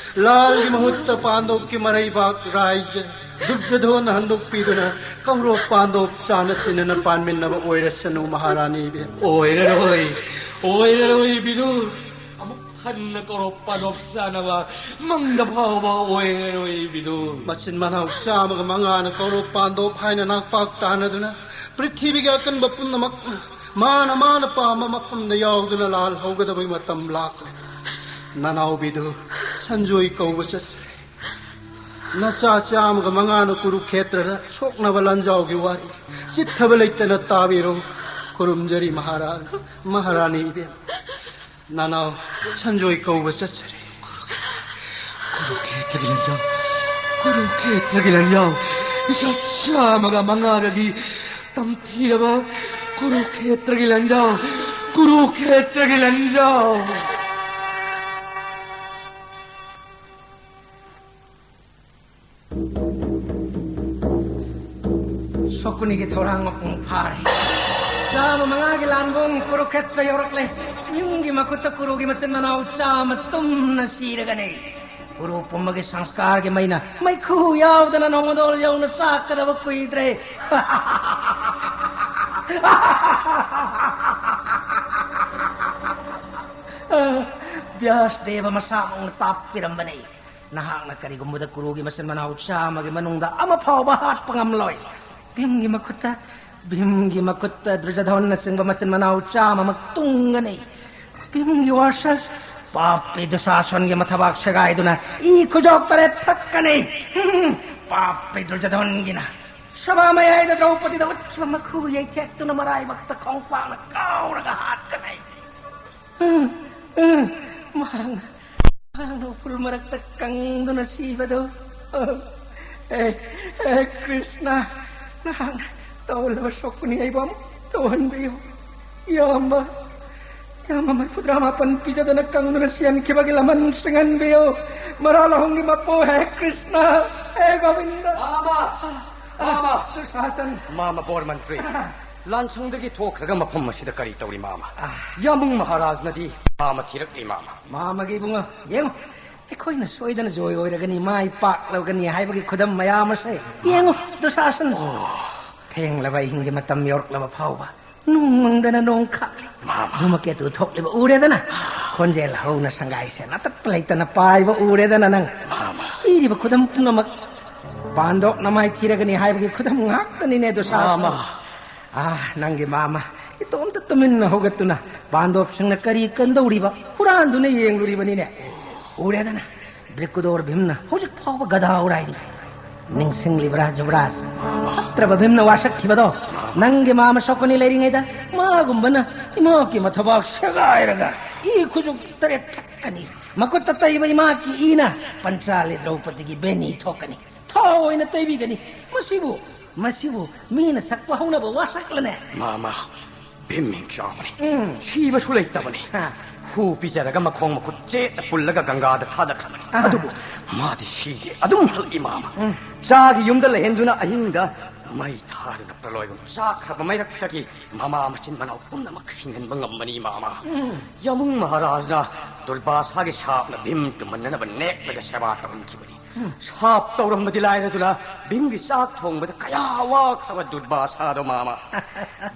ꯂꯥꯜꯒꯤ ꯃꯍꯨꯠꯇ ꯄꯥꯟꯗꯣꯞꯀꯤ ꯃꯔꯩꯕꯥꯛ ꯔꯥꯏꯖ ꯗꯨꯔꯖꯣꯙꯣꯟꯅ ꯍꯟꯗꯣꯛꯄꯤꯗꯨꯅ ꯀꯧꯔꯣꯞ ꯄꯥꯟꯗꯣꯞ ꯆꯥꯅ ꯆꯤꯟꯅꯅ ꯄꯥꯟꯃꯤꯟꯅꯕ ꯑꯣꯏꯔꯁꯅꯨ ꯃꯍꯥꯔꯥꯅꯤ ꯏꯕꯦꯝ꯫ ꯑꯣꯏꯔꯔꯣꯏ, ꯑꯣꯏꯔꯔꯣꯏ ꯕꯤꯗꯨ꯫ ꯑꯃꯨꯛ ꯍꯟꯅ ꯀꯧꯔꯣꯞ ꯄꯥꯟꯗꯣꯞ ꯆꯥꯅꯕ ꯃꯪꯗ ꯐꯥꯎꯕ ꯑꯣꯏꯔꯔꯣꯏ ꯕꯤꯗꯨ꯫ ꯃꯆꯤꯟ ꯃꯅꯥꯎ ꯆꯥꯝꯃꯒ ꯃꯉꯥꯅ ꯀꯧꯔꯣꯞ ꯄꯥꯟꯗꯣꯞ ꯍꯥꯏꯅ ꯅꯥꯛꯄꯥꯛ ꯇꯥꯅꯗꯨꯅ ꯄ꯭ꯔꯤꯊꯤꯕꯤꯒꯤ ꯑꯀꯟꯕ ꯄꯨꯝꯅꯃꯛ ꯃꯥꯅ ꯃꯥꯅ ꯄꯥꯝꯕ ꯃꯐꯝꯗ ꯌꯥꯎꯗꯨꯅ ꯂꯥꯜꯍꯧꯒꯗꯕꯒꯤ ꯃꯇꯝ ꯂꯥꯛꯂꯦ꯫ ꯅꯅꯥꯎꯕꯤꯗꯨ ꯁꯟꯖꯣꯏ ꯀꯧꯕ ꯆꯠꯆꯔꯦ꯫ ꯅꯆꯥ ꯆꯥꯝꯃꯒ ꯃꯉꯥꯅ ꯀꯨꯔꯨꯈꯦꯇ꯭ꯔꯗ ꯁꯣꯛꯅꯕ ꯂꯥꯟꯖꯥꯎꯒꯤ ꯋꯥꯔꯤ ꯆꯤꯠꯊꯕ ꯂꯩꯇꯅ ꯇꯥꯕꯤꯔꯣ꯫ ꯈꯨꯔꯨꯝꯖꯔꯤ ꯃꯍꯥꯔꯥꯖ, ꯃꯍꯥꯔꯥꯅꯤ ꯏꯕꯦꯝ꯫ ꯅꯅꯥꯎ ꯁꯟꯖꯣꯏ ꯀꯧꯕ ꯆꯠꯆꯔꯦ꯫ ꯀꯨꯔꯨꯈꯦꯇ꯭ꯔꯒꯤ ꯂꯥꯟꯖꯥꯎ, ꯀꯨꯔꯨꯈꯦꯇ꯭ꯔꯒꯤ ꯂꯥꯟꯖꯥꯎ, ꯏꯆꯥ ꯆꯥꯝꯃꯒ ꯃꯉꯥꯗꯒꯤ ꯇꯝꯊꯤꯔꯕ ꯀꯨꯔꯨꯈꯦꯇ꯭ꯔꯒꯤ ꯂꯥꯟꯖꯥꯎ, ꯀꯨꯔꯨꯈꯦꯇ꯭ꯔꯒꯤ ꯂꯥꯟꯖꯥꯎ꯫ ꯁꯣꯀꯨꯅꯤꯒꯤ ꯊꯧꯔꯥꯡ ꯃꯄꯨꯡ ꯐꯥꯔꯦ꯫ ꯆꯥꯝꯃ ꯃꯉꯥꯒꯤ ꯂꯥꯟꯕꯨꯡ ꯀꯨꯔꯨꯈꯦꯇ꯭ꯔ ꯌꯧꯔꯛꯂꯦ꯫ ꯌꯨꯝꯒꯤ ꯃꯈꯨꯠꯇ ꯀꯨꯔꯨꯒꯤ ꯃꯆꯤꯟ ꯃꯅꯥꯎ ꯆꯥꯝꯃ ꯇꯨꯝꯅ ꯁꯤꯔꯒꯅꯤ꯫ ꯀꯨꯔꯨ ꯄꯨꯝꯕꯒꯤ ꯁꯪꯁꯀꯥꯔꯒꯤ ꯃꯩꯅ ꯃꯩꯈꯨ ꯌꯥꯎꯗꯅ ꯅꯣꯡꯃꯗꯣꯜ ꯌꯧꯅ ꯆꯥꯛꯀꯗꯕ ꯀꯨꯏꯗ꯭ꯔꯦ꯫ ꯕ꯭ꯌꯥꯁ ꯗꯦꯕ ꯃꯁꯥꯃꯛꯅ ꯇꯥꯛꯄꯤꯔꯝꯕꯅꯤ꯫ ꯅꯍꯥꯛꯅ ꯀꯔꯤꯒꯨꯝꯕꯗ ꯀꯨꯔꯨꯒꯤ ꯃꯆꯤꯟ ꯃꯅꯥꯎ ꯆꯥꯝꯃꯒꯤ ꯃꯅꯨꯡꯗ ꯑꯃ ꯐꯥꯎꯕ ꯍꯥꯠꯄ ꯉꯝꯂꯣꯏ꯫ ꯚꯤꯝꯒꯤ ꯃꯈꯨꯠꯇ ꯚꯤꯝꯒꯤ ꯃꯈꯨꯠꯇ ꯗꯨꯔꯖꯣꯙꯟꯅꯆꯤꯡꯕ ꯃꯆꯤꯟ ꯃꯅꯥꯎ ꯆꯥꯝꯃꯃꯛ ꯇꯨꯡꯒꯅꯤ꯫ ꯚꯤꯝꯒꯤ ꯋꯥꯁꯛ, ꯄꯥꯞꯄꯤ ꯗꯨꯁꯥꯁꯟꯒꯤ ꯃꯊꯕꯥꯛ ꯁꯦꯒꯥꯏꯗꯨꯅ ꯏ ꯈꯨꯖꯣꯛ ꯇꯔꯦꯠ ꯊꯛꯀꯅꯤ꯫ ꯎꯝ, ꯄꯥꯞꯄꯤ ꯗꯨꯔꯖꯣꯙꯟꯒꯤꯅ ꯁꯚꯥ ꯃꯌꯥꯏꯗ ꯗ꯭ꯔꯧꯄꯗꯤꯗ ꯎꯠꯈꯤꯕ ꯃꯈꯨ ꯌꯩꯊꯦꯛꯇꯨꯅ ꯃꯔꯥꯏꯕꯛꯇ ꯈꯣꯡꯄꯥꯛꯅ ꯀꯥꯎꯔꯒ ꯍꯥꯠꯀꯅꯤ꯫ ꯎꯝ, ꯎꯝ, ꯃꯍꯥꯛꯅ, ꯃꯍꯥꯛꯅ ꯎꯐꯨꯜ ꯃꯔꯛꯇ ꯀꯪꯗꯨꯅ ꯁꯤꯕꯗꯨ꯫ ꯑꯦ, ꯑꯦ, ꯀ꯭ꯔꯤꯁꯅ, ꯅꯍꯥꯛꯅ ꯇꯧꯍꯜꯂꯕ ꯁꯣꯛꯄꯅꯤ, ꯑꯩꯕꯨ ꯑꯃꯨꯛ ꯇꯧꯍꯟꯕꯤꯌꯨ꯫ ꯏꯌꯥꯝꯕ, ꯏꯌꯥꯝꯕ ꯃꯔꯤꯐꯨꯇꯔꯥ ꯃꯥꯄꯟ ꯄꯤꯖꯗꯅ ꯀꯪꯗꯨꯅ ꯁꯤꯍꯟꯈꯤꯕꯒꯤ ꯂꯃꯟ ꯁꯤꯡꯍꯟꯕꯤꯌꯨ꯫ ꯃꯔꯥꯜ ꯑꯍꯨꯝꯒꯤ ꯃꯄꯨ ꯍꯦ ꯀ꯭ꯔꯤꯁꯅ, ꯍꯦ ꯒꯣꯕꯤꯟꯗ꯫ ꯃꯥꯃ! ꯃꯥꯃ! ꯗꯨꯁꯥꯁꯟ! ꯃꯥꯃ ꯕꯣꯔ ꯃꯟꯇ꯭ꯔꯤ, ꯂꯥꯟꯁꯪꯗꯒꯤ ꯊꯣꯛꯈ꯭ꯔꯒ ꯃꯐꯝ ꯑꯁꯤꯗ ꯀꯔꯤ ꯇꯧꯔꯤ, ꯃꯥꯃ? ꯑꯥ꯫ ꯌꯥꯃꯨꯡ ꯃꯍꯥꯔꯥꯖꯅꯗꯤ ꯃꯥꯃ ꯊꯤꯔꯛꯂꯤ, ꯃꯥꯃ꯫ ꯃꯥꯃꯒꯤ ꯏꯕꯨꯡꯉꯣ, ꯌꯦꯡꯉꯨ, ꯑꯩꯈꯣꯏꯅ ꯁꯣꯏꯗꯅ ꯖꯣꯏ ꯑꯣꯏꯔꯒꯅꯤ, ꯃꯥꯏ ꯄꯥꯛꯂꯒꯅꯤ ꯍꯥꯏꯕꯒꯤ ꯈꯨꯗꯝ ꯃꯌꯥꯝ ꯑꯁꯦ ꯌꯦꯡꯉꯨ, ꯗꯨꯁꯥꯁꯟ꯫ ꯑꯣ꯫ ꯊꯦꯡꯂꯕ ꯑꯍꯤꯡꯒꯤ ꯃꯇꯝ ꯌꯧꯔꯛꯂꯕ ꯐꯥꯎꯕ ꯅꯨꯡ ꯃꯪꯗꯅ ꯅꯣꯡ ꯈꯥꯛꯂꯤ꯫ ꯃꯥꯃ꯫ ꯙꯨꯃꯀꯦꯇꯨ ꯊꯣꯛꯂꯤꯕ ꯎꯔꯦꯗꯅ? ꯈꯣꯟꯖꯦꯜ ꯍꯧꯅ ꯁꯪꯒꯥꯏ ꯁꯦꯟ ꯑꯇꯠꯄ ꯂꯩꯇꯅ ꯄꯥꯏꯕ ꯎꯔꯦꯗꯅ ꯅꯪ? ꯃꯥꯃ꯫ ꯄꯤꯔꯤꯕ ꯈꯨꯗꯝ ꯄꯨꯝꯅꯃꯛ ꯕꯥꯟꯗꯣꯞꯅ ꯃꯥꯏꯊꯤꯔꯒꯅꯤ ꯍꯥꯏꯕꯒꯤ ꯈꯨꯗꯝ ꯉꯥꯛꯇꯅꯤꯅꯦ, ꯗꯨꯁꯥꯁꯟ꯫ ꯃꯥꯃ꯫ ꯑꯥ, ꯅꯪꯒꯤ ꯃꯥꯃ ꯏꯇꯣꯝꯇ ꯇꯨꯃꯤꯟꯅ ꯍꯧꯒꯠꯇꯨꯅ ꯕꯥꯟꯗꯣꯞꯁꯤꯡꯅ ꯀꯔꯤ ꯀꯟꯗꯧꯔꯤꯕ ꯍꯨꯔꯥꯟꯗꯨꯅ ꯌꯦꯡꯂꯨꯔꯤꯕꯅꯤꯅꯦ꯫ ꯎꯔꯦꯗꯅ, ꯕ꯭ꯔꯤꯀꯨꯗꯣꯔ ꯚꯤꯝꯅ ꯍꯧꯖꯤꯛ ꯐꯥꯎꯕ ꯒꯗꯥ ꯎꯔꯥꯏꯔꯤ꯫ ꯅꯤꯡꯁꯤꯡꯂꯤꯕ꯭ꯔꯥ, ꯖꯨꯕꯔꯥꯖ? ꯐꯠꯇ꯭ꯔꯕ ꯚꯤꯝꯅ ꯋꯥꯁꯛꯈꯤꯕꯗꯣ, ꯅꯪꯒꯤ ꯃꯥꯃ ꯁꯣꯛꯀꯅꯤ ꯂꯩꯔꯤꯉꯩꯗ ꯃꯥꯒꯨꯝꯕꯅ ꯏꯃꯥꯀꯤ ꯃꯊꯕꯥꯛ ꯁꯦꯒꯥꯏꯔꯒ ꯏ ꯈꯨꯖꯨꯛ ꯇꯔꯦꯠ ꯊꯛꯀꯅꯤ꯫ ꯃꯈꯨꯠꯇ ꯇꯩꯕ ꯏꯃꯥꯀꯤ ꯏꯅ ꯄꯟꯆꯥꯂꯤ ꯗ꯭ꯔꯧꯄꯗꯤꯒꯤ ꯕꯦꯅꯤ ꯊꯣꯛꯀꯅꯤ꯫ ꯊꯥꯎ ꯑꯣꯏꯅ ꯇꯩꯕꯤꯒꯅꯤ꯫ ꯃꯁꯤꯕꯨ, ꯃꯁꯤꯕꯨ ꯃꯤꯅ ꯁꯛꯄ ꯍꯧꯅꯕ ꯋꯥꯁꯛꯂꯅꯦ꯫ ꯃꯥꯃ, ꯚꯤꯝ ꯃꯤꯡ ꯆꯥꯎꯕꯅꯤ꯫ ꯎꯝ꯫ ꯁꯤꯕꯁꯨ ꯂꯩꯇꯕꯅꯤ꯫ ꯍꯥ꯫ ꯍꯨ ꯄꯤꯖꯔꯒ ꯃꯈꯣꯡ ꯃꯈꯨꯠ ꯆꯦꯠꯅ ꯄꯨꯜꯂꯒ ꯒꯪꯒꯥꯗ ꯊꯥꯗꯈ꯭ꯔꯕꯅꯤ꯫ ꯑꯥ꯫ ꯑꯗꯨꯕꯨ ꯃꯥꯗꯤ ꯁꯤꯗꯦ, ꯑꯗꯨꯝ ꯍꯜꯂꯛꯏ, ꯃꯥꯃ꯫ ꯎꯝ꯫ ꯆꯥꯒꯤ ꯌꯨꯝꯗ ꯂꯩꯍꯟꯗꯨꯅ ꯑꯍꯤꯡꯗ ꯃꯩ ꯊꯥꯗꯨꯅ ꯄ꯭ꯔꯂꯣꯏꯒꯨꯝ ꯆꯥꯛꯈ꯭ꯔꯕ ꯃꯩꯔꯛꯇꯒꯤ ꯃꯃꯥ ꯃꯆꯤꯟ ꯃꯅꯥꯎ ꯄꯨꯝꯅꯃꯛ ꯍꯤꯡꯍꯟꯕ ꯉꯝꯕꯅꯤ, ꯃꯥꯃ꯫ ꯎꯝ꯫ ꯌꯥꯃꯨꯡ ꯃꯍꯥꯔꯥꯖꯅ ꯗꯨꯔꯕꯥꯁꯥꯒꯤ ꯁꯥꯞꯅ ꯚꯤꯝ ꯇꯨꯝꯍꯟꯅꯅꯕ ꯅꯦꯛꯂꯒ ꯁꯦꯕꯥ ꯇꯧꯍꯟꯈꯤꯕꯅꯤ꯫ ꯁꯥꯞ ꯇꯧꯔꯝꯕꯗꯤ ꯂꯥꯏꯔꯗꯨꯅ, ꯚꯤꯝꯒꯤ ꯆꯥꯛ ꯊꯣꯡꯕꯗ ꯀꯌꯥ ꯋꯥꯈ꯭ꯔꯕ ꯗꯨꯔꯕꯥꯁꯥꯗꯣ, ꯃꯥꯃ꯫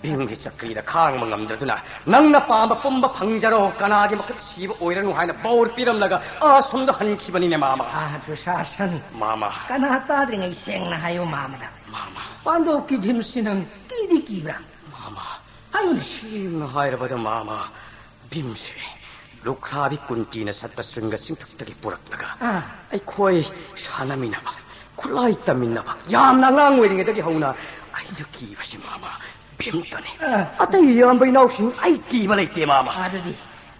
ꯚꯤꯝꯒꯤ ꯆꯀ꯭ꯔꯤꯗ ꯈꯥꯡꯕ ꯉꯝꯗ꯭ꯔꯗꯨꯅ, "ꯅꯪꯅ ꯄꯥꯝꯕ ꯄꯨꯝꯕ ꯐꯪꯖꯔꯣ, ꯀꯅꯥꯒꯤ ꯃꯈꯨꯠ ꯁꯤꯕ ꯑꯣꯏꯔꯅꯨ" ꯍꯥꯏꯅ ꯕꯣꯔ ꯄꯤꯔꯝꯂꯒ ꯑꯥꯁꯣꯝꯗ ꯍꯟꯈꯤꯕꯅꯤꯅꯦ, ꯃꯥꯃ꯫ ꯑꯥ, ꯗꯨꯁꯥꯁꯟ꯫ ꯃꯥꯃ꯫ ꯀꯅꯥ ꯇꯥꯗ꯭ꯔꯤꯉꯩ ꯁꯦꯡꯅ ꯍꯥꯏꯌꯨ, ꯃꯥꯃꯗ꯫ ꯃꯥꯃ꯫ ꯄꯥꯟꯗꯣꯞꯀꯤ ꯚꯤꯝꯁꯤ ꯅꯪ ꯀꯤꯗꯤ ꯀꯤꯕ꯭ꯔꯥ? ꯃꯥꯃ, ꯍꯥꯏꯌꯨꯅꯦ꯫ ꯁꯦꯡꯅ ꯍꯥꯏꯔꯕꯗ ꯃꯥꯃ, ꯚꯤꯝꯁꯦ ꯂꯨꯈ꯭ꯔꯥꯕꯤ ꯀꯨꯟꯇꯤꯅ ꯁꯠꯄ ꯁ꯭ꯔꯤꯡꯒ ꯆꯤꯡꯊꯛꯇꯒꯤ ꯄꯨꯔꯛꯂꯒ ꯑꯥ꯫ ꯑꯩꯈꯣꯏ ꯁꯥꯟꯅꯃꯤꯟꯅꯕ, ꯈꯨꯠꯂꯥꯏ ꯇꯝꯃꯤꯟꯅꯕ, ꯌꯥꯝꯅ ꯑꯉꯥꯡ ꯑꯣꯏꯔꯤꯉꯩꯗꯒꯤ ꯍꯧꯅ ꯑꯩꯅ ꯀꯤꯕꯁꯤ ꯃꯥꯃ ꯚꯤꯝꯇꯅꯤ꯫ ꯑꯥ꯫ ꯑꯇꯩ ꯏꯌꯥꯝꯕ ꯏꯅꯥꯎꯁꯤꯡ ꯑꯩ ꯀꯤꯕ ꯂꯩꯇꯦ ꯃꯥꯃ꯫ ꯑꯗꯨꯗꯤ,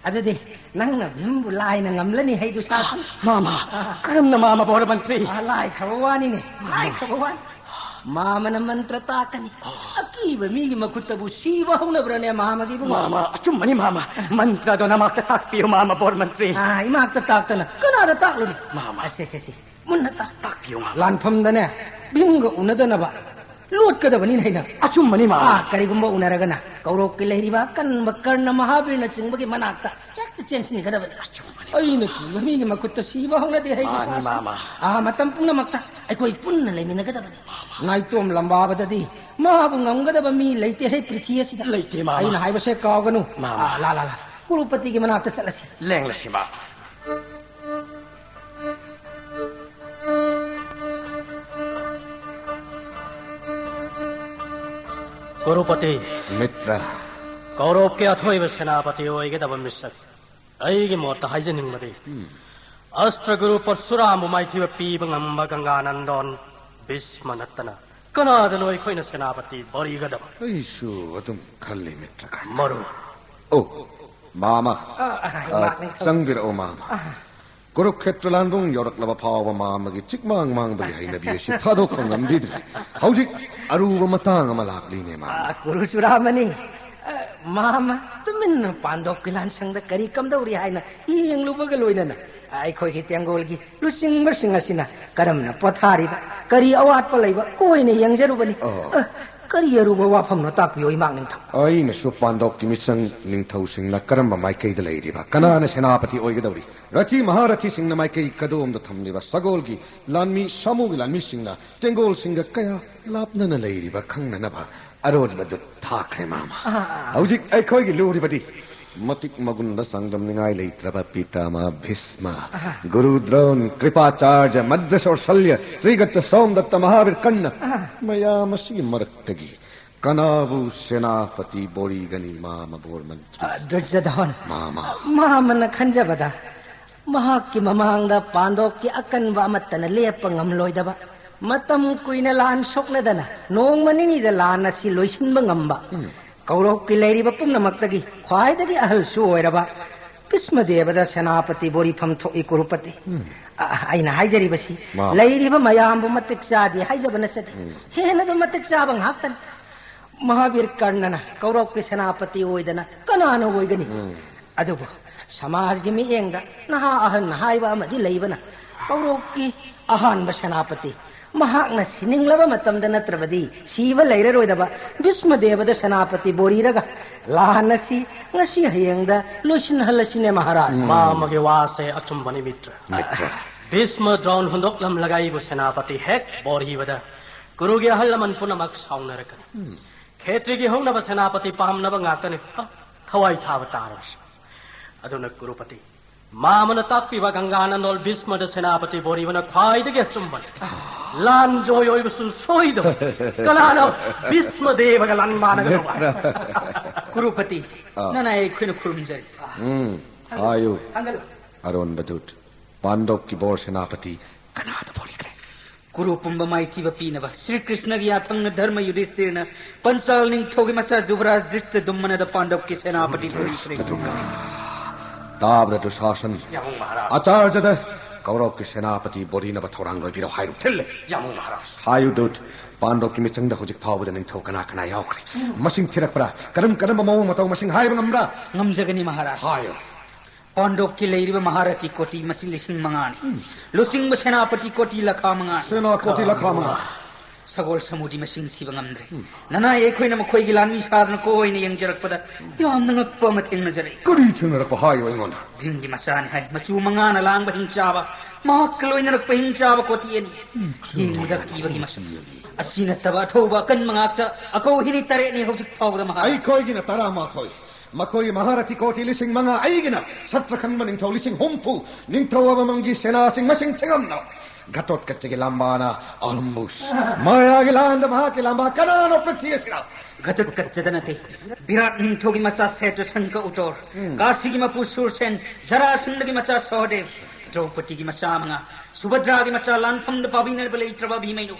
ꯑꯗꯨꯗꯤ ꯅꯪꯅ ꯚꯤꯝꯕꯨ ꯂꯥꯏꯅ ꯉꯝꯂꯅꯤ ꯍꯥꯏꯗꯨ ꯁꯥꯁꯅꯨ꯫ ꯃꯥꯃ, ꯑꯥ꯫ ꯀꯔꯝꯅ ꯃꯥꯃ ꯕꯣꯔ ꯃꯟꯇ꯭ꯔꯤ? ꯑꯥ, ꯂꯥꯏꯈ꯭ꯔꯕ ꯋꯥꯅꯤꯅꯦ, ꯂꯥꯏꯈ꯭ꯔꯕ ꯋꯥꯅꯤ꯫ ꯃꯥꯃꯅ ꯃꯟꯇ꯭ꯔ ꯇꯥꯛꯀꯅꯤ꯫ ꯑꯀꯤꯕ ꯃꯤꯒꯤ ꯃꯈꯨꯠꯇꯕꯨ ꯁꯤꯕ ꯍꯧꯅꯕ꯭ꯔꯅꯦ ꯃꯥꯃꯒꯤ ꯏꯕꯨꯡꯉꯣ? ꯃꯥꯃ, ꯑꯆꯨꯝꯕꯅꯤ ꯃꯥꯃ꯫ ꯃꯟꯇ꯭ꯔꯗꯣ ꯅꯃꯥꯛꯇ ꯇꯥꯛꯄꯤꯌꯨ ꯃꯥꯃ ꯕꯣꯔ ꯃꯟꯇ꯭ꯔꯤ꯫ ꯑꯥ, ꯏꯃꯥꯛꯇ ꯇꯥꯛꯇꯅ ꯀꯅꯥꯗ ꯇꯥꯛꯂꯨꯅꯤ? ꯃꯥꯃ꯫ ꯑꯁꯦ, ꯁꯦ, ꯁꯦ꯫ ꯃꯨꯟꯅ ꯇꯥꯛ-, ꯇꯥꯛꯄꯤꯌꯨ ꯃꯥꯃ꯫ ꯂꯥꯟꯐꯝꯗꯅꯦ ꯚꯤꯝꯒ ꯎꯅꯗꯅꯕ ꯂꯣꯠꯀꯗꯕꯅꯤꯅꯦ ꯑꯩꯅ꯫ ꯑꯆꯨꯝꯕꯅꯤ ꯃꯥꯃ꯫ ꯑꯥ, ꯀꯔꯤꯒꯨꯝꯕ ꯎꯅꯔꯒꯅ ꯀꯧꯔꯣꯛꯀꯤ ꯂꯩꯔꯤꯕ ꯑꯀꯟꯕ ꯀꯔꯅ ꯃꯍꯥꯕꯤꯔꯅꯆꯤꯡꯕꯒꯤ ꯃꯅꯥꯛꯇ ꯍꯦꯛꯇ ꯆꯦꯟꯁꯤꯟꯒꯗꯕꯅꯤ꯫ ꯑꯆꯨꯝꯕꯅꯤ꯫ ꯑꯩꯅ ꯀꯤꯕ ꯃꯤꯒꯤ ꯃꯈꯨꯠꯇ ꯁꯤꯕ ꯍꯧꯅꯗꯦ ꯑꯩꯒꯤ ꯃꯥꯅꯤ ꯁꯥꯁꯟ꯫ ꯃꯥꯃ꯫ ꯑꯥ, ꯃꯇꯝ ꯄꯨꯝꯅꯃꯛꯇ ꯑꯩꯈꯣꯏ ꯄꯨꯟꯅ ꯂꯩꯃꯤꯟꯅꯒꯗꯕꯅꯤ꯫ ꯅꯥꯏꯇꯣꯝ ꯂꯝꯕꯥꯕꯗꯗꯤ ꯃꯥꯕꯨ ꯉꯝꯒꯗꯕ ꯃꯤ ꯂꯩꯇꯦ ꯍꯦ ꯄ꯭ꯔꯤꯊꯤ ꯑꯁꯤꯗ꯫ ꯂꯩꯇꯦ ꯃꯥꯃ꯫ ꯑꯩꯅ ꯍꯥꯏꯕꯁꯦ ꯀꯥꯎꯒꯅꯨ꯫ ꯃꯥꯃ꯫ ꯑꯥ, ꯂꯥ, ꯂꯥ, ꯂꯥ꯫ ꯀ꯭ꯔꯣꯔꯄꯇꯤꯒꯤ ꯃꯅꯥꯛꯇ ꯆꯠꯂꯁꯤ꯫ ꯂꯦꯡꯂꯁꯤ ꯃꯥꯃ꯫ ꯀ꯭ꯔꯣꯔꯄꯇꯤ꯫ ꯃꯤꯇ꯭ꯔ꯫ ꯀꯧꯔꯣꯞꯀꯤ ꯑꯊꯣꯏꯕ ꯁꯦꯅꯥꯄꯇꯤ ꯑꯣꯏꯒꯗꯕ ꯃꯤꯁꯛ꯫ ꯑꯩꯒꯤ ꯃꯣꯠꯇ ꯍꯥꯏꯖꯅꯤꯡꯕꯗꯤ, ꯎꯝ꯫ ꯑꯁꯇ꯭ꯔꯒꯨꯔꯨ ꯄꯔꯁꯨꯔꯥꯝꯕꯨ ꯃꯥꯏꯊꯤꯕ ꯄꯤꯕ ꯉꯝꯕ ꯒꯪꯒꯥꯅꯟꯗꯣꯟ ꯚꯤꯁꯃ ꯅꯠꯇꯅ ꯀꯅꯥꯗꯅꯣ ꯑꯩꯈꯣꯏꯅ ꯁꯦꯅꯥꯄꯇꯤ ꯑꯣꯏꯒꯗꯕ? ꯑꯩꯁꯨ ꯑꯗꯨꯝ ꯈꯜꯂꯤ, ꯃꯤꯇ꯭ꯔ ꯀꯔꯅ꯫ ꯃꯔꯨ꯫ ꯑꯣ, ꯃꯥꯃ꯫ ꯑ, ꯑ, ꯑ, ꯏꯃꯥ ꯅꯤꯡꯊꯧ꯫ ꯆꯪꯕꯤꯔꯛꯑꯣ, ꯃꯥꯃ꯫ ꯑ꯫ ꯀꯨꯔꯨꯛꯈꯦꯇ꯭ꯔ ꯂꯥꯟꯕꯨꯡ ꯌꯧꯔꯛꯂꯕ ꯐꯥꯎꯕ ꯃꯥꯃꯒꯤ ꯆꯤꯛꯃꯥꯡ ꯃꯥꯡꯕꯒꯤ ꯍꯩꯅꯕꯤ ꯑꯁꯤ ꯊꯥꯗꯣꯛꯄ ꯉꯝꯕꯤꯗ꯭ꯔꯦ꯫ ꯍꯧꯖꯤꯛ ꯑꯔꯨꯕ ꯃꯇꯥꯡ ꯑꯃ ꯂꯥꯛꯂꯤꯅꯦ, ꯃꯥꯃ꯫ ꯑ, ꯀꯨꯔꯨ ꯆꯨꯔꯥꯃꯅꯤ꯫ ꯑ, ꯃꯥꯃ, ꯇꯨꯃꯤꯟꯅ ꯄꯥꯟꯗꯣꯞꯀꯤ ꯂꯥꯟꯁꯪꯗ ꯀꯔꯤ ꯀꯝꯗꯧꯔꯤ ꯍꯥꯏꯅ ꯌꯦꯡꯂꯨꯕꯒ ꯂꯣꯏꯅꯅ ꯑꯩꯈꯣꯏꯒꯤ ꯇꯦꯡꯒꯣꯜꯒꯤ ꯂꯨꯆꯤꯡꯕꯁꯤꯡ ꯑꯁꯤꯅ ꯀꯔꯝꯅ ꯄꯣꯊꯥꯔꯤꯕ, ꯀꯔꯤ ꯑꯋꯥꯠꯄ ꯂꯩꯕ ꯀꯣꯏꯅ ꯌꯦꯡꯖꯔꯨꯕꯅꯤ꯫ ꯑꯣ꯫ ꯑ, ꯀꯔꯤ ꯑꯔꯨꯕ ꯋꯥꯐꯝꯅꯣ ꯇꯥꯛꯄꯤꯌꯨ, ꯏꯃꯥ ꯅꯤꯡꯊꯧ꯫ ꯑꯩꯅꯁꯨ ꯄꯥꯟꯗꯣꯞꯀꯤ ꯃꯤꯁꯪ ꯅꯤꯡꯊꯧꯁꯤꯡꯅ ꯀꯔꯝꯕ ꯃꯥꯏꯀꯩꯗ ꯂꯩꯔꯤꯕ, ꯀꯅꯥꯅ ꯁꯦꯅꯥꯄꯇꯤ ꯑꯣꯏꯒꯗꯧꯔꯤ, ꯔꯊꯤ ꯃꯍꯥꯔꯊꯤꯁꯤꯡꯅ ꯃꯥꯏꯀꯩ ꯀꯗꯣꯝꯗ ꯊꯝꯂꯤꯕ, ꯁꯒꯣꯜꯒꯤ ꯂꯥꯟꯃꯤ, ꯁꯥꯃꯨꯒꯤ ꯂꯥꯟꯃꯤꯁꯤꯡꯅ ꯇꯦꯡꯒꯣꯜꯁꯤꯡꯒ ꯀꯌꯥ ꯂꯥꯞꯅꯅ ꯂꯩꯔꯤꯕ ꯈꯪꯅꯅꯕ ꯑꯔꯣꯟꯕꯗꯨ ꯊꯥꯈ꯭ꯔꯦ, ꯃꯥꯃ꯫ ꯑꯥ, ꯑꯥ, ꯑꯥ꯫ ꯍꯧꯖꯤꯛ ꯑꯩꯈꯣꯏꯒꯤ ꯂꯨꯔꯤꯕꯗꯤ ꯃꯇꯤꯛ ꯃꯒꯨꯟꯗ ꯆꯥꯡꯗꯝꯅꯤꯡꯉꯥꯏ ꯂꯩꯇ꯭ꯔꯕ ꯄꯤꯇꯥꯃꯍ ꯚꯤꯁꯃ, ꯑꯍꯥ꯫ ꯒꯨꯔꯨ ꯗ꯭ꯔꯣꯟ, ꯀ꯭ꯔꯤꯄꯥꯆꯥꯔꯖ, ꯃꯗ꯭ꯔ ꯁꯣꯔꯁꯜꯌ, ꯇ꯭ꯔꯤꯒꯠꯇ ꯁꯣꯝꯗꯠꯇ, ꯃꯍꯥꯕꯤꯔ ꯀꯔꯅ, ꯑꯍꯥ꯫ ꯃꯌꯥꯝ ꯑꯁꯤꯒꯤ ꯃꯔꯛꯇꯒꯤ ꯀꯅꯥꯕꯨ ꯁꯦꯅꯥꯄꯇꯤ ꯕꯣꯔꯤꯒꯅꯤ, ꯃꯥꯃ ꯕꯣꯔ ꯃꯟꯇ꯭ꯔꯤ? ꯑ, ꯗꯨꯔꯖꯣꯙꯟ꯫ ꯃꯥꯃ꯫ ꯃꯥꯃꯅ ꯈꯟꯖꯕꯗ ꯃꯍꯥꯛꯀꯤ ꯃꯃꯥꯡꯗ ꯄꯥꯟꯗꯣꯞꯀꯤ ꯑꯀꯟꯕ ꯑꯃꯠꯇꯅ ꯂꯦꯞꯄ ꯉꯝꯂꯣꯏꯗꯕ, ꯃꯇꯝ ꯀꯨꯏꯅ ꯂꯥꯟ ꯁꯣꯛꯅꯗꯅ ꯅꯣꯡꯃ ꯅꯤꯅꯤꯗ ꯂꯥꯟ ꯑꯁꯤ ꯂꯣꯏꯁꯤꯟꯕ ꯉꯝꯕ, ꯎꯝ꯫ ꯀꯧꯔꯧꯀꯤ ꯂꯩꯔꯤꯕ ꯄꯨꯝꯅꯃꯛꯇꯒꯤ ꯈ꯭ꯋꯥꯏꯗꯒꯤ ꯑꯍꯜꯁꯨ ꯑꯣꯏꯔꯕ ꯚꯤꯁꯃꯗꯦꯕꯗ ꯁꯦꯅꯥꯄꯇꯤ ꯕꯣꯔꯤꯐꯝ ꯊꯣꯛꯏ, ꯀꯨꯔꯨꯄꯇꯤ꯫ ꯎꯝ꯫ ꯑ, ꯑꯩꯅ ꯍꯥꯏꯖꯔꯤꯕꯁꯤ, ꯃꯥ- ꯂꯩꯔꯤꯕ ꯃꯌꯥꯝꯕꯨ ꯃꯇꯤꯛ ꯆꯥꯗꯦ ꯍꯥꯏꯖꯕ ꯅꯠꯆꯗꯦ꯫ ꯎꯝ꯫ ꯍꯦꯟꯅ ꯑꯗꯨꯝ ꯃꯇꯤꯛ ꯆꯥꯕ ꯉꯥꯛꯇꯅꯤ꯫ ꯃꯍꯥꯕꯤꯔ ꯀꯔꯅꯅ ꯀꯧꯔꯧꯀꯤ ꯁꯦꯅꯥꯄꯇꯤ ꯑꯣꯏꯗꯅ ꯀꯅꯥꯅ ꯑꯣꯏꯒꯅꯤ? ꯎꯝ꯫ ꯑꯗꯨꯕꯨ ꯁꯃꯥꯖꯒꯤ ꯃꯤꯠꯌꯦꯡꯗ ꯅꯍꯥ ꯑꯍꯟ ꯍꯥꯏꯕ ꯑꯃꯗꯤ ꯂꯩꯕꯅ, ꯀꯧꯔꯧꯀꯤ ꯑꯍꯥꯟꯕ ꯁꯦꯅꯥꯄꯇꯤ, ꯃꯍꯥꯛꯅ ꯁꯤꯅꯤꯡꯂꯕ ꯃꯇꯝꯗ ꯅꯠꯇ꯭ꯔꯕꯗꯤ ꯁꯤꯕ ꯂꯩꯔꯔꯣꯏꯗꯕ ꯚꯤꯁꯃꯗꯦꯕꯗ ꯁꯦꯅꯥꯄꯇꯤ ꯕꯣꯔꯤꯔꯒ ꯂꯥꯟ ꯑꯁꯤ ꯉꯁꯤ ꯍꯌꯦꯡꯗ ꯂꯣꯏꯁꯤꯟꯍꯜꯂꯁꯤꯅꯦ, ꯃꯍꯥꯔꯥꯖ꯫ ꯎꯝ꯫ ꯃꯥꯃꯒꯤ ꯋꯥꯁꯦ ꯑꯆꯨꯝꯕꯅꯤ, ꯃꯤꯇ꯭ꯔ꯫ ꯃꯤꯇ꯭ꯔ꯫ ꯚꯤꯁꯃ ꯗ꯭ꯔꯣꯟ ꯍꯨꯟꯗꯣꯛꯂꯝꯂꯒ ꯑꯩꯕꯨ ꯁꯦꯅꯥꯄꯇꯤ ꯍꯦꯛ ꯕꯣꯔꯤꯕꯗ ꯀꯨꯔꯨꯒꯤ ꯑꯍꯜ ꯂꯃꯟ ꯄꯨꯝꯅꯃꯛ ꯁꯥꯎꯅꯔꯛꯀꯅꯤ꯫ ꯎꯝ꯫ ꯈꯦꯇ꯭ꯔꯤꯒꯤ ꯍꯧꯅꯕ ꯁꯦꯅꯥꯄꯇꯤ ꯄꯥꯝꯅꯕ ꯉꯥꯛꯇꯅꯤ꯫ ꯑ, ꯊꯋꯥꯏ ꯊꯥꯕ ꯇꯥꯔꯕꯁꯤ꯫ ꯑꯗꯨꯅ ꯀꯨꯔꯨꯄꯇꯤ, ꯃꯥꯃꯅ ꯇꯥꯛꯄꯤꯕ ꯒꯪꯒꯥ ꯅꯟꯗꯣꯜ ꯚꯤꯁꯃꯗ ꯁꯦꯅꯥꯄꯇꯤ ꯕꯣꯔꯤꯕꯅ ꯈ꯭ꯋꯥꯏꯗꯒꯤ ꯑꯆꯨꯝꯕꯅꯤ꯫ ꯂꯥꯟꯖꯣꯏ ꯑꯣꯏꯕꯁꯨ ꯁꯣꯏꯗꯕ꯫ ꯀꯅꯥꯅꯣ ꯚꯤꯁꯃ ꯗꯦꯕꯒ ꯂꯥꯟ ꯃꯥꯟꯅꯒꯗꯧꯕ? ꯀꯨꯔꯨꯄꯇꯤ, ꯑꯥ꯫ ꯅꯅꯥꯏ ꯑꯩꯈꯣꯏꯅ ꯈꯨꯔꯨꯝꯖꯔꯤ꯫ ꯎꯝ, ꯍꯥꯏꯌꯨ꯫ ꯊꯥꯡꯒꯠꯂꯨ꯫ ꯑꯔꯣꯟꯕ ꯗꯨꯠ, ꯄꯥꯟꯗꯣꯞꯀꯤ ꯕꯣꯔ ꯁꯦꯅꯥꯄꯇꯤ ꯀꯅꯥꯗ ꯕꯣꯔꯤꯈ꯭ꯔꯦ? ꯀꯨꯔꯨ ꯄꯨꯝꯕ ꯃꯥꯏꯊꯤꯕ ꯄꯤꯅꯕ ꯁ꯭ꯔꯤ ꯀ꯭ꯔꯤꯁꯅꯒꯤ ꯌꯥꯊꯪꯅ ꯙꯔꯃ ꯌꯨꯙꯤꯁꯇꯤꯔꯅ ꯄꯟꯆꯥꯜ ꯅꯤꯡꯊꯧꯒꯤ ꯃꯆꯥ ꯖꯨꯕꯔꯥꯖ ꯙ꯭ꯔꯤꯁꯇꯗꯨꯝꯅ ꯄꯥꯟꯗꯕꯀꯤ ꯁꯦꯅꯥꯄꯇꯤ ꯄꯨꯔꯤꯈ꯭ꯔꯦ꯫ ꯇꯥꯕ꯭ꯔ ꯗꯨꯁꯥꯁꯟ? ꯌꯥꯃꯨꯡ ꯃꯍꯥꯔꯥꯖ꯫ ꯑꯆꯥꯔꯖꯗ ꯀꯧꯔꯧꯀꯤ ꯁꯦꯅꯥꯄꯇꯤ ꯕꯣꯔꯤꯅꯕ ꯊꯧꯔꯥꯡ ꯂꯣꯏꯕꯤꯔꯣ ꯍꯥꯏꯔꯨ꯫ ꯊꯤꯜꯂꯦ꯫ ꯌꯥꯃꯨꯡ ꯃꯍꯥꯔꯥꯖ꯫ ꯍꯥꯏꯌꯨ ꯗꯨꯠ, ꯄꯥꯟꯗꯣꯞꯀꯤ ꯃꯤꯆꯪꯗ ꯍꯧꯖꯤꯛ ꯐꯥꯎꯕꯗ ꯅꯤꯡꯊꯧ ꯀꯅꯥ ꯀꯅꯥ ꯌꯥꯎꯈ꯭ꯔꯦ? ꯃꯁꯤꯡ ꯊꯤꯔꯛꯄ꯭ꯔꯥ? ꯀꯔꯝ ꯀꯔꯝꯕ ꯃꯑꯣꯡ ꯃꯇꯧ ꯃꯁꯤꯡ ꯍꯥꯏꯕ ꯉꯝꯕ꯭ꯔꯥ? ꯉꯝꯖꯒꯅꯤ ꯃꯍꯥꯔꯥꯖ꯫ ꯍꯥꯏꯌꯨ꯫ ꯄꯥꯟꯗꯣꯞꯀꯤ ꯂꯩꯔꯤꯕ ꯃꯍꯥꯔꯥꯖꯀꯤ ꯀꯣꯇꯤ ꯃꯁꯤꯡ ꯂꯤꯁꯤꯡ ꯃꯉꯥꯅꯤ꯫ ꯎꯝ꯫ ꯂꯨꯆꯤꯡꯕ ꯁꯦꯅꯥꯄꯇꯤ ꯀꯣꯇꯤ ꯂꯈꯥ ꯃꯉꯥꯅꯤ꯫ ꯁꯦꯅꯥ ꯀꯣꯇꯤ ꯂꯈꯥ ꯃꯉꯥ꯫ ꯁꯒꯣꯜ ꯁꯃꯨꯗꯤ ꯃꯁꯤꯡ ꯊꯤꯕ ꯉꯝꯗ꯭ꯔꯦ꯫ ꯎꯝ꯫ ꯅꯅꯥꯏ ꯑꯩꯈꯣꯏꯅ ꯃꯈꯣꯏꯒꯤ ꯂꯥꯟꯃꯤ ꯁꯥꯗꯅ ꯀꯣꯏꯅ ꯌꯦꯡꯖꯔꯛꯄꯗ ꯌꯥꯝꯅ ꯉꯛꯄ ꯑꯃ ꯊꯦꯡꯅꯖꯔꯛꯏ꯫ ꯀꯔꯤ ꯊꯦꯡꯅꯔꯛꯄ ꯍꯥꯏꯌꯣ ꯑꯩꯉꯣꯟꯗ? ꯚꯤꯝꯒꯤ ꯃꯆꯥꯅꯤ ꯍꯥꯏ, ꯃꯆꯨ ꯃꯉꯥꯅ ꯂꯥꯡꯕ ꯍꯤꯡꯆꯥꯕ, ꯃꯍꯥꯛꯀ ꯂꯣꯏꯅꯔꯛꯄ ꯍꯤꯡꯆꯥꯕ ꯀꯣꯇꯤ ꯑꯅꯤ꯫ ꯎꯝ, ꯌꯦꯡꯕꯗ ꯀꯤꯕꯒꯤ ꯃꯁꯛ꯫ ꯑꯁꯤ ꯅꯠꯇꯕ ꯑꯊꯧꯕ ꯑꯀꯟꯕ ꯉꯥꯛꯇ ꯑꯀꯧ ꯍꯤꯅꯤ ꯇꯔꯦꯠꯅꯤ ꯍꯧꯖꯤꯛ ꯐꯥꯎꯕꯗ ꯃꯍꯥꯛ꯫ ꯑꯩꯈꯣꯏꯒꯤꯅ ꯇꯔꯥꯃꯥꯊꯣꯏ꯫ ꯃꯈꯣꯏꯒꯤ ꯃꯍꯥꯔꯊꯤ ꯀꯣꯇꯤ ꯂꯤꯁꯤꯡ ꯃꯉꯥ, ꯑꯩꯒꯤꯅ ꯁꯠꯇ꯭ꯔꯈꯟꯕ ꯅꯤꯡꯊꯧ ꯂꯤꯁꯤꯡ ꯍꯨꯝꯐꯨ, ꯅꯤꯡꯊꯧ ꯑꯃꯃꯝꯒꯤ ꯁꯦꯅꯥꯁꯤꯡ ꯃꯁꯤꯡ ꯊꯤꯉꯝꯗꯕ꯫ ꯘꯇꯣꯠꯀꯆꯒꯤ ꯂꯝꯕꯥꯅ ꯑꯂꯨꯝꯕꯨꯁ, ꯃꯥꯌꯥꯒꯤ ꯂꯥꯟꯗ ꯃꯍꯥꯛꯀꯤ ꯂꯝꯕꯥ ꯀꯅꯥꯅꯣ ꯄ꯭ꯔꯤꯊꯤ ꯑꯁꯤꯗ? ꯘꯇꯣꯠꯀꯆꯗ ꯅꯠꯇꯦ, ꯕꯤꯔꯥꯠ ꯅꯤꯡꯊꯧꯒꯤ ꯃꯆꯥ ꯁꯦꯇ꯭ꯔꯁꯪꯀ ꯎꯇꯣꯔ, ꯀꯥꯁꯤꯒꯤ ꯃꯄꯨ ꯁꯨꯔꯁꯦꯟ, ꯖꯔꯥꯁꯟꯗꯒꯤ ꯃꯆꯥ ꯁꯍꯗꯦꯕ, ꯗ꯭ꯔꯧꯄꯗꯤꯒꯤ ꯃꯆꯥ ꯃꯉꯥ, ꯁꯨꯚꯗ꯭ꯔꯥꯒꯤ ꯃꯆꯥ ꯂꯥꯟꯐꯝꯗ ꯄꯥꯕꯤꯅꯕ ꯂꯩꯇ꯭ꯔꯕ ꯑꯚꯤꯃꯩꯅꯨ꯫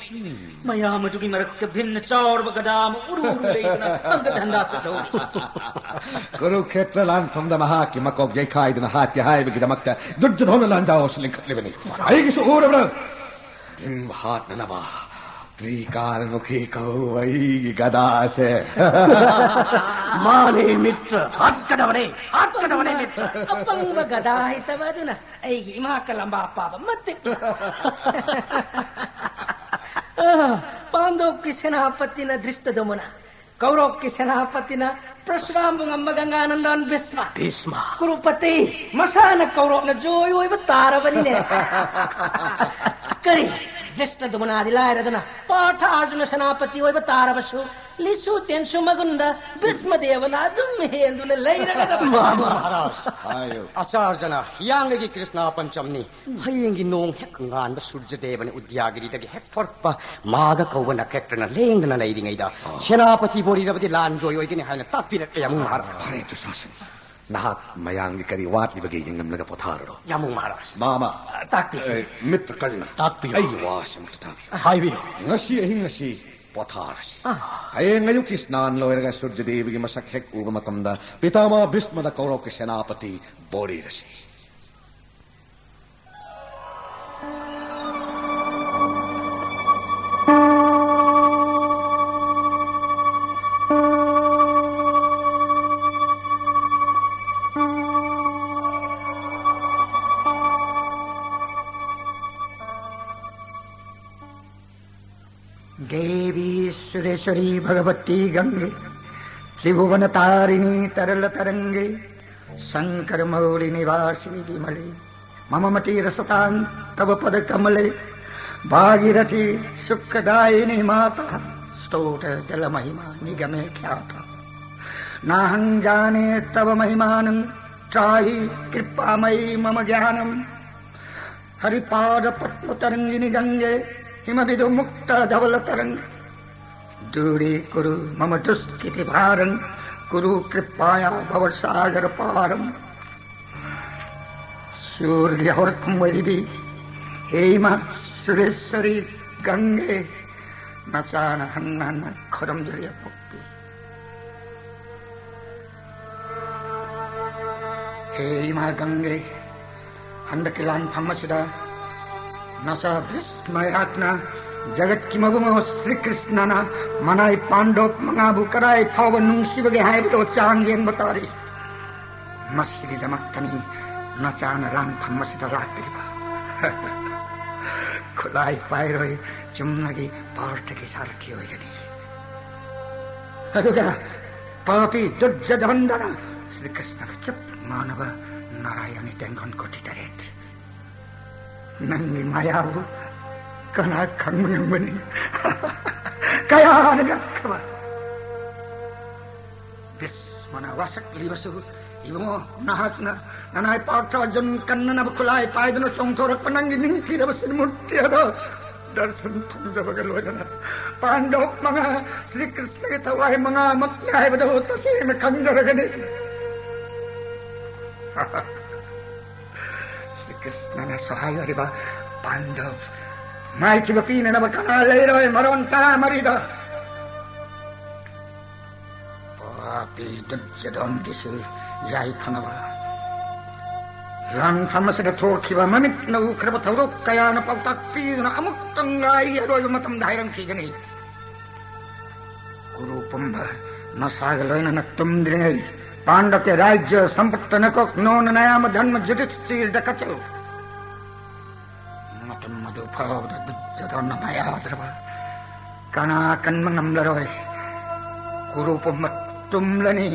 ꯃꯌꯥꯝ ꯑꯗꯨꯒꯤ ꯃꯔꯛꯇ ꯚꯤꯝꯅ ꯆꯥꯎꯔꯕ ꯒꯗꯥ ꯑꯃ ꯎꯔꯨ ꯎꯔꯨ ꯂꯩꯗꯨꯅ ꯍꯪꯒꯠ ꯍꯟꯗꯥ ꯆꯠꯍꯧꯔꯤ꯫ ꯀꯨꯔꯨꯈꯦꯇ꯭ꯔ ꯂꯥꯟꯐꯝꯗ ꯃꯍꯥꯛꯀꯤ ꯃꯀꯣꯛ ꯌꯩꯈꯥꯏꯗꯨꯅ ꯍꯥꯠꯀꯦ ꯍꯥꯏꯕꯒꯤꯗꯃꯛꯇ ꯗꯨꯔꯖꯣꯙꯅ ꯂꯥꯟꯖꯥꯎ ꯑꯁꯤ ꯂꯤꯡꯈꯠꯂꯤꯕꯅꯤ꯫ ꯑꯩꯒꯤꯁꯨ ꯎꯔꯕ꯭ꯔꯥ? ꯚꯤꯝ ꯍꯥꯠꯅꯅꯕ ꯇ꯭ꯔꯤꯀꯥꯜꯃꯨꯈꯤ ꯀꯧꯕ ꯑꯩꯒꯤ ꯒꯗꯥꯁꯦ꯫ ꯃꯥꯅꯦ ꯃꯤꯇ꯭ꯔ, ꯍꯥꯠꯀꯗꯕꯅꯦ, ꯍꯥꯠꯀꯗꯕꯅꯦ ꯃꯤꯇ꯭ꯔ꯫ ꯑꯄꯪꯕ ꯒꯗꯥ ꯍꯩꯇꯕ ꯑꯗꯨꯅ ꯑꯩꯒꯤ ꯏꯃꯥ ꯀꯂꯝꯕꯥ ꯄꯥꯕ ꯃꯇꯤꯛ꯫ ꯑ, ꯄꯥꯟꯗꯣꯞꯀꯤ ꯁꯦꯅꯥꯄꯇꯤꯅ ꯗ꯭ꯔꯤꯁꯇꯗꯨꯃꯅ, ꯀꯧꯔꯣꯛꯀꯤ ꯁꯦꯅꯥꯄꯇꯤꯅ ꯄ꯭ꯔꯁꯨꯔꯥꯝꯕꯨ ꯉꯝꯕ ꯒꯪꯒꯥꯅꯟꯗꯟ ꯚꯤꯁꯃ꯫ ꯚꯤꯁꯃ꯫ ꯀꯨꯔꯨꯄꯇꯤ ꯃꯁꯥꯅ ꯀꯧꯔꯣꯛꯅ ꯖꯣꯏ ꯑꯣꯏꯕ ꯇꯥꯔꯕꯅꯤꯅꯦ꯫ ꯀꯔꯤ? ꯗ꯭ꯔꯤꯁꯇꯗꯨꯃꯅꯥꯗꯤ ꯂꯥꯏꯔꯗꯅ ꯄꯥꯔꯊ ꯑꯥꯔꯖꯨꯅ ꯁꯦꯅꯥꯄꯇꯤ ꯑꯣꯏꯕ ꯇꯥꯔꯕꯁꯨ ꯂꯤꯁꯨ ꯇꯦꯟꯁꯨ ꯃꯒꯨꯟꯗ ꯚꯤꯁꯃꯗꯦꯕꯅ ꯑꯗꯨꯝ ꯍꯦꯟꯗꯨꯅ ꯂꯩꯔꯒꯗꯕ꯫ ꯃꯍꯥꯔꯥꯖ, ꯍꯥꯏꯌꯨ꯫ ꯑꯆꯥꯔꯖꯅ ꯍꯤꯌꯥꯡꯒꯩꯒꯤ ꯀ꯭ꯔꯤꯁꯅ ꯄꯟꯆꯝꯅꯤ꯫ ꯍꯌꯦꯡꯒꯤ ꯅꯣꯡ ꯍꯦꯛ ꯉꯥꯟꯕ ꯁꯨꯔꯖꯗꯦꯕꯅ ꯎꯗ꯭ꯌꯥꯒꯤꯔꯤꯗꯒꯤ ꯍꯦꯛ ꯊꯣꯔꯛꯄ ꯃꯥꯒ ꯀꯧꯕ ꯅꯈꯦꯇ꯭ꯔꯅ ꯂꯦꯡꯗꯅ ꯂꯩꯔꯤꯉꯩꯗ ꯁꯦꯅꯥꯄꯇꯤ ꯕꯣꯔꯤꯔꯕꯗꯤ ꯂꯥꯟ ꯖꯣꯏ ꯑꯣꯏꯒꯅꯤ ꯍꯥꯏꯅ ꯇꯥꯛꯄꯤꯔꯛꯂꯦ ꯑꯃꯨꯛ ꯃꯍꯥꯔꯥꯖ꯫ ꯐꯔꯦ, ꯗꯨꯁꯥꯁꯟ꯫ ꯅꯍꯥꯛ ꯃꯌꯥꯝꯒꯤ ꯀꯔꯤ ꯋꯥꯠꯂꯤꯕꯒꯦ ꯌꯦꯡꯂꯝꯂꯒ ꯄꯣꯊꯥꯔꯨꯔꯣ꯫ ꯌꯥꯝ ꯃꯨꯛ ꯃꯍꯥꯔꯥꯖ꯫ ꯃꯥꯃ꯫ ꯇꯥꯛꯄꯤꯁꯤ꯫ ꯑꯦ, ꯃꯤꯇ꯭ꯔ ꯀꯔꯅ꯫ ꯇꯥꯛꯄꯤꯌꯨ꯫ ꯑꯩꯒꯤ ꯋꯥꯁꯤ ꯑꯃꯨꯛꯇ ꯇꯥꯕꯤꯌꯨ꯫ ꯍꯥꯏꯕꯤꯌꯨ꯫ ꯉꯁꯤ ꯑꯍꯤꯡ ꯑꯁꯤ ꯄꯣꯊꯥꯔꯁꯤ꯫ ꯑꯥ꯫ ꯍꯌꯦꯡ ꯑꯌꯨꯛꯀꯤ ꯁ꯭ꯅꯥꯟ ꯂꯣꯏꯔꯒ ꯁꯨꯔꯖꯗꯦꯕꯒꯤ ꯃꯁꯛ ꯍꯦꯛ ꯎꯕ ꯃꯇꯝꯗ ꯄꯤꯇꯥꯃꯥ ꯚꯤꯁꯃꯗ ꯀꯧꯔꯣꯛꯀꯤ ꯁꯦꯅꯥꯄꯇꯤ ꯕꯣꯔꯤꯔꯁꯤ꯫ देवी सुरेश्वरी भगवती गंगे, त्रिभुवन तारिणी तरल तरंगे, शंकर मौली निवासिनी विमले, मम मतिरसतां तव पद कमले। भागीरथी सुखदायिनी माता, स्तोत्र जल महिमा निगमे ख्याता। नाहं जाने तव महिमानं, त्राहि कृपामयि मम ज्ञानम्। हरिपादपद्मतरङ्गिणि गङ्गे, हिमबिन्दुमुक्तधवलतरङ्ग। दूरीकुरु मम दुष्कृतिभारं, कुरु कृपया भवसागरपारम्। सूर्यहोरकं वैरिवि, हेम सुरेश्वरी गङ्गे, न चानहं नान्यं खरं जरियपक्ति। ꯍꯦ ꯏꯃꯥ ꯒꯪꯒꯦ, ꯍꯟꯗꯛꯀꯤ ꯂꯥꯟꯐꯝ ꯑꯁꯤꯗ ꯅꯆꯥ ꯚꯤꯁꯃ ꯑꯩꯍꯥꯛꯅ ꯖꯒꯠꯀꯤ ꯃꯕꯨꯡꯉꯣ ꯁ꯭ꯔꯤ ꯀ꯭ꯔꯤꯁꯅꯅ ꯃꯅꯥꯏ ꯄꯥꯟꯗꯣꯞ ꯃꯉꯥꯕꯨ ꯀꯗꯥꯏ ꯐꯥꯎꯕ ꯅꯨꯡꯁꯤꯕꯒꯦ ꯍꯥꯏꯕꯗꯨ ꯆꯥꯡ ꯌꯦꯡꯕ ꯇꯥꯔꯤ꯫ ꯃꯁꯤꯒꯤꯗꯃꯛꯇꯅꯤ ꯅꯆꯥꯅ ꯂꯥꯟꯐꯝ ꯑꯁꯤꯗ ꯂꯥꯛꯂꯤꯕ꯫ ꯈꯨꯠꯂꯥꯏ ꯄꯥꯏꯔꯣꯏ, ꯆꯨꯝꯅꯒꯤ ꯄꯥꯔꯊꯒꯤ ꯁꯥꯔꯊꯤ ꯑꯣꯏꯒꯅꯤ꯫ ꯑꯗꯨꯒ ꯄꯥꯄꯤ ꯗꯨꯔꯖꯣꯙꯟꯗꯅ ꯁ꯭ꯔꯤ ꯀ꯭ꯔꯤꯁꯅꯒ ꯆꯞ ꯃꯥꯟꯅꯕ ꯅꯥꯔꯥꯌꯅꯤ ꯇꯦꯡꯒꯣꯟ ꯀꯣꯇꯤ ꯇꯔꯦꯠ꯫ ꯅꯪꯒꯤ ꯃꯌꯥꯕꯨ ꯀꯅꯥ ꯈꯪꯕ ꯉꯝꯒꯅꯤ? ꯀꯌꯥꯅ ꯉꯛꯈ꯭ꯔꯕ! ꯚꯤꯁꯃꯅ ꯋꯥꯁꯛꯂꯤꯕꯁꯨ, ꯏꯕꯨꯡꯉꯣ, ꯅꯍꯥꯛꯅ ꯅꯅꯥꯏ ꯄꯥꯔꯊ ꯑꯔꯖꯨꯟ ꯀꯟꯅꯅꯕ ꯈꯨꯠꯂꯥꯏ ꯄꯥꯏꯗꯨꯅ ꯆꯣꯡꯊꯣꯔꯛꯄ ꯅꯪꯒꯤ ꯅꯤꯡꯊꯤꯔꯕ ꯁꯤꯟꯃꯨꯔꯇꯤ ꯑꯗꯣ ꯗꯔꯁꯟ ꯐꯪꯖꯕꯒ ꯂꯣꯏꯅꯅ ꯄꯥꯟꯗꯣꯞ ꯃꯉꯥ, ꯁ꯭ꯔꯤ ꯀ꯭ꯔꯤꯁꯅꯒꯤ ꯊꯋꯥꯏ ꯃꯉꯥꯃꯛꯅꯤ ꯍꯥꯏꯕꯗꯨ ꯇꯁꯦꯡꯅ ꯈꯪꯖꯔꯒꯅꯤ꯫ ꯁ꯭ꯔꯤ ꯀ꯭ꯔꯤꯁꯅꯅꯁꯨ ꯍꯥꯏꯔꯤꯕ ꯄꯥꯟꯗꯣꯞ ꯃꯥꯏꯊꯤꯕ ꯄꯤꯅꯅꯕ ꯀꯅꯥ ꯂꯩꯔꯣꯏ? ꯃꯔꯣꯟ ꯇꯔꯥꯃꯔꯤꯗ ꯄꯥꯄꯤ ꯗꯨꯔꯖꯣꯙꯟꯒꯤꯁꯨ ꯌꯥꯏꯐꯅꯕ ꯂꯥꯟꯐꯝ ꯑꯁꯤꯗ ꯊꯣꯛꯈꯤꯕ ꯃꯃꯤꯠꯅ ꯎꯈ꯭ꯔꯕ ꯊꯧꯗꯣꯛ ꯀꯌꯥꯅ ꯄꯥꯎꯇꯥꯛ ꯄꯤꯗꯨꯅ ꯑꯃꯨꯛꯇꯪ ꯉꯥꯏꯔꯤ ꯑꯔꯣꯏꯕ ꯃꯇꯝꯗ ꯍꯥꯏꯔꯝꯈꯤꯒꯅꯤ꯫ ꯀꯨꯔꯨ ꯄꯨꯝꯕ ꯅꯁꯥꯒ ꯂꯣꯏꯅꯅ ꯇꯨꯝꯗ꯭ꯔꯤꯉꯩ ꯄꯥꯟꯗꯕꯀꯤ ꯔꯥꯖ꯭ꯌ ꯁꯝꯄꯠꯇ ꯅꯀꯣꯛ ꯅꯣꯟꯅ ꯅꯌꯥꯝꯕ ꯙꯔꯃ ꯌꯨꯙꯤꯁꯊꯤꯔꯗ ꯀꯠꯆꯧ꯫ ꯃꯇꯝ ꯑꯗꯨ ꯐꯥꯎꯕꯗ ꯗꯨꯔꯖꯣꯙꯅ ꯃꯌꯥꯗ꯭ꯔꯕ ꯀꯅꯥ ꯀꯟꯕ ꯉꯝꯂꯔꯣꯏ꯫ ꯀꯨꯔꯨ ꯄꯨꯝꯕ ꯇꯨꯝꯂꯅꯤ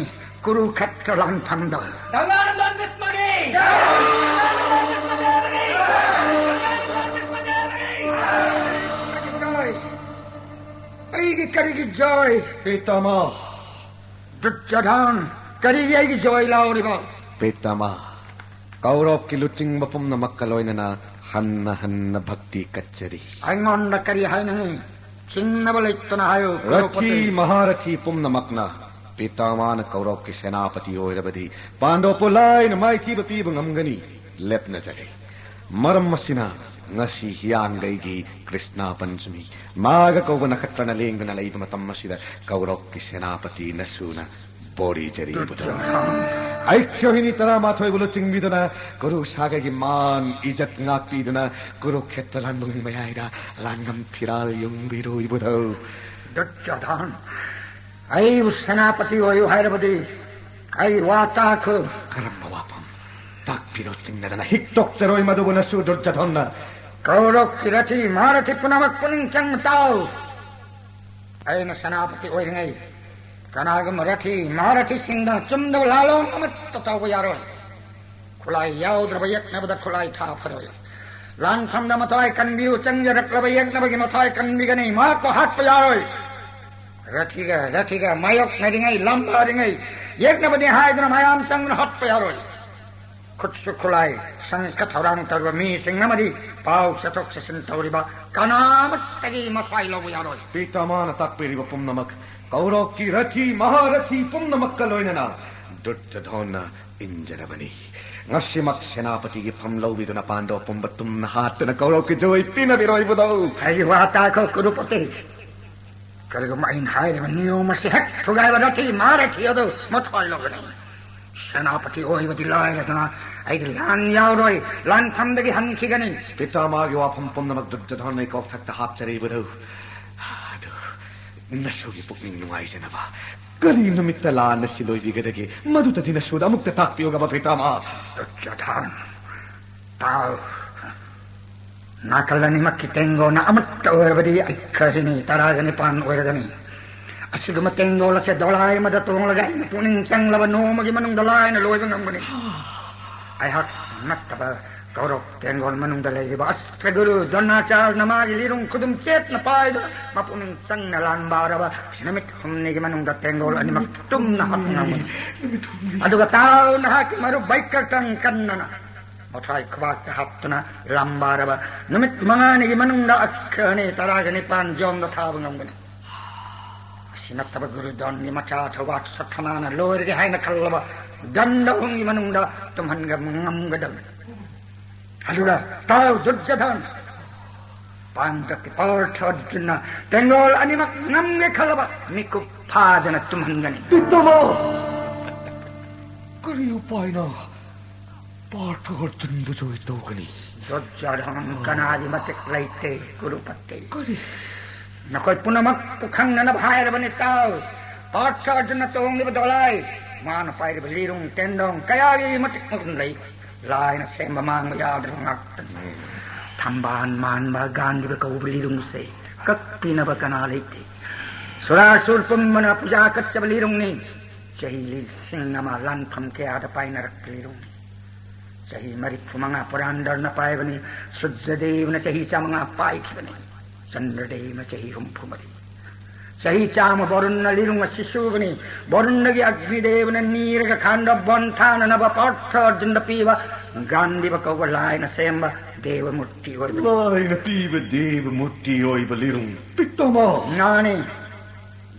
ꯀꯨꯔꯨꯈꯦꯇ꯭ꯔ ꯂꯥꯟꯐꯝꯗ꯫ ꯒꯪꯒꯥꯅꯟꯗꯟ ꯚꯤꯁꯃꯒꯤ! ꯒꯪꯒꯥꯅꯟꯗꯟ ꯚꯤꯁꯃꯒꯤ! ꯒꯪꯒꯥꯅꯟꯗꯟ ꯚꯤꯁꯃꯒꯤ! ꯖꯣꯏ! ꯑꯩꯒꯤ ꯀꯔꯤꯒꯤ ꯖꯣꯏ? ꯄꯤꯇꯥꯃꯍ, ꯗꯨꯔꯖꯣꯙꯟ, ꯀꯔꯤꯒꯤ ꯑꯩꯒꯤ ꯖꯣꯏ ꯂꯥꯎꯔꯤꯕ? ꯄꯤꯇꯥꯃꯥ, ꯀꯧꯔꯧꯀꯤ ꯂꯨꯆꯤꯡꯕ ꯄꯨꯝꯅꯃꯛꯀ ꯂꯣꯏꯅꯅ ꯍꯟꯅ ꯍꯟꯅ ꯚꯛꯇꯤ ꯀꯠꯆꯔꯤ꯫ ꯑꯩꯉꯣꯟꯗ ꯀꯔꯤ ꯍꯥꯏꯅꯤꯡꯉꯤ? ꯆꯤꯡꯅꯕ ꯂꯩꯇꯅ ꯍꯥꯏꯌꯨ, ꯔꯊꯤ ꯀ꯭ꯔꯨꯄꯇꯤ꯫ ꯃꯍꯥꯔꯊꯤ ꯄꯨꯝꯅꯃꯛꯅ ꯄꯤꯇꯥꯃꯥꯅ ꯀꯧꯔꯧꯀꯤ ꯁꯦꯅꯥꯄꯇꯤ ꯑꯣꯏꯔꯕꯗꯤ ꯄꯥꯟꯗꯣꯞꯄꯨ ꯂꯥꯏꯅ ꯃꯥꯏꯊꯤꯕ ꯄꯤꯕ ꯉꯝꯒꯅꯤ꯫ ꯂꯦꯞꯅꯖꯔꯦ꯫ ꯃꯔꯝ ꯑꯁꯤꯅ ꯉꯁꯤ ꯍꯤꯌꯥꯡꯒꯩꯒꯤ ꯀ꯭ꯔꯤꯁꯅ ꯄꯟꯆꯃꯤ, ꯃꯥꯒ ꯀꯧꯕ ꯅꯈꯇ꯭ꯔꯅ ꯂꯦꯡꯗꯅ ꯂꯩꯕ ꯃꯇꯝ ꯑꯁꯤꯗ ꯀꯧꯔꯧꯀꯤ ꯁꯦꯅꯥꯄꯇꯤ ꯅꯁꯨꯅ ꯕꯣꯔꯤꯖꯔꯤ ꯏꯕꯨꯙꯧ꯫ ꯗꯨꯔꯖꯣꯙꯟ꯫ ꯑꯩꯈꯣꯏꯅꯤ ꯇꯔꯥꯃꯥꯊꯣꯏꯕꯨ ꯂꯨꯆꯤꯡꯕꯤꯗꯨꯅ ꯀꯨꯔꯨ ꯁꯥꯒꯩꯒꯤ ꯃꯥꯟ ꯏꯖꯠ ꯉꯥꯛꯄꯤꯗꯨꯅ ꯀꯨꯔꯨꯈꯦꯇ꯭ꯔ ꯂꯥꯟꯕꯨꯡ ꯃꯌꯥꯏꯗ ꯂꯥꯟꯉꯝ ꯐꯤꯔꯥꯜ ꯌꯨꯡꯕꯤꯔꯨ ꯏꯕꯨꯙꯧ꯫ ꯗꯨꯔꯖꯣꯙꯟ, ꯑꯩꯕꯨ ꯁꯦꯅꯥꯄꯇꯤ ꯑꯣꯏꯌꯨ ꯍꯥꯏꯔꯕꯗꯤ ꯑꯩ ꯋꯥ ꯇꯥꯈꯣ꯫ ꯀꯔꯝꯕ ꯋꯥꯐꯝ? ꯇꯥꯛꯄꯤꯔꯣ ꯆꯤꯡꯅꯗꯅ ꯍꯤꯛꯇꯣꯛꯆꯔꯣꯏ ꯃꯗꯨꯕꯨ ꯅꯁꯨ ꯗꯨꯔꯖꯣꯙꯟꯅ꯫ ꯀꯧꯔꯧꯀꯤ ꯔꯊꯤ ꯃꯍꯥꯔꯊꯤ ꯄꯨꯝꯅꯃꯛ ꯄꯨꯛꯅꯤꯡ ꯆꯪꯅ ꯇꯥꯎ꯫ ꯑꯩꯅ ꯁꯦꯅꯥꯄꯇꯤ ꯑꯣꯏꯔꯤꯉꯩ ꯀꯅꯥꯒꯨꯝꯕ ꯔꯊꯤ ꯃꯍꯥꯔꯊꯤꯁꯤꯡꯗ ꯆꯨꯝꯗꯕ ꯂꯥꯂꯣꯡ ꯑꯃꯠꯇ ꯇꯧꯕ ꯌꯥꯔꯣꯏ꯫ ꯈꯨꯠꯂꯥꯏ ꯌꯥꯎꯗ꯭ꯔꯕ ꯌꯦꯛꯅꯕꯗ ꯈꯨꯠꯂꯥꯏ ꯊꯥ ꯐꯔꯣꯏ꯫ ꯂꯥꯟꯐꯝꯗ ꯃꯊ꯭ꯋꯥꯏ ꯀꯟꯕꯤꯌꯨ, ꯆꯪꯖꯔꯛꯂꯕ ꯌꯦꯛꯅꯕꯒꯤ ꯃꯊ꯭ꯋꯥꯏ ꯀꯟꯕꯤꯒꯅꯤ, ꯃꯍꯥꯛꯄꯨ ꯍꯥꯠꯄ ꯌꯥꯔꯣꯏ꯫ ꯔꯊꯤꯒ ꯔꯊꯤꯒ ꯃꯥꯌꯣꯛꯅꯔꯤꯉꯩ, ꯂꯝꯕꯥꯔꯤꯉꯩ, ꯌꯦꯛꯅꯕꯅꯤ ꯍꯥꯏꯗꯨꯅ ꯃꯌꯥꯝ ꯆꯪꯗꯨꯅ ꯍꯥꯠꯄ ꯌꯥꯔꯣꯏ꯫ ꯈꯨꯠꯁꯨ ꯈꯨꯠꯂꯥꯏ, ꯁꯪꯒ ꯊꯧꯔꯥꯡ ꯇꯧꯔꯤꯕ ꯃꯤꯁꯤꯡ ꯑꯃꯗꯤ ꯄꯥꯎ ꯆꯠꯊꯣꯛ ꯆꯠꯁꯤꯟ ꯇꯧꯔꯤꯕ ꯀꯅꯥ ꯑꯃꯠꯇꯒꯤ ꯃꯊ꯭ꯋꯥꯏ ꯂꯧꯕ ꯌꯥꯔꯣꯏ꯫ ꯄꯤꯇꯥꯃꯥꯅ ꯇꯥꯛꯄꯤꯔꯤꯕ ꯄꯨꯝꯅꯃꯛ ꯀꯧꯔꯧꯀꯤ ꯔꯊꯤ ꯃꯍꯥꯔꯊꯤ ꯄꯨꯝꯅꯃꯛꯀ ꯂꯣꯏꯅꯅ ꯗꯨꯔꯖꯣꯙꯟꯅ ꯏꯟꯖꯔꯕꯅꯤ꯫ ꯉꯁꯤꯃꯛ ꯁꯦꯅꯥꯄꯇꯤꯒꯤ ꯐꯝ ꯂꯧꯕꯤꯗꯨꯅ ꯄꯥꯟꯗꯣꯞ ꯄꯨꯝꯕ ꯇꯨꯝꯅ ꯍꯥꯠꯇꯨꯅ ꯀꯧꯔꯧꯀꯤ ꯖꯣꯏ ꯄꯤꯅꯕꯤꯔꯣ ꯏꯕꯨꯙꯧ꯫ ꯑꯩ ꯋꯥ ꯇꯥꯈꯣ ꯀꯨꯔꯨꯄꯇꯤ꯫ ꯀꯔꯤꯒꯨꯝꯕ ꯑꯩꯅ ꯍꯥꯏꯔꯤꯕ ꯅꯤꯌꯣꯝ ꯑꯁꯤ ꯍꯦꯛ ꯊꯨꯒꯥꯏꯕ ꯔꯊꯤ ꯃꯍꯥꯔꯊꯤ ꯑꯗꯨ ꯃꯊ꯭ꯋꯥꯏ ꯂꯧꯒꯅꯤ꯫ ꯁꯦꯅꯥꯄꯇꯤ ꯑꯣꯏꯕꯗꯤ ꯂꯥꯏꯔꯗꯅ ꯑꯩꯒꯤ ꯂꯥꯟ ꯌꯥꯎꯔꯣꯏ, ꯂꯥꯟꯐꯝꯗꯒꯤ ꯍꯟꯈꯤꯒꯅꯤ꯫ ꯄꯤꯇꯥꯃꯥꯒꯤ ꯋꯥꯐꯝ ꯄꯨꯝꯅꯃꯛ ꯗꯨꯔꯖꯣꯙꯟ ꯑꯩ ꯀꯣꯛꯊꯛꯇ ꯍꯥꯞꯆꯔꯦ ꯏꯕꯨꯙꯧ꯫ ꯑꯗꯨ ꯅꯁꯨꯒꯤ ꯄꯨꯛꯅꯤꯡ ꯅꯨꯡꯉꯥꯏꯖꯅꯕ ꯀꯔꯤ ꯅꯨꯃꯤꯠꯇ ꯂꯥꯟ ꯑꯁꯤ ꯂꯣꯏꯕꯤꯒꯗꯒꯦ? ꯃꯗꯨꯗꯗꯤ ꯅꯁꯨꯗ ꯑꯃꯨꯛꯇ ꯇꯥꯛꯄꯤꯌꯨꯒꯕ ꯄꯤꯇꯥꯃꯥ꯫ ꯗꯨꯔꯖꯣꯙꯟ, ꯇꯥꯎ꯫ ꯅꯥꯀꯜ ꯑꯅꯤꯃꯛꯀꯤ ꯇꯦꯡꯒꯣꯅ ꯑꯃꯠꯇ ꯑꯣꯏꯔꯕꯗꯤ ꯑꯩꯈꯣꯏꯅꯤ ꯇꯔꯥꯒ ꯅꯤꯄꯥꯟ ꯑꯣꯏꯔꯒꯅꯤ꯫ ꯑꯁꯤꯒꯨꯝꯕ ꯇꯦꯡꯒꯣꯜ ꯑꯁꯦ ꯗꯣꯂꯥꯏ ꯑꯃꯗ ꯇꯣꯡꯂꯒ ꯑꯩꯅ ꯄꯨꯛꯅꯤꯡ ꯆꯪꯂꯕ ꯅꯣꯡꯃꯒꯤ ꯃꯅꯨꯡꯗ ꯂꯥꯏꯅ ꯂꯣꯏꯕ ꯉꯝꯒꯅꯤ꯫ ꯑꯩꯍꯥꯛ ꯅꯠꯇꯕ ꯀꯧꯔꯣꯛ ꯇꯦꯡꯒꯣꯜ ꯃꯅꯨꯡꯗ ꯂꯩꯔꯤꯕ ꯑꯁꯇ꯭ꯔꯒꯨꯔꯨ ꯗ꯭ꯔꯣꯅꯥꯆꯥꯔꯅ ꯃꯥꯒꯤ ꯂꯤꯔꯨꯡ ꯈꯨꯗꯨꯝ ꯆꯦꯠꯅ ꯄꯥꯏꯗꯨꯅ ꯃꯄꯨꯛꯅꯤꯡ ꯆꯪꯅ ꯂꯥꯟꯕꯥꯔꯕ ꯅꯨꯃꯤꯠ ꯍꯨꯝꯅꯤꯒꯤ ꯃꯅꯨꯡꯗ ꯇꯦꯡꯒꯣꯜ ꯑꯅꯤꯃꯛ ꯇꯨꯝꯅ ꯍꯥꯠꯄ ꯉꯝꯒꯅꯤ꯫ ꯑꯗꯨꯒ ꯇꯥꯎ, ꯅꯍꯥꯛꯀꯤ ꯃꯔꯨꯞ ꯕꯥꯏꯀꯔꯇꯪ ꯀꯟꯅꯅ ꯃꯊ꯭ꯋꯥꯏ ꯈꯨꯕꯥꯛꯇ ꯍꯥꯞꯇꯨꯅ ꯂꯥꯝꯕꯥꯔꯕ ꯅꯨꯃꯤꯠ ꯃꯉꯥꯅꯤꯒꯤ ꯃꯅꯨꯡꯗ ꯑꯈ꯭ꯔ ꯑꯅꯤ ꯇꯔꯥꯒ ꯅꯤꯄꯥꯟ ꯖꯣꯝꯗ ꯊꯥꯕ ꯉꯝꯒꯅꯤ꯫ ꯑꯁꯤ ꯅꯠꯇꯕ ꯒꯨꯔꯨꯗꯣꯟꯒꯤ ꯃꯆꯥ ꯊꯧꯕꯥꯠ ꯁꯣꯊꯅꯥꯅ ꯂꯣꯏꯔꯒꯦ ꯍꯥꯏꯅ ꯈꯜꯂꯕ ꯗꯟꯗ ꯑꯍꯨꯝꯒꯤ ꯃꯅꯨꯡꯗ ꯇꯨꯝꯍꯟꯕ ꯉꯝꯒꯗꯕꯅꯤ꯫ ꯑꯗꯨꯒ ꯇꯥꯎ ꯗꯨꯔꯖꯙꯟ, ꯄꯥꯟꯗ꯭ꯔꯛꯀꯤ ꯄꯥꯔꯊ ꯑꯔꯖꯨꯟꯅ ꯇꯦꯡꯒꯣꯜ ꯑꯅꯤꯃꯛ ꯉꯝꯒꯦ ꯈꯜꯂꯕ ꯃꯤꯀꯨꯞ ꯐꯥꯗꯅ ꯇꯨꯝꯍꯟꯒꯅꯤ꯫ ꯄꯤꯇꯃ! ꯀꯔꯤ ꯎꯄꯥꯏꯅ ꯄꯥꯔꯊ ꯑꯔꯖꯨꯟꯕꯨ ꯖꯣꯏ ꯇꯧꯒꯅꯤ? ꯗꯨꯔꯖꯣꯙꯟ ꯀꯅꯥꯒꯤ ꯃꯇꯤꯛ ꯂꯩꯇꯦ, ꯀꯨꯔꯨꯄꯇꯤ꯫ ꯀꯔꯤ? ꯅꯈꯣꯏ ꯄꯨꯝꯅꯃꯛꯄꯨ ꯈꯪꯅꯅꯕ ꯍꯥꯏꯔꯕꯅꯤ ꯇꯥꯎ꯫ ꯄꯥꯔꯊ ꯑꯔꯖꯨꯟꯅ ꯇꯣꯡꯂꯤꯕ ꯗꯣꯂꯥꯏ, ꯃꯥꯅ ꯄꯥꯏꯔꯤꯕ ꯂꯤꯔꯨꯡ ꯇꯦꯟꯗꯣꯡ ꯀꯌꯥꯒꯤ ꯃꯇꯤꯛ ꯃꯒꯨꯟ ꯂꯩ꯫ ꯂꯥꯏꯅ ꯁꯦꯝꯕ ꯃꯥꯡꯕ ꯌꯥꯗ꯭ꯔꯕ ꯉꯥꯛꯇꯅꯤ꯫ ꯊꯝꯕꯥꯜ ꯃꯥꯟꯕ ꯒꯥꯟꯙꯤꯕ ꯀꯧꯕ ꯂꯤꯔꯨꯡꯁꯦ ꯀꯛꯄꯤꯅꯕ ꯀꯅꯥ ꯂꯩꯇꯦ꯫ ꯁꯨꯔꯥꯁꯨꯔ ꯄꯨꯝꯕꯅ ꯄꯨꯖꯥ ꯀꯠꯆꯕ ꯂꯤꯔꯨꯡꯅꯤ꯫ ꯆꯍꯤ ꯂꯤꯁꯤꯡ ꯑꯃ ꯂꯥꯟꯐꯝ ꯀꯌꯥꯗ ꯄꯥꯏꯅꯔꯛꯄ ꯂꯤꯔꯨꯡꯅꯤ꯫ ꯆꯍꯤ ꯃꯔꯤꯐꯨ ꯃꯉꯥ ꯄꯨꯔꯥꯟꯗꯔꯅ ꯄꯥꯏꯕꯅꯤ꯫ ꯁꯨꯔꯖꯗꯦꯕꯅ ꯆꯍꯤ ꯆꯥꯃꯉꯥ ꯄꯥꯏꯈꯤꯕꯅꯤ꯫ ꯆꯟꯗ꯭ꯔꯗꯦꯕꯅ ꯆꯍꯤ ꯍꯨꯝꯐꯨ ꯃꯔꯤ꯫ ꯆꯍꯤ ꯆꯥꯝꯃ ꯕꯣꯔꯨꯟꯅ ꯂꯤꯔꯨꯡ ꯑꯁꯤ ꯁꯨꯕꯅꯤ꯫ ꯕꯣꯔꯨꯟꯗꯒꯤ ꯑꯒꯅꯤꯗꯦꯕꯅ ꯅꯤꯔꯒ ꯈꯥꯟꯗ ꯕꯣꯟ ꯊꯥꯅꯅꯕ ꯄꯥꯔꯊ ꯑꯔꯖꯨꯟꯗ ꯄꯤꯕ ꯒꯥꯟꯙꯤꯕ ꯀꯧꯕ ꯂꯥꯏꯅ ꯁꯦꯝꯕ ꯗꯦꯕ ꯃꯨꯔꯇꯤ ꯑꯣꯏꯕꯅꯤ꯫ ꯂꯥꯏꯅ ꯄꯤꯕ ꯗꯦꯕ ꯃꯨꯔꯇꯤ ꯑꯣꯏꯕ ꯂꯤꯔꯨꯡ ꯄꯤꯇꯃ! ꯅꯥꯅꯤ꯫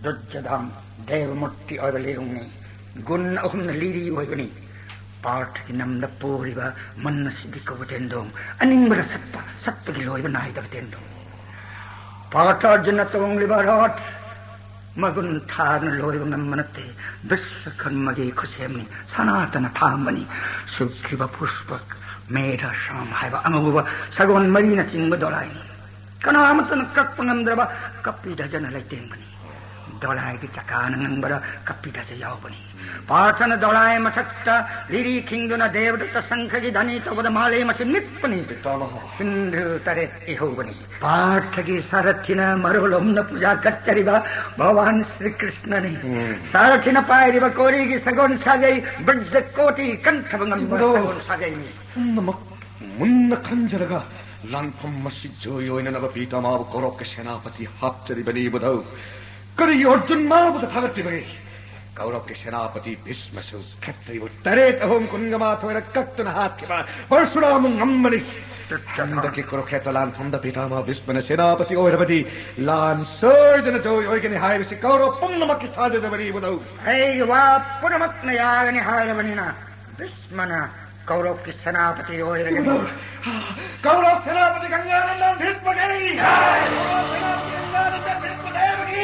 ꯗꯨꯔꯖꯣꯙꯟ ꯗꯦꯕ ꯃꯨꯔꯇꯤ ꯑꯣꯏꯕ ꯂꯤꯔꯨꯡꯅꯤ꯫ ꯒꯨꯟ ꯑꯍꯨꯝꯅ ꯂꯤꯔꯤ ꯑꯣꯏꯕꯅꯤ꯫ ꯄꯥꯔꯊꯒꯤ ꯅꯝꯗ ꯄꯨꯔꯤꯕ ꯃꯟꯅ ꯁꯤꯗꯤ ꯀꯧꯕ ꯇꯦꯟꯗꯣꯡ, ꯑꯅꯤꯡꯕꯗ ꯁꯠꯄ, ꯁꯠꯄꯒꯤ ꯂꯣꯏꯕ ꯅꯥꯏꯗꯕ ꯇꯦꯟꯗꯣꯡ꯫ ꯄꯥꯔꯊ ꯑꯔꯖꯨꯟꯅ ꯇꯣꯡꯂꯤꯕ ꯔꯣꯠ ꯃꯒꯨꯟ ꯊꯥꯗꯨꯅ ꯂꯣꯏꯕ ꯉꯝꯕ ꯅꯠꯇꯦ꯫ ꯕꯤꯁ꯭ꯋꯀꯔꯃꯒꯤ ꯈꯨꯠꯁꯦꯝꯅꯤ, ꯁꯅꯥꯇꯅ ꯊꯥꯝꯕꯅꯤ꯫ ꯁꯨꯒ꯭ꯔꯤꯕ, ꯄꯨꯁ꯭ꯄꯛ, ꯃꯦꯙ, ꯁꯥꯝ ꯍꯥꯏꯕ ꯑꯉꯧꯕ ꯁꯒꯣꯜ ꯃꯔꯤꯅ ꯆꯤꯡꯕ ꯗꯣꯂꯥꯏꯅꯤ꯫ ꯀꯅꯥ ꯑꯃꯠꯇꯅ ꯀꯛꯄ ꯉꯝꯗ꯭ꯔꯕ ꯀꯄꯤꯙꯖꯅ ꯂꯩꯇꯦꯡꯕꯅꯤ꯫ ꯗꯣꯂꯥꯏꯒꯤ ꯆꯀꯥꯅ ꯉꯪꯕꯗ ꯀꯄꯤꯙꯖ ꯌꯥꯎꯕꯅꯤ꯫ ꯄꯥꯔꯊꯅ ꯗꯣꯂꯥꯏ ꯃꯊꯛꯇ ꯂꯤꯔꯤ ꯈꯤꯡꯗꯨꯅ ꯗꯦꯕꯗꯠꯇ ꯁꯪꯈꯒꯤ ꯙꯅꯤ ꯇꯧꯕꯗ ꯃꯥꯂꯦꯝ ꯑꯁꯤ ꯅꯤꯛꯄꯅꯤ꯫ ꯄꯤꯇꯥꯃꯍ꯫ ꯁꯤꯟꯙꯨ ꯇꯔꯦꯠ ꯏꯍꯧꯕꯅꯤ꯫ ꯄꯥꯔꯊꯒꯤ ꯁꯥꯔꯊꯤꯅ ꯃꯔꯣꯜ ꯑꯍꯨꯝꯅ ꯄꯨꯖꯥ ꯀꯠꯆꯔꯤꯕ ꯚꯒꯋꯥꯟ ꯁ꯭ꯔꯤ ꯀ꯭ꯔꯤꯁꯅꯅꯤ꯫ ꯎꯝ꯫ ꯁꯥꯔꯊꯤꯅ ꯄꯥꯏꯔꯤꯕ ꯀꯣꯔꯤꯒꯤ ꯁꯒꯣꯜ ꯁꯥꯖꯩ ꯕ꯭ꯔꯖ ꯀꯣꯇꯤ ꯀꯟꯊꯕ ꯉꯝꯕ ꯏꯕꯨꯙꯧ꯫ ꯁꯒꯣꯜ ꯁꯥꯖꯩꯅꯤ꯫ ꯄꯨꯝꯅꯃꯛ ꯃꯨꯟꯅ ꯈꯟꯖꯔꯒ ꯂꯥꯟꯐꯝ ꯑꯁꯤ ꯖꯣꯏ ꯑꯣꯏꯅꯅꯕ ꯄꯤꯇꯥꯃꯥꯕꯨ ꯀꯧꯔꯧꯀꯤ ꯁꯦꯅꯥꯄꯇꯤ ꯍꯥꯞꯆꯔꯤꯕꯅꯤ ꯏꯕꯨꯙꯧ꯫ ꯀꯔꯤꯒꯤ ꯑꯔꯖꯨꯟ ꯃꯥꯕꯨꯗ ꯊꯥꯒꯠꯄꯤꯕꯒꯦ? ꯀꯧꯔꯧꯀꯤ ꯁꯦꯅꯥꯄꯇꯤ ꯚꯤꯁꯃꯁꯨ ꯈꯦꯇ꯭ꯔꯤꯕꯨ ꯇꯔꯦꯠ ꯑꯍꯨꯝ ꯀꯨꯟꯒ ꯃꯥꯊꯣꯏꯔ ꯀꯛꯇꯨꯅ ꯍꯥꯠꯈꯤꯕ ꯄꯔꯁꯨꯔꯥꯃ ꯉꯝꯕꯅꯤ꯫ ꯍꯟꯗꯛꯀꯤ ꯀꯨꯔꯨꯈꯦꯇ꯭ꯔ ꯂꯥꯟꯐꯝꯗ ꯄꯤꯇꯥꯃꯥ ꯚꯤꯁꯃꯅ ꯁꯦꯅꯥꯄꯇꯤ ꯑꯣꯏꯔꯕꯗꯤ ꯂꯥꯟ ꯁꯣꯏꯗꯅ ꯖꯣꯏ ꯑꯣꯏꯒꯅꯤ ꯍꯥꯏꯕꯁꯤ ꯀꯧꯔꯧ ꯄꯨꯝꯅꯃꯛꯀꯤ ꯊꯥꯖꯖꯕꯅꯤ ꯏꯕꯨꯙꯧ꯫ ꯑꯩꯒꯤ ꯋꯥ ꯄꯨꯝꯅꯃꯛꯅ ꯌꯥꯒꯅꯤ ꯍꯥꯏꯔꯕꯅꯤꯅ ꯚꯤꯁꯃꯅ ꯀꯧꯔꯧꯀꯤ ꯁꯦꯅꯥꯄꯇꯤ ꯑꯣꯏꯔꯒꯅꯤ꯫ ꯏꯕꯨꯙꯧ, ꯀꯧꯔꯧ ꯁꯦꯅꯥꯄꯇꯤ ꯒꯪꯒꯥꯅꯟꯗ ꯚꯤꯁꯃꯒꯤ! ꯀꯧꯔꯧ ꯁꯦꯅꯥꯄꯇꯤ ꯒꯪꯒꯥꯅꯟꯗ ꯚꯤꯁꯃꯗꯦꯕꯒꯤ!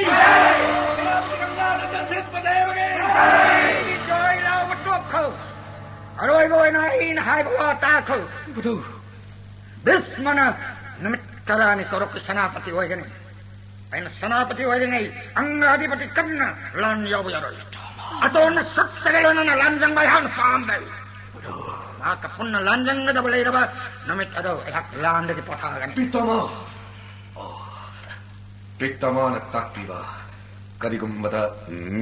ꯀꯧꯔꯧ ꯁꯦꯅꯥꯄꯇꯤ ꯒꯪꯒꯥꯅꯟꯗ ꯚꯤꯁꯃꯗꯦꯕꯒꯤ! ꯑꯩꯒꯤ ꯖꯣꯏ ꯂꯥꯎꯕ ꯇꯣꯛꯈꯣ꯫ ꯑꯔꯣꯏꯕ ꯑꯣꯏꯅ ꯑꯩꯅ ꯍꯥꯏꯕ ꯋꯥ ꯇꯥꯈꯣ꯫ ꯏꯕꯨꯙꯧ꯫ ꯚꯤꯁꯃꯅ ꯅꯨꯃꯤꯠ ꯇꯔꯥꯅꯤ ꯀꯧꯔꯧꯀꯤ ꯁꯦꯅꯥꯄꯇꯤ ꯑꯣꯏꯒꯅꯤ꯫ ꯑꯩꯅ ꯁꯦꯅꯥꯄꯇꯤ ꯑꯣꯏꯔꯤꯉꯩ ꯑꯪꯒꯥꯙꯤꯄꯇꯤ ꯀꯟꯅ ꯂꯥꯟ ꯌꯥꯎꯕ ꯌꯥꯔꯣꯏ꯫ ꯑꯇꯣꯟꯅ ꯁꯛꯇꯒ ꯂꯣꯏꯅꯅ ꯂꯥꯟꯖꯪꯕ ꯑꯩꯍꯥꯛꯅ ꯄꯥꯝꯗꯦ꯫ ꯃꯍꯥꯛꯀ ꯄꯨꯟꯅ ꯂꯥꯟꯖꯪꯒꯗꯕ ꯂꯩꯔꯕ ꯅꯨꯃꯤꯠ ꯑꯗꯨ ꯑꯩꯍꯥꯛ ꯂꯥꯟꯗꯒꯤ ꯄꯣꯊꯥꯒꯅꯤ꯫ ꯄꯤꯇꯥꯃꯥ! ꯑꯣ, ꯄꯤꯇꯥꯃꯥꯅ ꯇꯥꯛꯄꯤꯕ, ꯀꯔꯤꯒꯨꯝꯕꯗ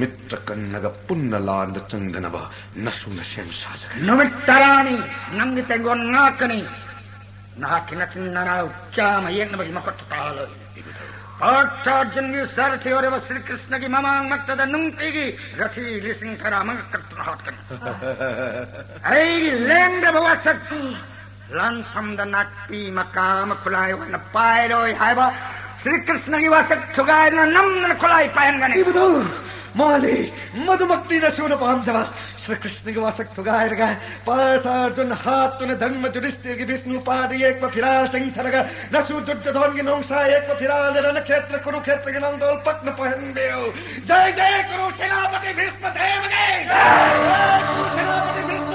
ꯃꯤꯇ꯭ꯔꯀꯟꯅꯒ ꯄꯨꯟꯅ ꯂꯥꯟꯗ ꯆꯪꯗꯅꯕ ꯅꯁꯨꯅ ꯁꯦꯝ ꯁꯥꯖꯒꯅꯤ꯫ ꯅꯨꯃꯤꯠ ꯇꯔꯥꯅꯤ ꯅꯪꯒꯤ ꯇꯦꯡꯒꯣꯟ ꯉꯥꯛꯀꯅꯤ꯫ ꯅꯍꯥꯛꯀꯤ ꯅꯆꯤꯟ ꯅꯅꯥꯎ ꯆꯥꯝꯃ ꯌꯦꯛꯅꯕꯒꯤ ꯃꯈꯨꯠꯇ ꯇꯥꯍꯜꯂꯣꯏ꯫ ꯏꯕꯨꯙꯧ꯫ ꯄꯥꯔꯊ ꯑꯔꯖꯨꯟꯒꯤ ꯁꯥꯔꯊꯤ ꯑꯣꯏꯔꯕ ꯁ꯭ꯔꯤ ꯀ꯭ꯔꯤꯁꯅꯒꯤ ꯃꯃꯥꯡꯃꯛꯇꯗ ꯅꯨꯡꯇꯤꯒꯤ ꯔꯊꯤ ꯂꯤꯁꯤꯡ ꯇꯔꯥꯃꯉꯥ ꯀꯛꯇꯨꯅ ꯍꯥꯠꯀꯅꯤ꯫ ꯑꯩꯒꯤ ꯂꯦꯡꯗꯕ ꯋꯥꯁꯛ, ꯂꯥꯟꯐꯝꯗ ꯅꯥꯛꯄꯤ ꯃꯀꯥ ꯑꯃ ꯈꯨꯠꯂꯥꯏ ꯑꯣꯏꯅ ꯄꯥꯏꯔꯣꯏ ꯍꯥꯏꯕ ꯁ꯭ꯔꯤ ꯀ꯭ꯔꯤꯁꯅꯒꯤ ꯋꯥꯁꯛ ꯊꯨꯒꯥꯏꯗꯨꯅ ꯅꯝꯗꯅ ꯈꯨꯠꯂꯥꯏ ꯄꯥꯏꯍꯟꯒꯅꯤ꯫ ꯏꯕꯨꯙꯧ, ꯃꯥꯅꯤ, ꯃꯗꯨꯃꯛꯅꯤ ꯅꯁꯨꯅ ꯄꯥꯝꯖꯕ꯫ ꯁ꯭ꯔꯤ ꯀ꯭ꯔꯤꯁꯅꯒꯤ ꯋꯥꯁꯛ ꯊꯨꯒꯥꯏꯔꯒ, ꯄꯥꯔꯊ ꯑꯔꯖꯨꯟ ꯍꯥꯠꯇꯨꯅ ꯙꯔꯃ ꯌꯨꯙꯤꯁꯊꯤꯔꯒꯤ ꯕꯤꯁꯅꯨ ꯄꯥꯗ ꯌꯦꯛꯄ ꯐꯤꯔꯥꯜ ꯆꯤꯡꯊꯔꯒ, ꯅꯁꯨ ꯗꯨꯔꯖꯣꯙꯟꯒꯤ ꯅꯣꯡꯁꯥ ꯌꯦꯛꯄ ꯐꯤꯔꯥꯜꯗ ꯔꯅꯈꯦꯇ꯭ꯔ ꯀꯨꯔꯨꯈꯦꯇ꯭ꯔꯒꯤ ꯅꯥꯡꯗꯣꯜ ꯄꯛꯅ ꯄꯥꯏꯍꯟꯕꯤꯌꯨ꯫ ꯖꯩ ꯖꯩ ꯀꯨꯔꯨ ꯁꯦꯅꯥꯄꯇꯤ ꯚꯤꯁꯃ ꯗꯦꯕꯒꯤ! ꯖꯩ ꯀꯨꯔꯨ ꯁꯦꯅꯥꯄꯇꯤ ꯚꯤꯁꯃ